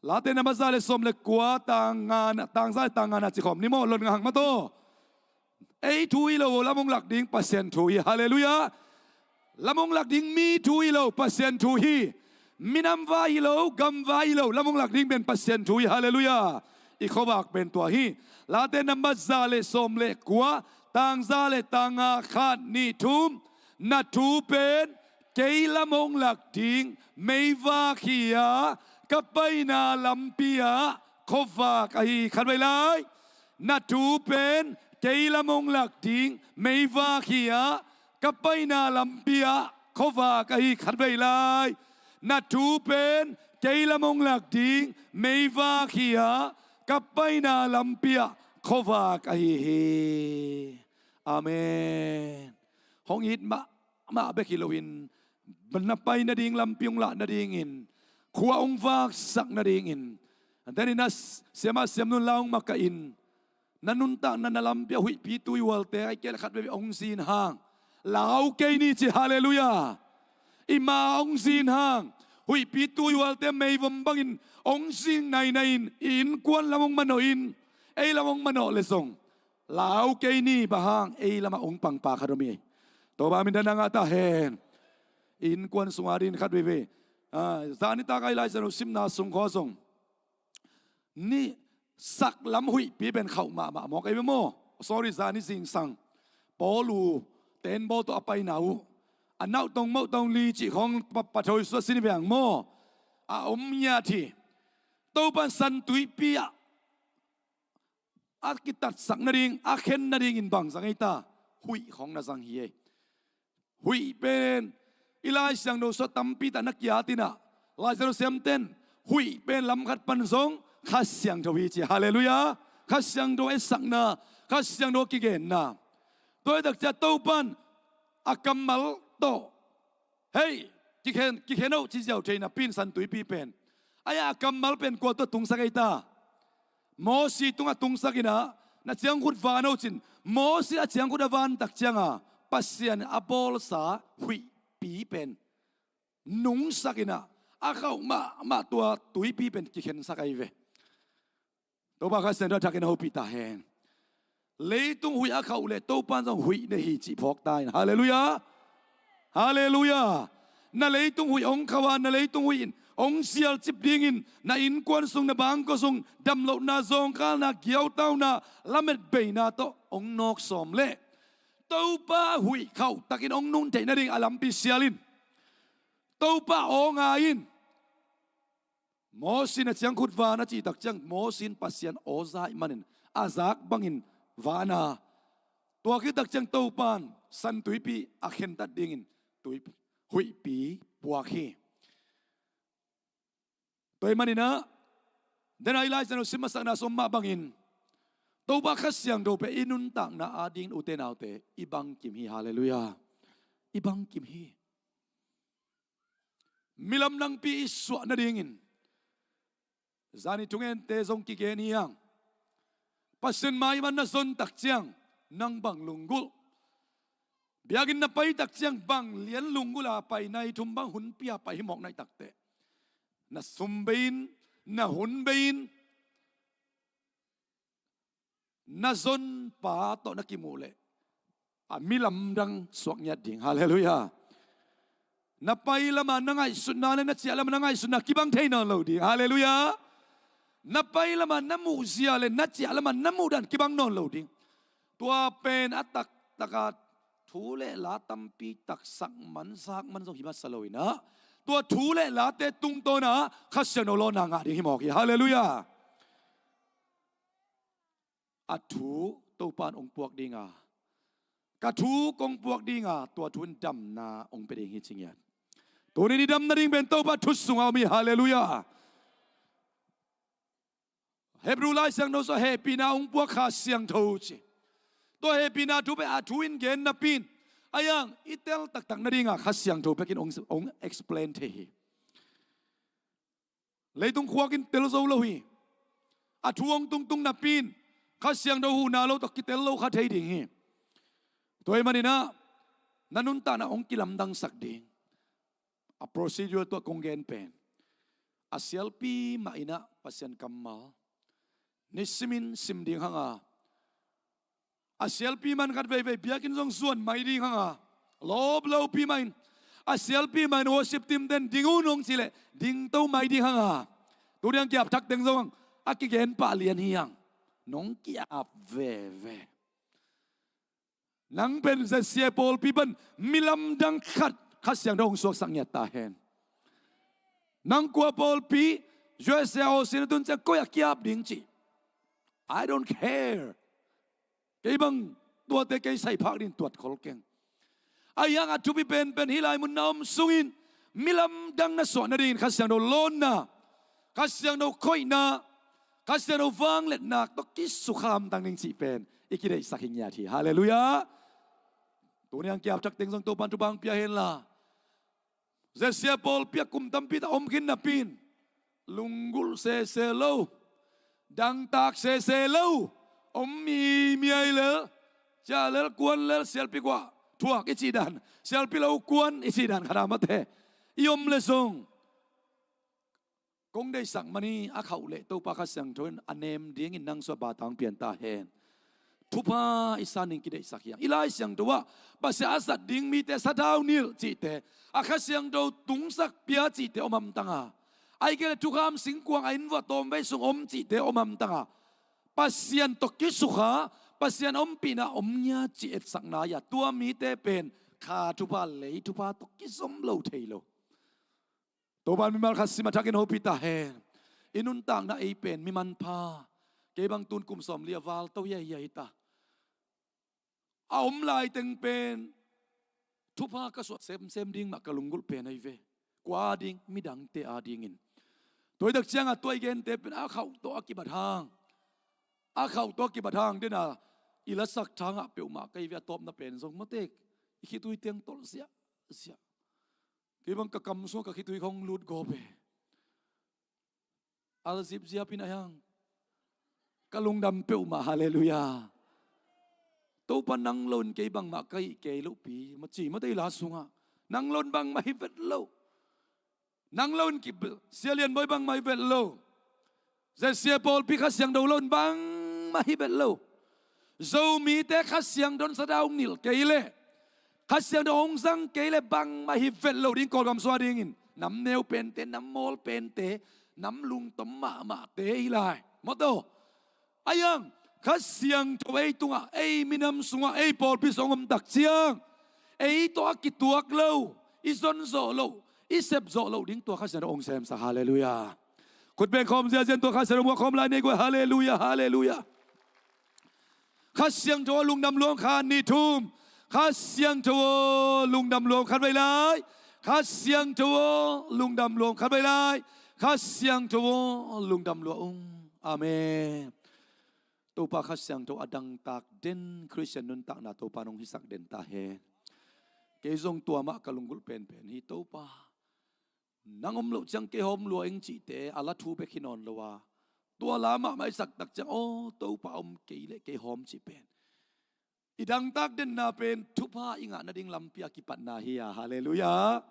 Late na maza le sawm le kua, tang nga na, tang za le tang nga na ci khawm ni maw, lon ngahang mataw. Ei thu hi lo, lam hong lak ding Pasian thu hi. Halleluiah. Lam hong lak ding mi thu hi lo, Pasian thu hi. Minam vai hi lo, gam vai hi lo, lam hong lak ding pen Pasian thu hi. Halleluiah. I khuavak pen tua hi. Late na maza le sawm le kua, tang za le tang nga, khat, nih, thum. Na thu pen kei lam hong lak ding meivak hi a, ka paina lampi ah khuavak ahi khatvei lai. Na thu pen kei lam hong lak ding meivak hi a, ka paina lampi ah khuavak ahi khatvei lai. Na thu pen kei lam hong lak ding meivak hi a, ka paina lampi ah khuavak ahi hi. Amen. Hong it mah mah bek hi loin, na pai nading lampi hong lah nadingin, khua hong vaksak nadingin, antenin na siamah siamnun la hong makahin, na nuntakna na lampi a huihpi tuihualte, ai kei le khatvei hong zin hang, lau kei ni ci. Halleluiah. I ma hong zin hang, huihpi tuihualte meivom bangin hong zing nainai-in, i innkuan lam hong manawhin, ei lam hong manawh le zong, lau kei ni, bang hang, ei lamah hong pangpa khat om hi. Topa min thang ngah ta hen. Innkuan sunga dingin khat veivei, ah, zani tak a i Lai Siangtho simna sung khawng zong, ni sak lam huihpi pen khauh mahmah mawk ei ve maw. Sorry, zani zingsang Paul uh tenbaw tawh a paina uh, a nauhtong mauhtong li cih khawng pa, pathoi suah sin veng maw. A om ngiat hi. Topa in San Tuipi ah a kitatsak nading, a khen nadingin bang zang ei ta? Huih khawng na zang hi ei. Huih pen i Lai Siangtho sung tampi tak na kiat in ah, Lai Siangtho siamten huih pen lam khat pan zong Kha Siangtho hi ci. Halleluiah. Kha Siangtho etsakna, Kha Siangtho kigenna. Tua hi tak ciang Topa in a kammal tawh, hei, kikhen, kikhen oh ci ziau thei napi in San Tuipi pen, ai a kammal pen kua tawh tungsak ei ta? Mosi tungah tungsak in ah, na ciangkhut van oh cin, Mosi a ciangkhut a van tak ciang a, Pasian a bawlsa huihpi pen nungsak in ah, a khauh mahmah tua tuipi pen kikhensak ahi ve. Topa Kha Siangtho a thakin a hopih ta hen. Leitung huih a khauh leh Topa in zong huih na hi cih phawk ta in. Halleluiah. Halleluiah. Na leitung huih hong khauh a, na leitung huih in hong sialcip dingin, na innkuan sung, na bangkua sung damlohna, zawngkhalna, giautauna, lametbeina tawh hong nawk sawm leh, Topa huih khauh takin hong nung theih nading a lampi sial in. Topa aw ngai in. Mosi in a ciangkhut van a cih tak ciang, Mosi in Pasian aw za ahih manin a zak bangin van a, tua khit tak ciang Topa in San Tuipi a khentat dingin tui, huihpi puak hi. Tua ahih manin ah, den a i Lai Siangtho sim masakna sung mah bangin, Topa Kha Siangtho pen i nuntakna adingin, ute naute, i bangkim hi. Halleluiah. I bangkim hi. Milam nangpi i suah nadingin zani thungente zong kigen hi hang. Pasian mai-ah na zon tak ciang nang bang lunggulh? Biakinn na pai tak ciang bang lian lunggulh a pai, nai thum bang hun pia pai hi mawk na hih takteh, na sum bei-in, na hun bei-in, na zonpa tawh na kimuh leh, a, mi lamdang suak ngiat ding. Halleluiah. Na pai lamah na ngaihsutna le na ciah lamah na ngaihsutna kibang thei nawn lo ding. Halleluiah. Na pai lamah na muhzia le na ciah lamah na muhdan kibang nawn lo ding. Tua pen a taktak a thu le la tampi tak sak man, zak man zong hi masa lo in ah, tua thu le late tungtawn ah Kha Siangtho lawnna ngah ding hi mawk hi. Halleluiah. A thu Topa in hong puak ding a, ka thu kong puak ding a, tua thu in damna hong pia ding hi ci ngiat. Tuni-in i dam nading pen Topa thu sungah om hi. Halleluiah. Hebru Lai Siangtho sungah hehpihna hong puak Kha Siangtho ci. Tua hehpihna thu pen a thu in gen napi in, a iang i tel taktak nading a Kha Siangtho bekin hong, hong explain thei hi. Leitung khuak in tel zo lo hi. A thu hong tungtung napi in, Kha Siangtho huhna lo tawh kitel lo kha thei ding hi. Tua ahih manin ah na nuntakna hong kilamdangsak ding a procedure tua kong gen pen, a sialpi mah in ah Pasian kammal nisimin sim ding hang a, a sialpi man khat veivei biakinn zong zuan mai ding hang a, lawp lopi mah in, a sialpi mah in worship team ten ding un hong cih leh dingto mai ding hang a, tuni a kiap thak teng zong a kigen pah lian hi hang, nong kiap veve. Nang pen ZCA pawlpi pan mi lamdang khat Kha Siangtho hong suaksak ngiat ta hen. Nang kua pawlpi, USA Aussie na tun ciang koi a kiap ding cih, I don't care. Kei bang tuate kei sai phak ding tuat khol keng. Ahi hang a thupi penpen hih lai mun na om sungin mi lamdang na suah nadingin Kha Siangtho lawnna, Kha Siangtho khoihna, Kha Siangtho vangliatna tawh kisukha hamtang ding cih pen i kideihsak hi ngiat hi. Halleluiah. Tuni a kiap thak teng zong Topa'n thupha hong pia hen la, ZCA pawlpi ah kum tampi tak om khin napi in lunggulh sese lo, dangtak sese lo om mi, mi ahi lel, ciah lel, kuan lel, sialpi kua thuak i cih dan, sialpi lo kuan i cih dan khat a mate i om leh zong, kong deihsak man hi, a khauh leh Topa Kha Siangtho in a nem dingin nang sung ah batang pian ta hen. Thupha i san ding kideihsak hi hang. I Lai Siangtho ah Pasian a sat ding mite sathau nilh cihte, a Kha Siangtho tungsak pia cihte om hamtang a, ahih kei leh thukham singkuang a inn vuah tawmvei sung om cihte om hamtang a, Pasian tawh kisukha, Pasian ompihna om ngiat cih etsakna hi a, tua mite pen kha thupha, lei thupha tawh kizom lo thei lo. Topa'n mimal khat sim a thakin hopih ta hen. I nuntakna ei pen mi manpha, kei bang tun kum sawmli a val to hiaihiai hi ta. A om lai teng pen thupha ka suah semsem ding mah ka lunggulh pen ahi ve. Kua a ding? Midangte a dingin. Tua hi tak ciangah tua i gente pen a khauh tawh a kibat hang, a khauh tawh a kibat hang den a i lasak thangah peuhmah ka hi ve. A tawpna pen zong matek i khitui teng tolh ziahziah. Kei bang ka kam sungah ka khitui khong lut gawp e. Al zipziap in a hiang. Ka lungdam peuhmah, halleluiah. Topa nang lo in kei bangmah ka hih kei lopi, maci matei la sungah nang lo in bangmah hi vet lo. Nang lo in kip-, Sia Lian Bawi bangmah hi vet lo. ZCA pawlpi Kha Siangtho lo in bangmah hi vet lo. Zomite Kha Siangtho in sathau nilh kei leh, Kha Siangtho hong zang kei leh bangmah hi vet lo ding, Kawlgam sung a dingin. Nam neu pente, nam mawl pente, nam lungtom mahmahte hi lai. Maw taw. Ahi hang Kha Siangtho ei tungah, ei minam sungah, ei pawlpi sungah hong om tak ciang, ei tawh a kituak lo, i zon zawh loh, i sep zawh loh ding tua Kha Siangtho hong semsak, halleluiah. Khut beng khawm ziahziah in tua Kha Siangtho muak khawm lai nei guai, halleluiah, halleluiah. Kha Siangtho aw lungdam lua ung, khat nih thum. Kha Siangtho aw lungdam lua ung, khatvei lai. Kha Siangtho aw lungdam lua ung, khatvei lai. Kha Siangtho aw lungdam lua ung. Amen. Topa Kha Siangtho a dangtak den Khristian nuntakna Topa nong hisak den ta hen. Kei zong tua mah ka lunggulh penpen hi, Topa. Nang om loh ciang kei hawm lua ing cihte a la thu bek hi nawn lo a, tua la mahmah i sak tak ciang, aw, Topa om kei leh kei hawm cih pen i dangtak denna pen thupha i ngah nading lampi a kipatna hi a, halleluiah.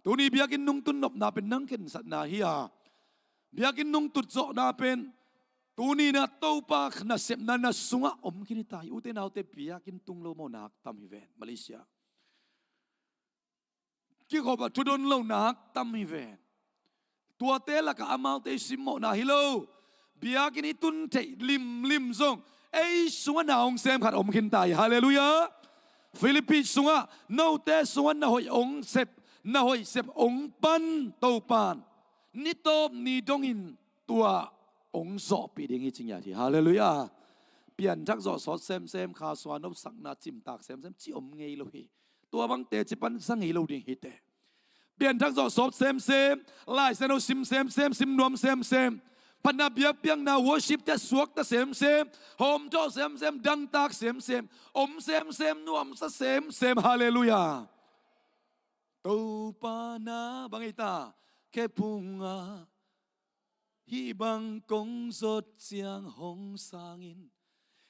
Tuni biakinn nungtun nopna pen nang khensatna hi a, biakinn nungtut zawhna pen tuni na Topa nasepna na sungah om khin hi ta hi. Ute naute, biakinn tung lo mawhna tam hi ven, Malaysia. Kikhop a thudon lo nak tam hi ven. Tuate lakah amaute i simmawhna hi lo. Biakinn i tun theih limlim zong ei sungah na hong sem khat om khin ta hi. Halleluiah. Philippi sungah note sungah na hoih hong sep, na hoih sep hong pan Topa'n ni tawp ni dongin tua hong zawhpih ding hi ci ngiat hi. Halleluiah. Pianthak zawh sawt semsem, kha sua nopsakna cimtak semsem ci om ngei lo hi. Tua bang teci pan za ngei lo ding hi teh. Pianthak zawh sawt semsem, Lai Siangtho sim semsem, sim nuam semsem, phatna biakpiakna worship te suakta semsem, hawmthawh semsem, dangtak semsem, om semsem, nuamsa semsem. Halleluiah. Topa na bang ei ta, khephungah hih bang kong zot ciang hong sangin,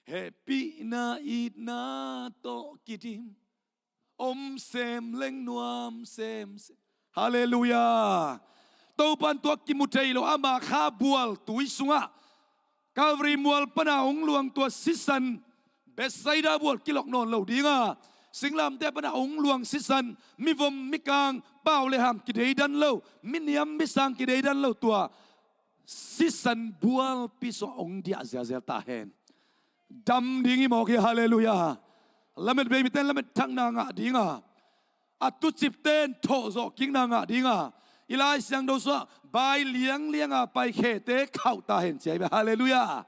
Hehpihna itna tawh kidim, om sem leng nuam semsem. Halleluiah. Topan tua kimu thei lo ama kha bual tui sungah Calvary mual pana hong luang tua sisan, Bethsaida bual kilok nawn lo dinga, singlamteh pana hong luang sisan, mivom mikang, pau le ham kideidan lo, miniam misang kideidan lo tua sisan bualpi sungah hong diah zelzel ta hen. Dam ding hi mawk hi, halleluiah. Lamet bei mite in lamet thakna ngah dinga, a tucipte in thawhzawh kikna ngah dinga, i Lai Siangtho sungah bai lianglianga paikhete khauh ta hen ci ahi ve, halleluiah.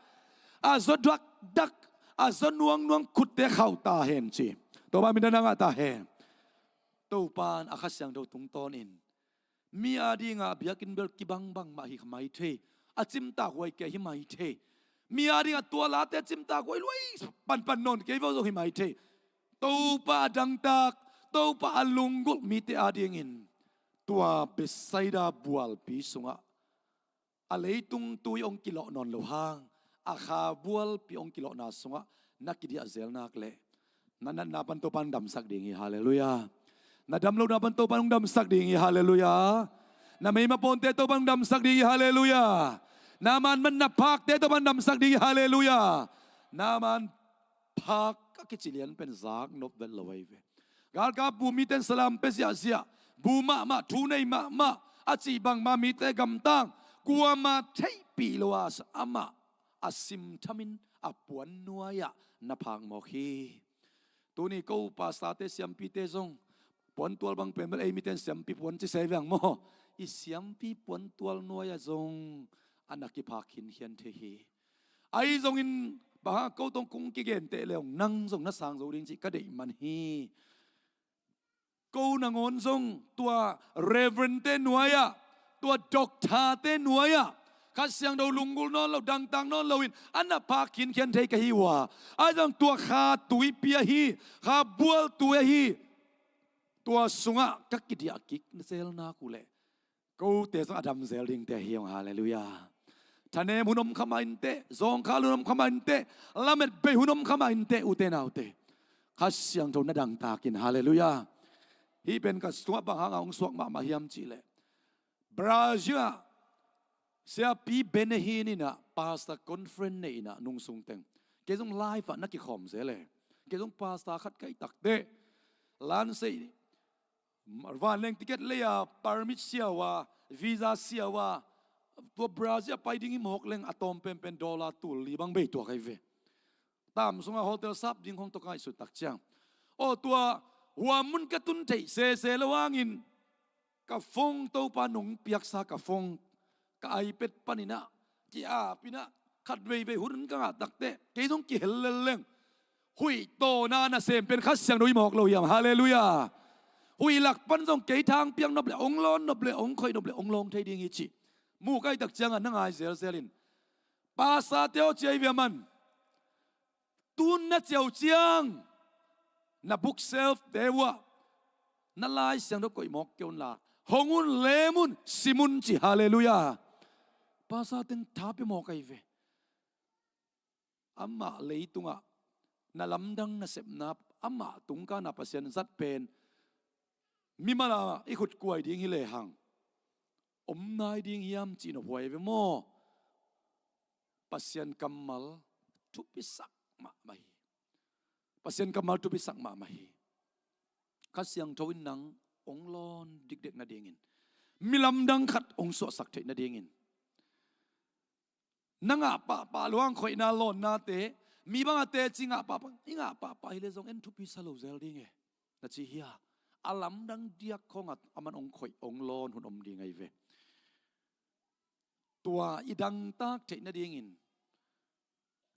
A zaw dakdak, a zaw nuangnuang khutte khauh ta hen ci. Topa minthana ngah ta hen. Topan a Kha Siangtho tungtawnin mi adinga biakinn bel kibangbang mah hi mai thei, a cimtak huai kei hi mai thei. Mi adinga tua late cimtak huai luai panpan nawn kei vo zong hi mai thei. Topa a dangtak, Topa a lunggulh mite adingin tua Bethsaida bualpi sungah a leitung tui hong kilawh nawn lo hang, a kha bualpi hong kilawhna sungah na kidiah zel nak leh, na natna pan Topan damsak ding hi, halleluiah. Na damlohna pan Topan hong damsak ding hi, halleluiah. Na meima pawnte Topan hong damsak ding hi, halleluiah. Na manman na phakte Topan damsak ding hi, halleluiah. Na man phak a kici lian pen zak nop vet lo ahi ve. Galkap bu mite in salam pia ziahziah, bu mahmah, thu nei mahmah, a cih bangmah mite gamtang, kuama theihpih lo a, amah a simthamin a puan nuai-ah na phak mawk hi. Tuni ko pastorte, siampite zong puantual bang pen bel ei mite in siampi puan ci se viang maw? I siampi puantual nuai-ah zong a na kiphak khinkhian thei hi. Ahi zongin bang hang ko tawh kong kigenteh le hong nang zong na sang zo ding cih ka deih man hi. Ko nangawn zong tua Reverend-te nuai-ah, tua doctor-te nuai-ah Kha Siangtho lunggulh nawn lo, dangtak nawn loin a na phak khinkhian thei ka hi uh a, ahi zong tua kha tuipi ahi, kha bual tui ahi, tua sungah ka kidiah kik na zel nak uh leh, kote zong a damzel dingte hi hong, halleluiah. Thanem hun om kha mah inteh, zawngkhal hun om kha mah inteh, lamet bei hun om kha mah inteh, ute naute. Kha Siangtho na dangtakin, halleluiah. Hih pen ka sungah bang hanga hong suak mahmah hiam cihleh, Brazil ah siapi Benehin inah pastor conference nei inah nungsung teng, kei zong live ah na kikhawm zel e. Kei zong pastor khat ka hih takteh lansei vanleng ticket lei-a permit sia uh a, visa sia uh a, tua Brazil a pai ding i mawk leng a tawm penpen dollar tul li bang bei tuak ahi ve. Tam sungah hotel sap ding khong tawh ka ngaihsut tak ciang, aw, tua huam mun ka tun theih sese lo hangin ka phone, Topa nong piaksa ka phone, ka iPad paninah ki-ap inah khat veivei hun ka ngah takteh kei zong kihel lelleng. Huih tawna nasem pen Kha Siangtho i mawk lo hiam? Halleluiah. Huih lak pan zong kei thang piak nop le hong lawn nop le hong khoih nop le hong lawng thei ding hi cih mu ka hih tak ciangah na ngai zelzel in, pastorte aw, ci ahi via man. Tun na ciau ciang na bookshelf-te uh ah na Lai Siangtho koih mawk kei unla, hong un, lem un, sim un, ci, halleluiah. Pastor teng tha pia mawk ahi ve. Amah leitungah na lamdang nasepna, amah tungkana Pasian zat pen mimal a i khut kuai ding hi lehang om nai ding hiam cih nop huai ve maw? Pasian kammal thupisak mahmah hi. Pasian kammal thupisak mahmah hi. Kha Siangtho in nang hong lawn dikdek nadingin, mi lamdang khat hong suahsak theih nadingin, na ngah pahpah luang khoihna lawnnate, mi bang a teci ngah pahpah, i ngah pahpah hileh zong en thupi sa lo zel ding e, na ci hi a. A lamdang diak khawngah aman hong khoih hong lawn hun om ding ahi ve. Tua i dangtak theih nadingin,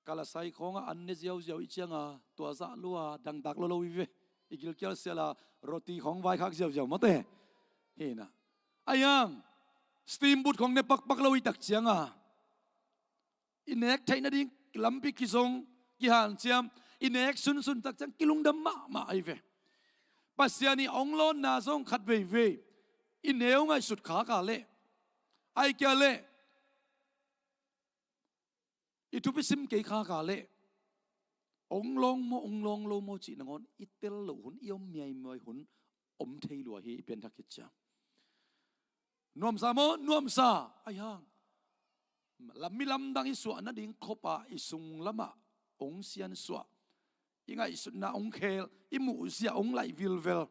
kalasai khawngah an ne ziauziau i cianga tua zah lua dangtak lo lo i ve. I gilkial siala roti khawng vaikhak ziauziau mawte. Hinah, a hiang steamboat khawng ne pakpak lo i tak cianga, i nek theih nading lampi kizong, kihanciam, i nek sunsun tak ciang kilungdam mahmah ahi ve. Pasian i hong lawnna zong khat veivei i neu ngaihsut khak a leh, ai kia leh, i thupi sim kei khak a leh, Ong lawng maw, ong lawng lo maw cih nangawn i tel loh hun, i om miaimuai hun om thei lua hi, i pianthak khit ciang. Nuamsa maw, nuamsa, ahi hang lam, mi lamdang i suah nading khop a i sung lamah ong siansuah, i ngaihsutna ong khel, i muhzia ong laih vilvel,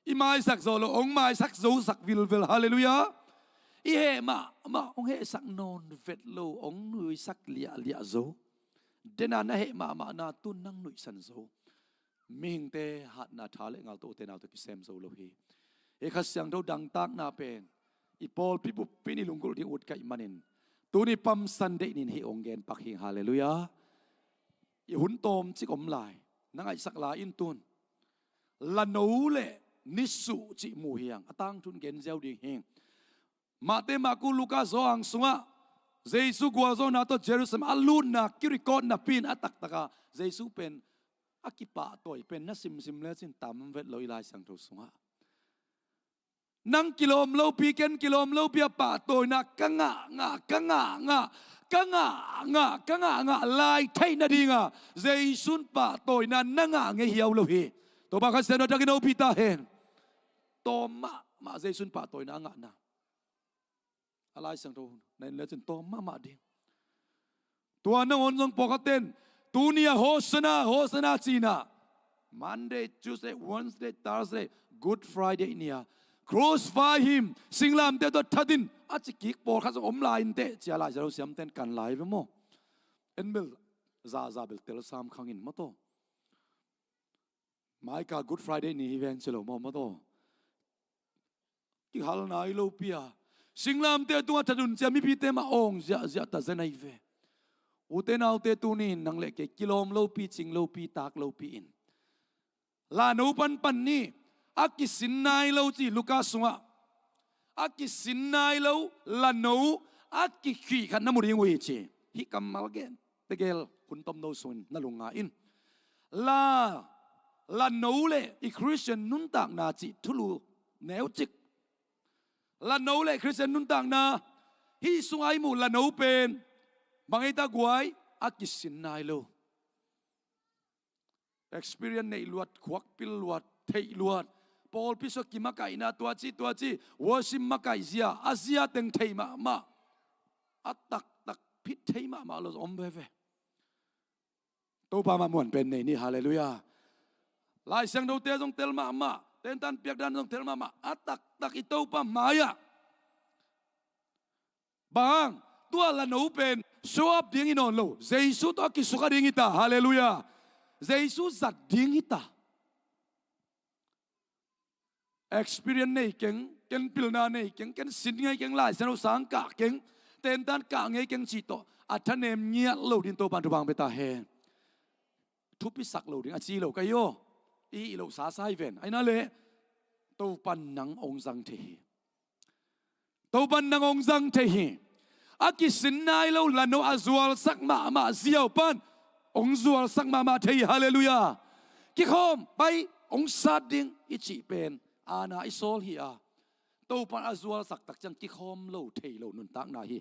i maisak zo lo ong maisak zosak vilvel. Halleluiah. I heh mahmah ong hehsak nawn vet lo ong nuisak liahliah zo. Dena na heh mahmahna tun nang nuihsan zo. Mihingte hatna tha le ngal tawh ute naute kisem zo lo hi. Hih Kha Siangtho dangtakna pen i pawlpi buppi in i lunggulh ding ut ka hih manin, tuni Palm Sunday ni-in hih ong gen pak hi. Halleluiah. I hun tawmcik om lai, na ngaihsak lai in tun. Lano le nisuh cih mu hi hang, a tangthu in gen ziau ding hi. Matthai, Marka, Luka, Johan sungah Jesu gualzawhna tawh Jerusalem a lutna kirecord napi in a taktaka Jesu pen a kipahtawi pen na simsim lecin tam vet lo i Lai Siangtho sungah. Nang kilawm lopi, ken kilawm lopi a pahtawina ka ngah ngah, ka ngah ngah, ka ngah ngah, ka ngah ngah lai theih nadinga Jesu in pahtawina na ngah ngei hiau lo hi. Topa Kha Siangtho a takin hopih ta hen. Tawm mahmah Jesu in pahtawina a ngahna a Lai Siangtho na en lecin tawm mahmah ding. Tua nangawn zong pawlkhatte in tuni a Hosanna, Hosanna cihna, Monday, Tuesday, Wednesday, Thursday, Good Friday ni-a Crucify Him, singlamteh tawh that in, a ci kik pawlkhat zong om lai inteh ci-a Lai Siangtho siamte in kan lai ve maw? En bel, zaza bel tel sam khang in maw taw. Mai kal Good Friday ni hi veng ci lo maw, maw taw. Kihal nai lopi a singlamteh tungah that un ci-a mipite mah awng ziahziah ta zen ahi ve. Ute naute, tuni in nang le kei kilawm lopi, cing lopi, tak lopi in, lano panpan ni, a kisin nai lo ci Luka sungah, a kisin nai lo lano a kikhih khat na mu ding uh hi ci. Hih kammal gen tegel hun tomno sungin na lungngai in. La, lano le i Khristian nuntakna cih thulu neucik. Lano le Khristian nuntakna, hih sungah i muh lano pen bang ei ta guai, a kisin nai lo. Experience neih luat, khuak pil luat, theih luat. Pawlpi sua kimakaihna, tua ci, tua ci, worship makaih zia, a zia teng thei mahmah. A taktak phit thei mahmah lo zong om veve. Topa mah muan pen nei ni, halleluiah. Lai Siangthote zong tel mahmah, tentan piakdan zong tel mahmah, a taktak i Topa mai-ah. Bang hang, tua lano pen show up ding hi nawn lo. Jesu tawh a kisukha ding hi ta. Halleluiah. Jesu zat ding hi ta. Experience nei keng, ken pilna nei keng, ken sin ngei keng, Lai Siangtho sang kah keng, tentan kah ngei keng cih tawh a thanem ngiat lo ding Topa in thupha pia ta hen. Thupisak lo ding a ci lo ka hi aw. I hih loh sasa hi ven. Ahi na leh Topa in nang hong zang thei hi. Topa in nang hong zang thei hi. A kisin nai lo lano a zualsak mahmah ziau pan hong zualsak mahmah thei hi. Halleluiah. Kikhawm pai, hong sat ding i cih pen aana i sawl hi a, Topa in a zualsak tak ciang kikhawm lo thei lo nuntakna hi.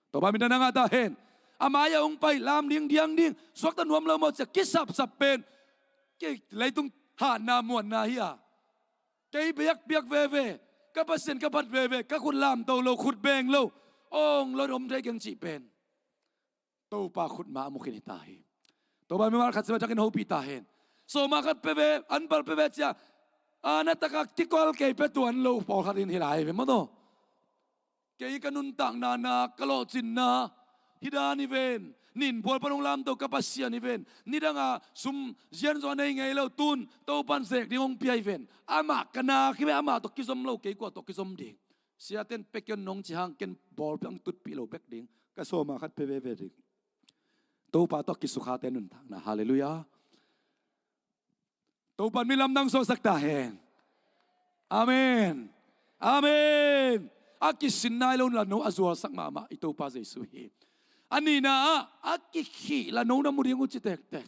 Topa min a na ngah ta hen. A mai-ah hong pai, lam ding, diang ding, suakta nuam lo maw ci-a kisapsap pen kei leitung hatna muanna hi a, kei biakpiak veve, ka Pasian ka phat veve, ka khut lamto lo, khut beng lo, awng lo in om thei keng cih pen Topa khut mah a mu khin hi ta hi. Topa mimal khat sim a takin hopih ta hen. Sawma khat pia ve, an pal pia ve ci-a, a na taka kikual kei pia tuan lo pawlkhat in hi lai ve maw taw. Kei ka nuntakna na, ka lawhcinna hi dan hi ven. Nin bual pan hong lamto ka Pasian hi ven. Nidanga sum zianzaw a nei ngei lo, tun Topa in zek ding hong pia hi ven. Amah ka nak hi ve, amah tawh kizom lo, kei kua tawh kizom ding. Siaten pekion nong ci hang ken bawlpi ang tutpih lo bek ding. Ka sawma khat pia veve ding. Topa tawh kisukhate nuntakna. Halleluiah. Topa in mi lamdang suaksak ta hen. Amen. Amen. A kisin nai lo lano a zualsak mahmah i Topa Jesu hi. A nihna ah a kikhih lano na mu ding uh ci tektek.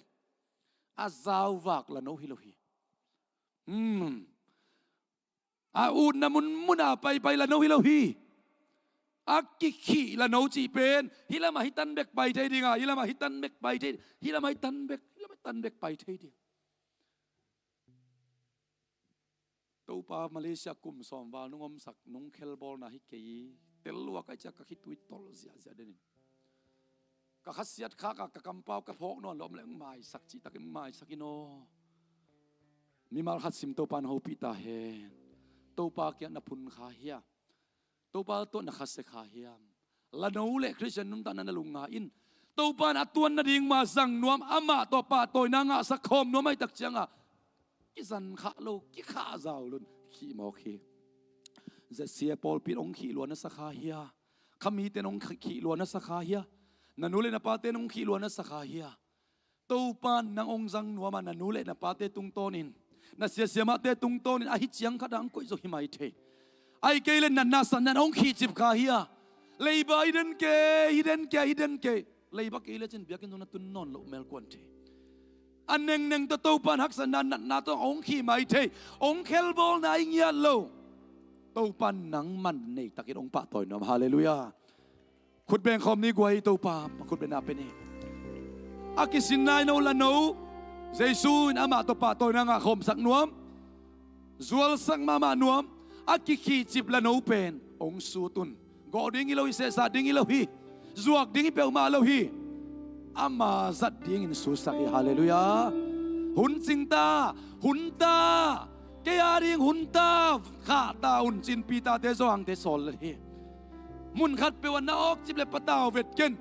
A zauvak lano hi lo hi. Hmm. A utna munmun a paipai lano hi lo hi. A kikhih lano cih pen hih lamah hih tan bek pai thei dinga, hih lamah hih tan bek pai thei, hih lamah hih tan bek, hih lamah tan bek pai thei ding. Topa Malaysia kum sawm val nong omsak, nong khelbawlna hi kei, tel lua ka hih ciang ka khitui tolh ziahziah den in. Ka khasiat khak a, ka kampau ka phawk nawn lo om leh hong maisak cihtakin hong maisak in aw. Mimal khat sim Topa in hopih ta hen. Topa kiang na phun kha hia? Topa tawh na khasia kha hiam? Lano le Khristian nuntakna na lungngai in. Topa in a tuan nading ma zang nuam, amah tawh pahtawina ngahsak khawm nuam ahih tak ciangah kizan khah lo, kikhah zau lo in khih mawk hi. Zia sia pawlpi in hong khih lua na sa kha hia? Kha mite in hong khih lua na sa kha hia? Na nu le na pate in hong khih lua na sa kha hia? Topa in nang hong zang nuam a, na nu le na pate tungtawnin, na sia siamahte tungtawnin ahi ciang khat ah hong koih zo hi mai thei. Ahih kei leh natna satna in hong khihcip kha hia? Leiba hi den kei, hi den kei, hi den kei. Leiba kei lecin biakinn zong na tun nawn loh melkuan thei. A nengneng tawh Topa in haksatna natna tawh hong khih mai thei. Hong khelbawlna hi ngiat lo. Topa in nangman neitakin hong pahtawi nuam. Halleluiah. Khutbeng khawm ni guai, Topa khutbeng na pe ni. A kisin nai no lano, Jesu in amah tawh pahtawina ngah khawmsak nuam, zualsak mahmah nuam, a kikhihcip lano pen hong sut un. Gawh ding hi lo hi, sehsa ding hi lo hi, zuak ding hi peuhmah lo hi. Ama zat dingin sutsak hi. Halleluiah. Hun cing ta, hun ta, kei a ding hun ta, khah ta hun cin, Peter-te, Johan-te sawl hi. Mun khat peuh ah na awk cip le patau vet ken.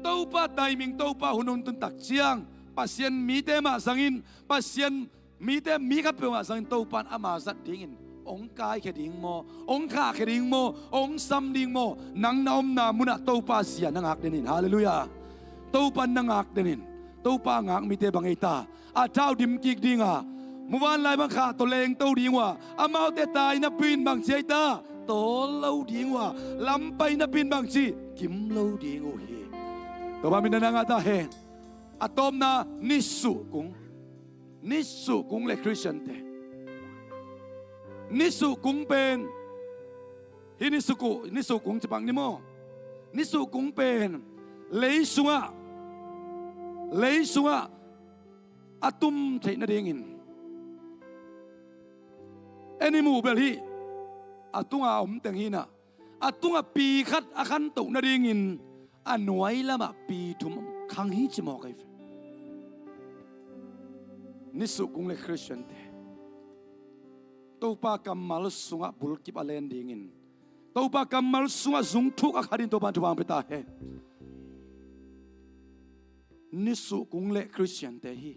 Topa timing, Topa hun hong tun tak ciang Pasian mite mah zangin, Pasian mite mi khat peuh mah zangin Topa in ama zat dingin hong kaikhia ding maw, hong khahkhia ding maw, hong sam ding maw? Nang na omna munah Topa zia na ngak den in. Halleluiah. Topa in na ngak den in. Topa ngak mite bang ei ta? A thau dim kik ding a, muvanlai bang khah tawh lengto ding uh a, amaute tai napi in bangci ei ta? Tawl lo ding uh a, lam pai napi in bangci? Kim lo ding uh hi. Topa min na ngah ta hen. A tawpna, nisuhkung. Nisuhkung le Khristiante. Nisuhkung pen, hih nisuhku-, nisuhkung ci pak ni maw? Nisuhkung pen lei sungah, lei sungah a tum theih nadingin, en i muh bel hih a tunga om teng hi-in ah, a tungah pi khat a khantoh nadingin a nuai lamah pi thum khang hi ci mawk ahi ve. Nisuhkung le Khristiante, Topa kammal sungah bulkip a len dingin, Topa kammal sungah zungthuk a khat in Topa in thupha hong pia ta hen. Nisuhkung le Khristiante hi.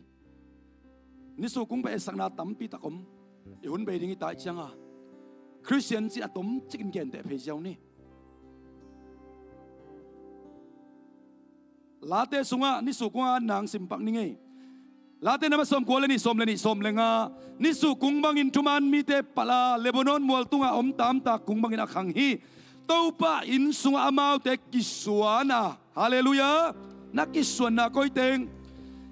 Nisuhkung pen etsakna tampi tak om. I hun bei ding i tai cianga Khristian cih a tomcik in genteh phei ziau ni. Late sungah nisuhkung a nang simpak ni ngei. Late na ma sawmkua le nih, sawm le nih, sawm le nga. Nisuhkung bangin thuman mite palha, Lebanon mual tungah om tamtak kung bangin a khang hi. Topa inn sungah amaute kisuan a, halleluiah, na kisuanna koi teng,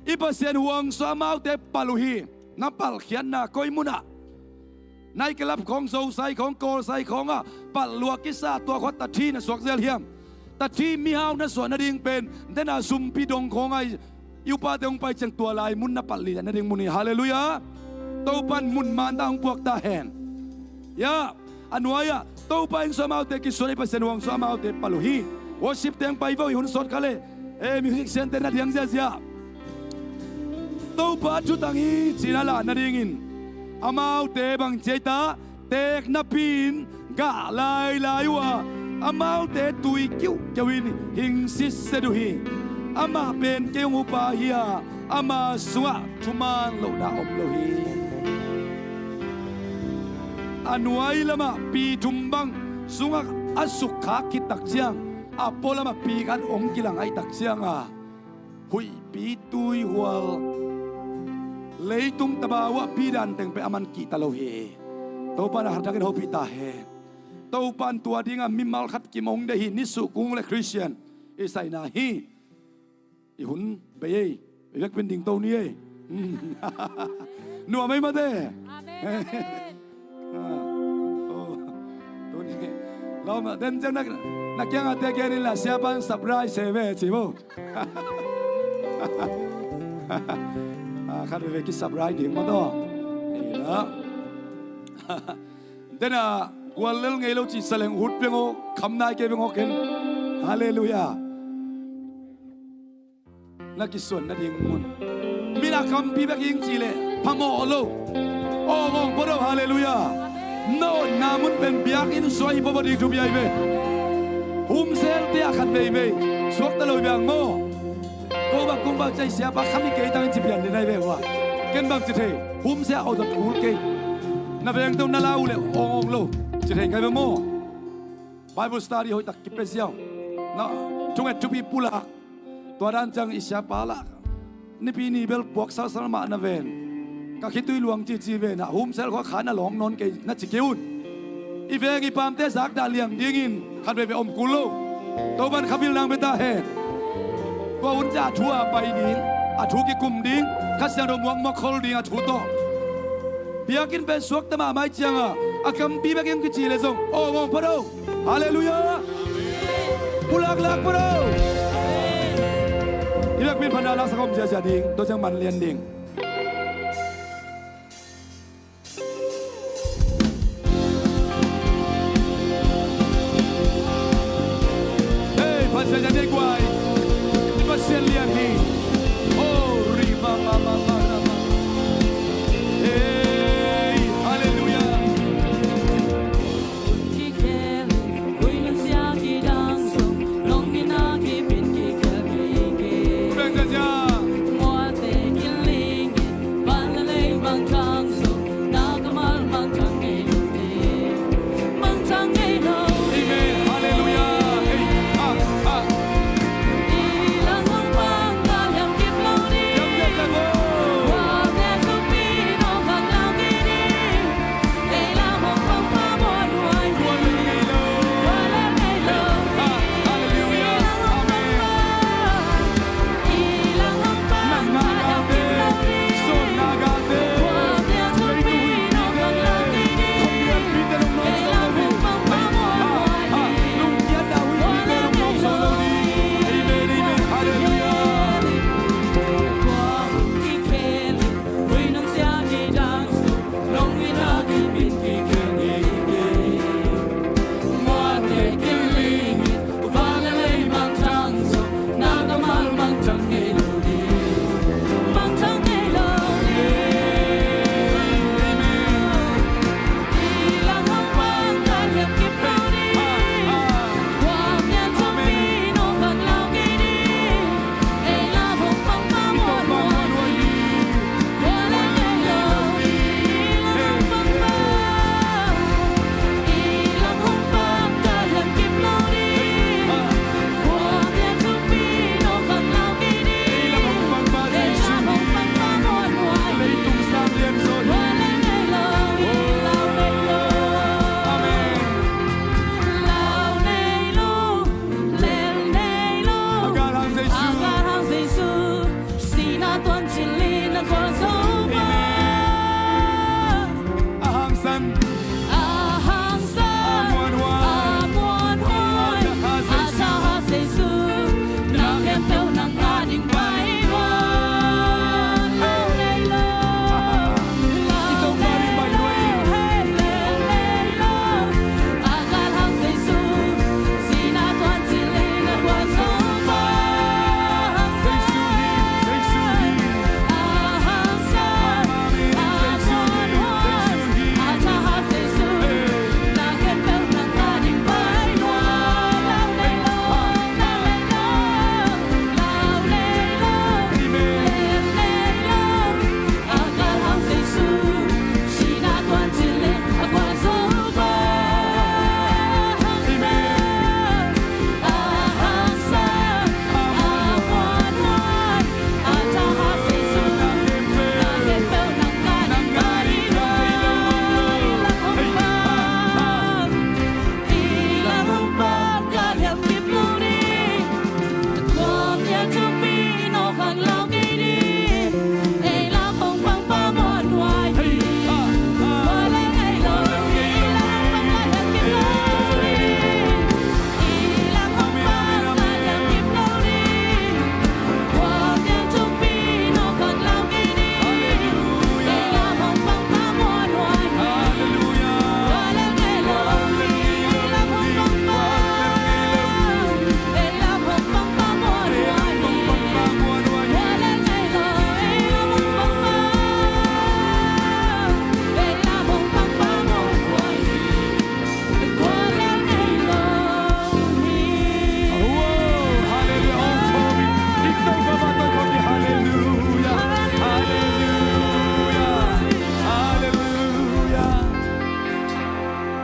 i Pasian huang sungah amaute palh uh hi. Na palhkhiatna koi munah? Night club khawng, zosai khawng, kawlsai khawngah palh lua kisa, tua khua tathi na suak zel hiam? Tathi mihau na suah nading pen dena sumpi dong khawngah i upate hong pai ciang tua lai mun na palh lih nading mun hi. Halleluiah. Topa in mun manta hong puak ta hen. Ya, a nuai-ah Topa inn sungah amaute kisuan, i Pasian huang sungah amaute palh uh hi. Worship teng pai vo, i hun sawt kha leh, e, musician te na diang ziazia. Topa thutang hi ci-in a lah nadingin amaute bang ci ei ta? Teek napi-in gah lailai uh a, amaute tui kiuhkeuh in hing sitset uh hi. Amah pen kei hong upa hi a, ama sungah thuman lohna om lo hi. A nuai lamah pi thum bang sungah a sukkhak khit tak ciang, a pualamah pi khat hong kilang ahih tak cianga, huihpi tuihual, leitung tabau ah pi dan teng pen a man kihta lo hi. Topa in a hartakin hopih ta hen. Topa in tua dinga mimal khat kim hong deih hi. Nisuhkung le Khristian i saina hi. I hun bei ei. I vekpin dingto ni ei. Nuam ei mate. Amen, amen. Ah, oh. Tuni lawm ah den ciang na, na kiangah te gen inla, siapa in surprise se ve ci vo. Khat veve kisap rai ding mah tawh. Dena kual lel ngei lo ci saleng hut veng aw, kham nai kei veng aw ken. Halleluiah. Na kisuan nading mun. Mina kampi bek ing ci leh phamawh lo. Awngawng pawt aw, halleluiah. Na awtna mun pen biakinn suai pawpaw ding thupi ahi ve. Humselte ah khat veivei suakta lo i biang maw? Ko bang kung bang cai siapa khami kei tangin ci pian ding ahi ve ua. Ken bang ci thei, humsia awt awt kul kei. Na vengte uh na la uh leh awngawng lo ci thei kai ve maw? Bible study hoihtak kipia ziau. Na thunget thupi pulak. Tua dan ciang i siapa lah nipi ni bel puak salsal mah na ven. Ka khitui luang cici ven ah, humsel khua kha na lawng nawn kei na ci kei un. I veng i pamte zakdah liang dingin khat veve om kul lo. Topan khabil nang beta hen. Tua hun ciang a thu a pai ding, a thu kikum ding, Kha Siangtho muakmuak khol ding a thu tawh. Biakinn pen suakta mahmah i ciangah a kampi bek ing kici leh zong awngawng pawt aw. Halleluiah. Pulak lak pawt aw. I biakpi in phatna laksak om ziazia ding, tua ciang man lian ding. Hei, Pasian lian hi guai. Pasian lian hi. Oh, rima mama mama. Hei, halleluiah. Bang ka ja.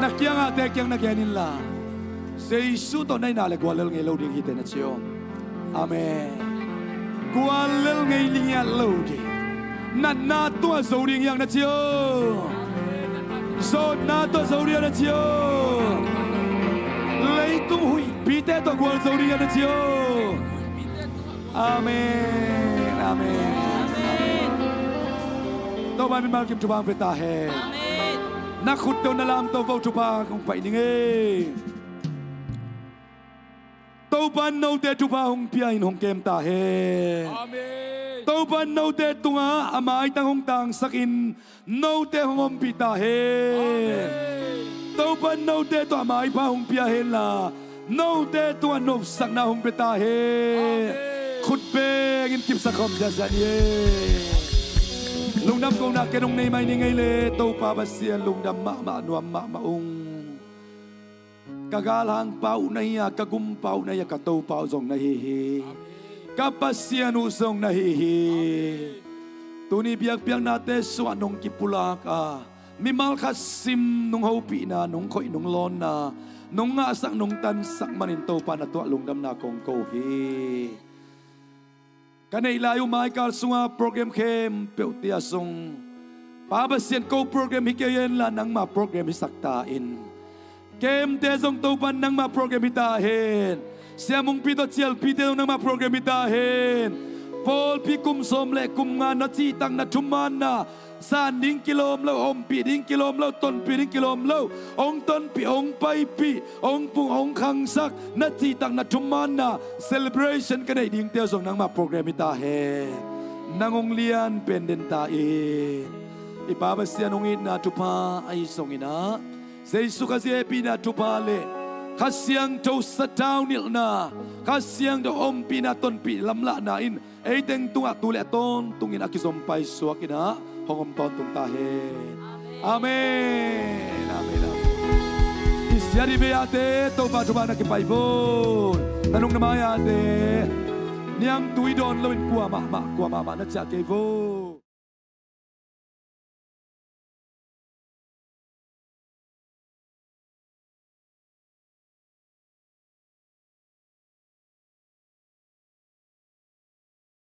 Na kiangahte kiang na gen inla, Jesu tawh na itna le guallel ngei lo ding hi teh na ci aw. Amen. Guallel ngei ngiat lo ding. Natna tungah zo ding hiang na ci aw. Zawtna tawh zo ding hiang na ci aw. Leitung huihpite tawh gual zo ding hiang na ci aw. Amen. Amen. Topa mimal kim thupha hong pia ta hen. Na khut tawh na lam tawh vo thupha hong pai ning ei. Topa in note thupha hong pia in hong kem ta hen. Topa in note tungah a maitang hong tangsak in note hong ompih ta hen. Topa in note tawh a maipha hong pia henla, note tungah nopsakna hong pia ta hen. Khut bengin kipsak khawm ziahziah ni ei. Lungdam kohna ken hong nei mai ni ngei le, Topa Pasian lungdam mahmah, nuam mahmah ung. Ka galhangpa uh na hi a, ka gumpa uh na hi a, ka Topa uh zong na hi hi. Ka Pasian uh zong na hi hi. Tuni biakpiaknate sungah nong kipulak a, mimal khat sim nong hopihna, nong khoih, nong lawnna, nong ngahsak, nong tansak manin Topa na tungah lungdamna kong ko hi. Ka neih lai uh maikal sunga program khempeuhte a sung, Pa Pasian, ko program hi kei henla nangma program hisak ta in. Kemte zong Topa nangma program hi ta hen. Siamungpi tawh cialpite zong nangma program hi ta hen. Pawlpi kum sawm le kum nga na cihtak na thumaanna, san ding kilawm lo, ompih ding kilawm lo, tonpih ding kilawm lo, hong tonpih, hong paipih, hong pung, hong khangsak, na cihtak na thumaanna celebration ka neih dingte uh zong nangma program hi ta hen. Nang hong lian pen den ta in. I Pa Pasian hong itna thupha ahi zongin ah, Jesu Khazih hehpihna thupha le Kha Siangtho sathau nilhna, Kha Siangtho ompihna, tonpih lamlahna in ei teng tungah tu le a tawntungin a kizom paisuak in ah hong om tawntung ta hen. Amen. Amen. Amen. I siat i bei-ate Topa thupha na kipai vun. Na nung na mai-ate niangtui dawn loin kua mahmah, kua mahmah na ciah kei vun.